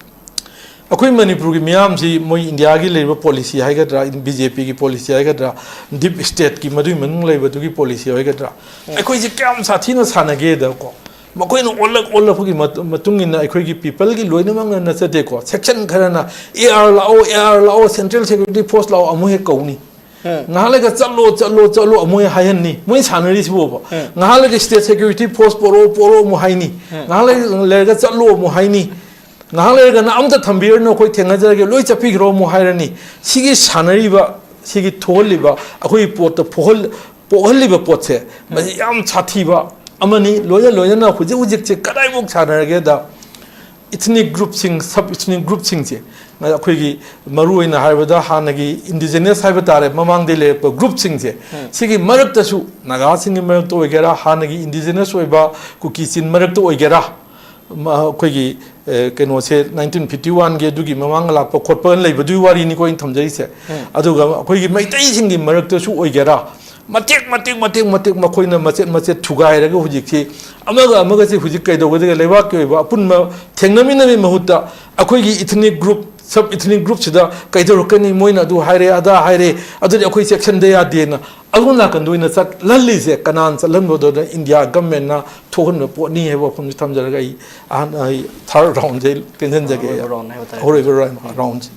ꯑꯩꯈꯣꯏ ꯃꯅꯤꯄꯨꯔꯒꯤ ꯃꯤꯌꯥꯝꯁꯤ ꯃꯣꯏ ꯏꯟꯗꯤꯌꯥꯒꯤ ꯂꯩꯔꯤꯕ ꯄꯣꯂꯤꯁꯤ ꯍꯥꯏꯒꯗ꯭ꯔꯥ, ꯕꯤ ꯖꯦ ꯄꯤꯒꯤ ꯄꯣꯂꯤꯁꯤ ꯍꯥꯏꯒꯗ꯭ꯔꯥ, ꯗꯤꯞ ꯁ꯭ꯇꯦꯠꯀꯤ ꯃꯗꯨꯒꯤ ꯃꯅꯨꯡ ꯂꯩꯕꯗꯨꯒꯤ ꯄꯣꯂꯤꯁꯤ ꯍꯥꯏꯒꯗ꯭ꯔꯥ, ꯎꯝ꯫ ꯑꯩꯈꯣꯏꯁꯤ ꯀꯌꯥꯝ ꯁꯥꯊꯤꯅ ꯁꯥꯟꯅꯒꯦꯗꯀꯣ, ꯃꯈꯣꯏꯅ ꯑꯣꯜꯂꯛ ꯑꯣꯜꯂꯛꯄꯒꯤ ꯃꯇꯨꯡ ꯏꯟꯅ ꯑꯩꯈꯣꯏꯒꯤ ꯄꯤꯄꯜꯒꯤ ꯂꯣꯏꯅꯃꯛꯅ ꯅꯠꯆꯗꯦꯀꯣ꯫ ꯁꯦꯛꯁꯟ ꯈꯔꯅ "ꯑꯦ ꯑꯥꯔ ꯂꯥꯛꯑꯣ, ꯑꯦ ꯑꯥꯔ ꯂꯥꯛꯑꯣ, ꯁꯦꯟꯇ꯭ꯔꯦꯜ ꯁꯦꯀ꯭ꯌꯨꯔꯤꯇꯤ ꯐꯣꯔꯁ ꯂꯥꯛꯑꯣ" ꯑꯃꯨꯛ ꯍꯦꯛ ꯀꯧꯅꯤ꯫ ꯎꯝ꯫ ꯉꯥꯏꯍꯥꯛ ꯂꯩꯒ "ꯆꯠꯂꯣ, ꯆꯠꯂꯣ, ꯆꯠꯂꯣ" ꯑꯃꯨꯛ ꯍꯦꯛ ꯍꯥꯏꯍꯟꯅꯤ꯫ ꯃꯣꯏ ꯁꯥꯟꯅꯔꯤꯁꯤꯕꯣꯕ꯫ ꯎꯝ꯫ ꯉꯥꯏꯍꯥꯛ ꯂꯩꯒ "ꯁ꯭ꯇꯦꯠ ꯁꯦꯀ꯭ꯌꯨꯔꯤꯇꯤ ꯐꯣꯔꯁ ꯄꯣꯔꯛꯑꯣ, ꯄꯣꯔꯛꯑꯣ" ꯑꯃꯨꯛ ꯍꯥꯏꯅꯤ꯫ ꯎꯝ꯫ ꯉꯥꯏꯍꯥꯛ ꯂꯩ-, ꯂꯩꯔꯒ "ꯆꯠꯂꯣ" ꯑꯃꯨꯛ ꯍꯥꯏꯅꯤ꯫ ꯉꯥꯏꯍꯥꯛ ꯂꯩꯔꯒꯅ "ꯑꯝꯇ ꯊꯝꯕꯤꯔꯅꯨ, ꯑꯩꯈꯣꯏ ꯊꯦꯡꯅꯖꯔꯒꯦ, ꯂꯣꯏ ꯆꯠꯄꯤꯈ꯭ꯔꯣ" ꯑꯃꯨꯛ ꯍꯥꯏꯔꯅꯤ꯫ ꯁꯤꯒꯤ ꯁꯥꯟꯅꯔꯤꯕ, ꯁꯤꯒꯤ ꯊꯣꯛꯍꯜꯂꯤꯕ, ꯑꯩꯈꯣꯏꯒꯤ ꯄꯣꯠꯇ ꯄꯣꯛꯍꯜ-, ꯄꯣꯛꯍꯜꯂꯤꯕ ꯄꯣꯠꯁꯦ, ꯃꯁꯤ ꯌꯥꯝ ꯁꯥꯊꯤꯕ ꯑꯃꯅꯤ꯫ ꯂꯣꯏꯅ ꯂꯣꯏꯅꯅ ꯍꯧꯖꯤꯛ ꯍꯧꯖꯤꯛꯁꯦ ꯀꯗꯥꯏꯐꯥꯎ ꯁꯥꯟꯅꯔꯒꯦꯗ, ꯏꯊꯅꯤꯛ ꯒ꯭ꯔꯨꯞꯁꯤꯡ, ꯁꯕ ꯏꯊꯅꯤꯛ ꯒ꯭ꯔꯨꯞꯁꯤꯡꯁꯦ, ꯑꯩꯈꯣꯏꯒꯤ ꯃꯔꯨꯑꯣꯏꯅ ꯍꯥꯏꯔꯕꯗ ꯍꯥꯟꯅꯒꯤ ꯏꯟꯗꯤꯖꯤꯅꯁ ꯍꯥꯏꯕ ꯇꯥꯔꯦ, ꯃꯃꯥꯡꯗꯩ ꯂꯩꯔꯛꯄ ꯒ꯭ꯔꯨꯞꯁꯤꯡꯁꯦ, ꯎꯝ꯫ ꯁꯤꯒꯤ ꯃꯔꯛꯇꯁꯨ, ꯅꯥꯒꯥꯁꯤꯡꯒꯤ ꯃꯔꯛꯇ ꯑꯣꯏꯒꯦꯔꯥ, ꯍꯥꯟꯅꯒꯤ ꯏꯟꯗꯤꯖꯤꯅꯁ ꯑꯣꯏꯕ ꯀꯨꯀꯤ ꯆꯤꯟ ꯃꯔꯛꯇ ꯑꯣꯏꯒꯦꯔꯥ, ꯃ-, ꯑꯩꯈꯣꯏꯒꯤ, ꯑꯦ, ꯀꯩꯅꯣꯁꯦ, ꯅꯥꯏꯟꯇꯤꯟ ꯐꯤꯐꯇꯤ ꯋꯥꯟꯒꯤ ꯑꯗꯨꯒꯤ ꯃꯃꯥꯡ ꯂꯥꯛꯄ ꯈꯣꯠꯄ ꯂꯩꯕꯗꯨꯒꯤ ꯋꯥꯔꯤꯅꯤꯀꯣ ꯑꯩꯅ ꯊꯝꯖꯔꯤꯁꯦ꯫ ꯎꯝ꯫ ꯑꯗꯨꯒ ꯑꯩꯈꯣꯏꯒꯤ ꯃꯩꯇꯩꯁꯤꯡꯒꯤ ꯃꯔꯛꯇꯁꯨ ꯑꯣꯏꯒꯦꯔꯥ, ꯃꯇꯦꯛ ꯃꯇꯦꯛ ꯃꯇꯦꯛ ꯃꯇꯦꯛ ꯃꯈꯣꯏꯅ ꯃꯆꯦꯠ ꯃꯆꯦꯠ ꯊꯨꯒꯥꯏꯔꯒ ꯍꯧꯖꯤꯛꯁꯤ ꯑꯃꯒ ꯑꯃꯒꯁꯦ ꯍꯧꯖꯤꯛ ꯀꯩꯗꯧꯒꯗꯒꯦ, ꯂꯩꯕꯥꯛꯀꯤ ꯑꯣꯏꯕ ꯑꯄꯨꯟꯕ ꯊꯦꯡꯅꯃꯤꯟꯅꯕꯒꯤ ꯃꯍꯨꯠꯇ ꯑꯩꯈꯣꯏꯒꯤ ꯏꯊꯅꯤꯛ ꯒ꯭ꯔꯨꯞ, ꯁꯕ ꯏꯊꯅꯤꯛ ꯒ꯭ꯔꯨꯞꯁꯤꯗ ꯀꯩꯗꯧꯔꯛꯀꯅꯤ, ꯃꯣꯏꯅ ꯑꯗꯨ ꯍꯥꯏꯔꯦ, ꯑꯗꯥ ꯍꯥꯏꯔꯦ, ꯑꯗꯨꯗꯤ ꯑꯩꯈꯣꯏ ꯆꯦꯛꯁꯤꯟꯗ ꯌꯥꯗꯦꯅ ꯑꯗꯣꯝ ꯅꯥꯀꯟꯗ ꯑꯣꯏꯅ ꯆꯠꯍꯜꯂꯤꯁꯦ ꯀꯅꯥꯅ ꯆꯠꯍꯟꯕꯗꯣꯅ? ꯏꯟꯗꯤꯌꯥ ꯒꯃꯦꯟꯅ ꯊꯣꯛꯍꯟꯕ ꯄꯣꯠꯅꯤ ꯍꯥꯏꯕ ꯋꯥꯐꯝꯁꯤ ꯊꯝꯖꯔꯒ ꯑꯩ ꯑꯍꯥꯟ-, ꯑꯩ ꯊꯥꯔꯠ ꯔꯥꯎꯟꯁꯦ ꯇꯦꯟꯁꯤꯟꯖꯒꯦ꯫ ꯑꯔꯣꯏꯕ ꯔꯥꯎꯟ ꯍꯥꯏꯕ ꯇꯥꯔꯦ꯫ ꯑꯔꯣꯏꯕ ꯔꯥꯎꯟ, ꯔꯥꯎꯟꯁꯦ꯫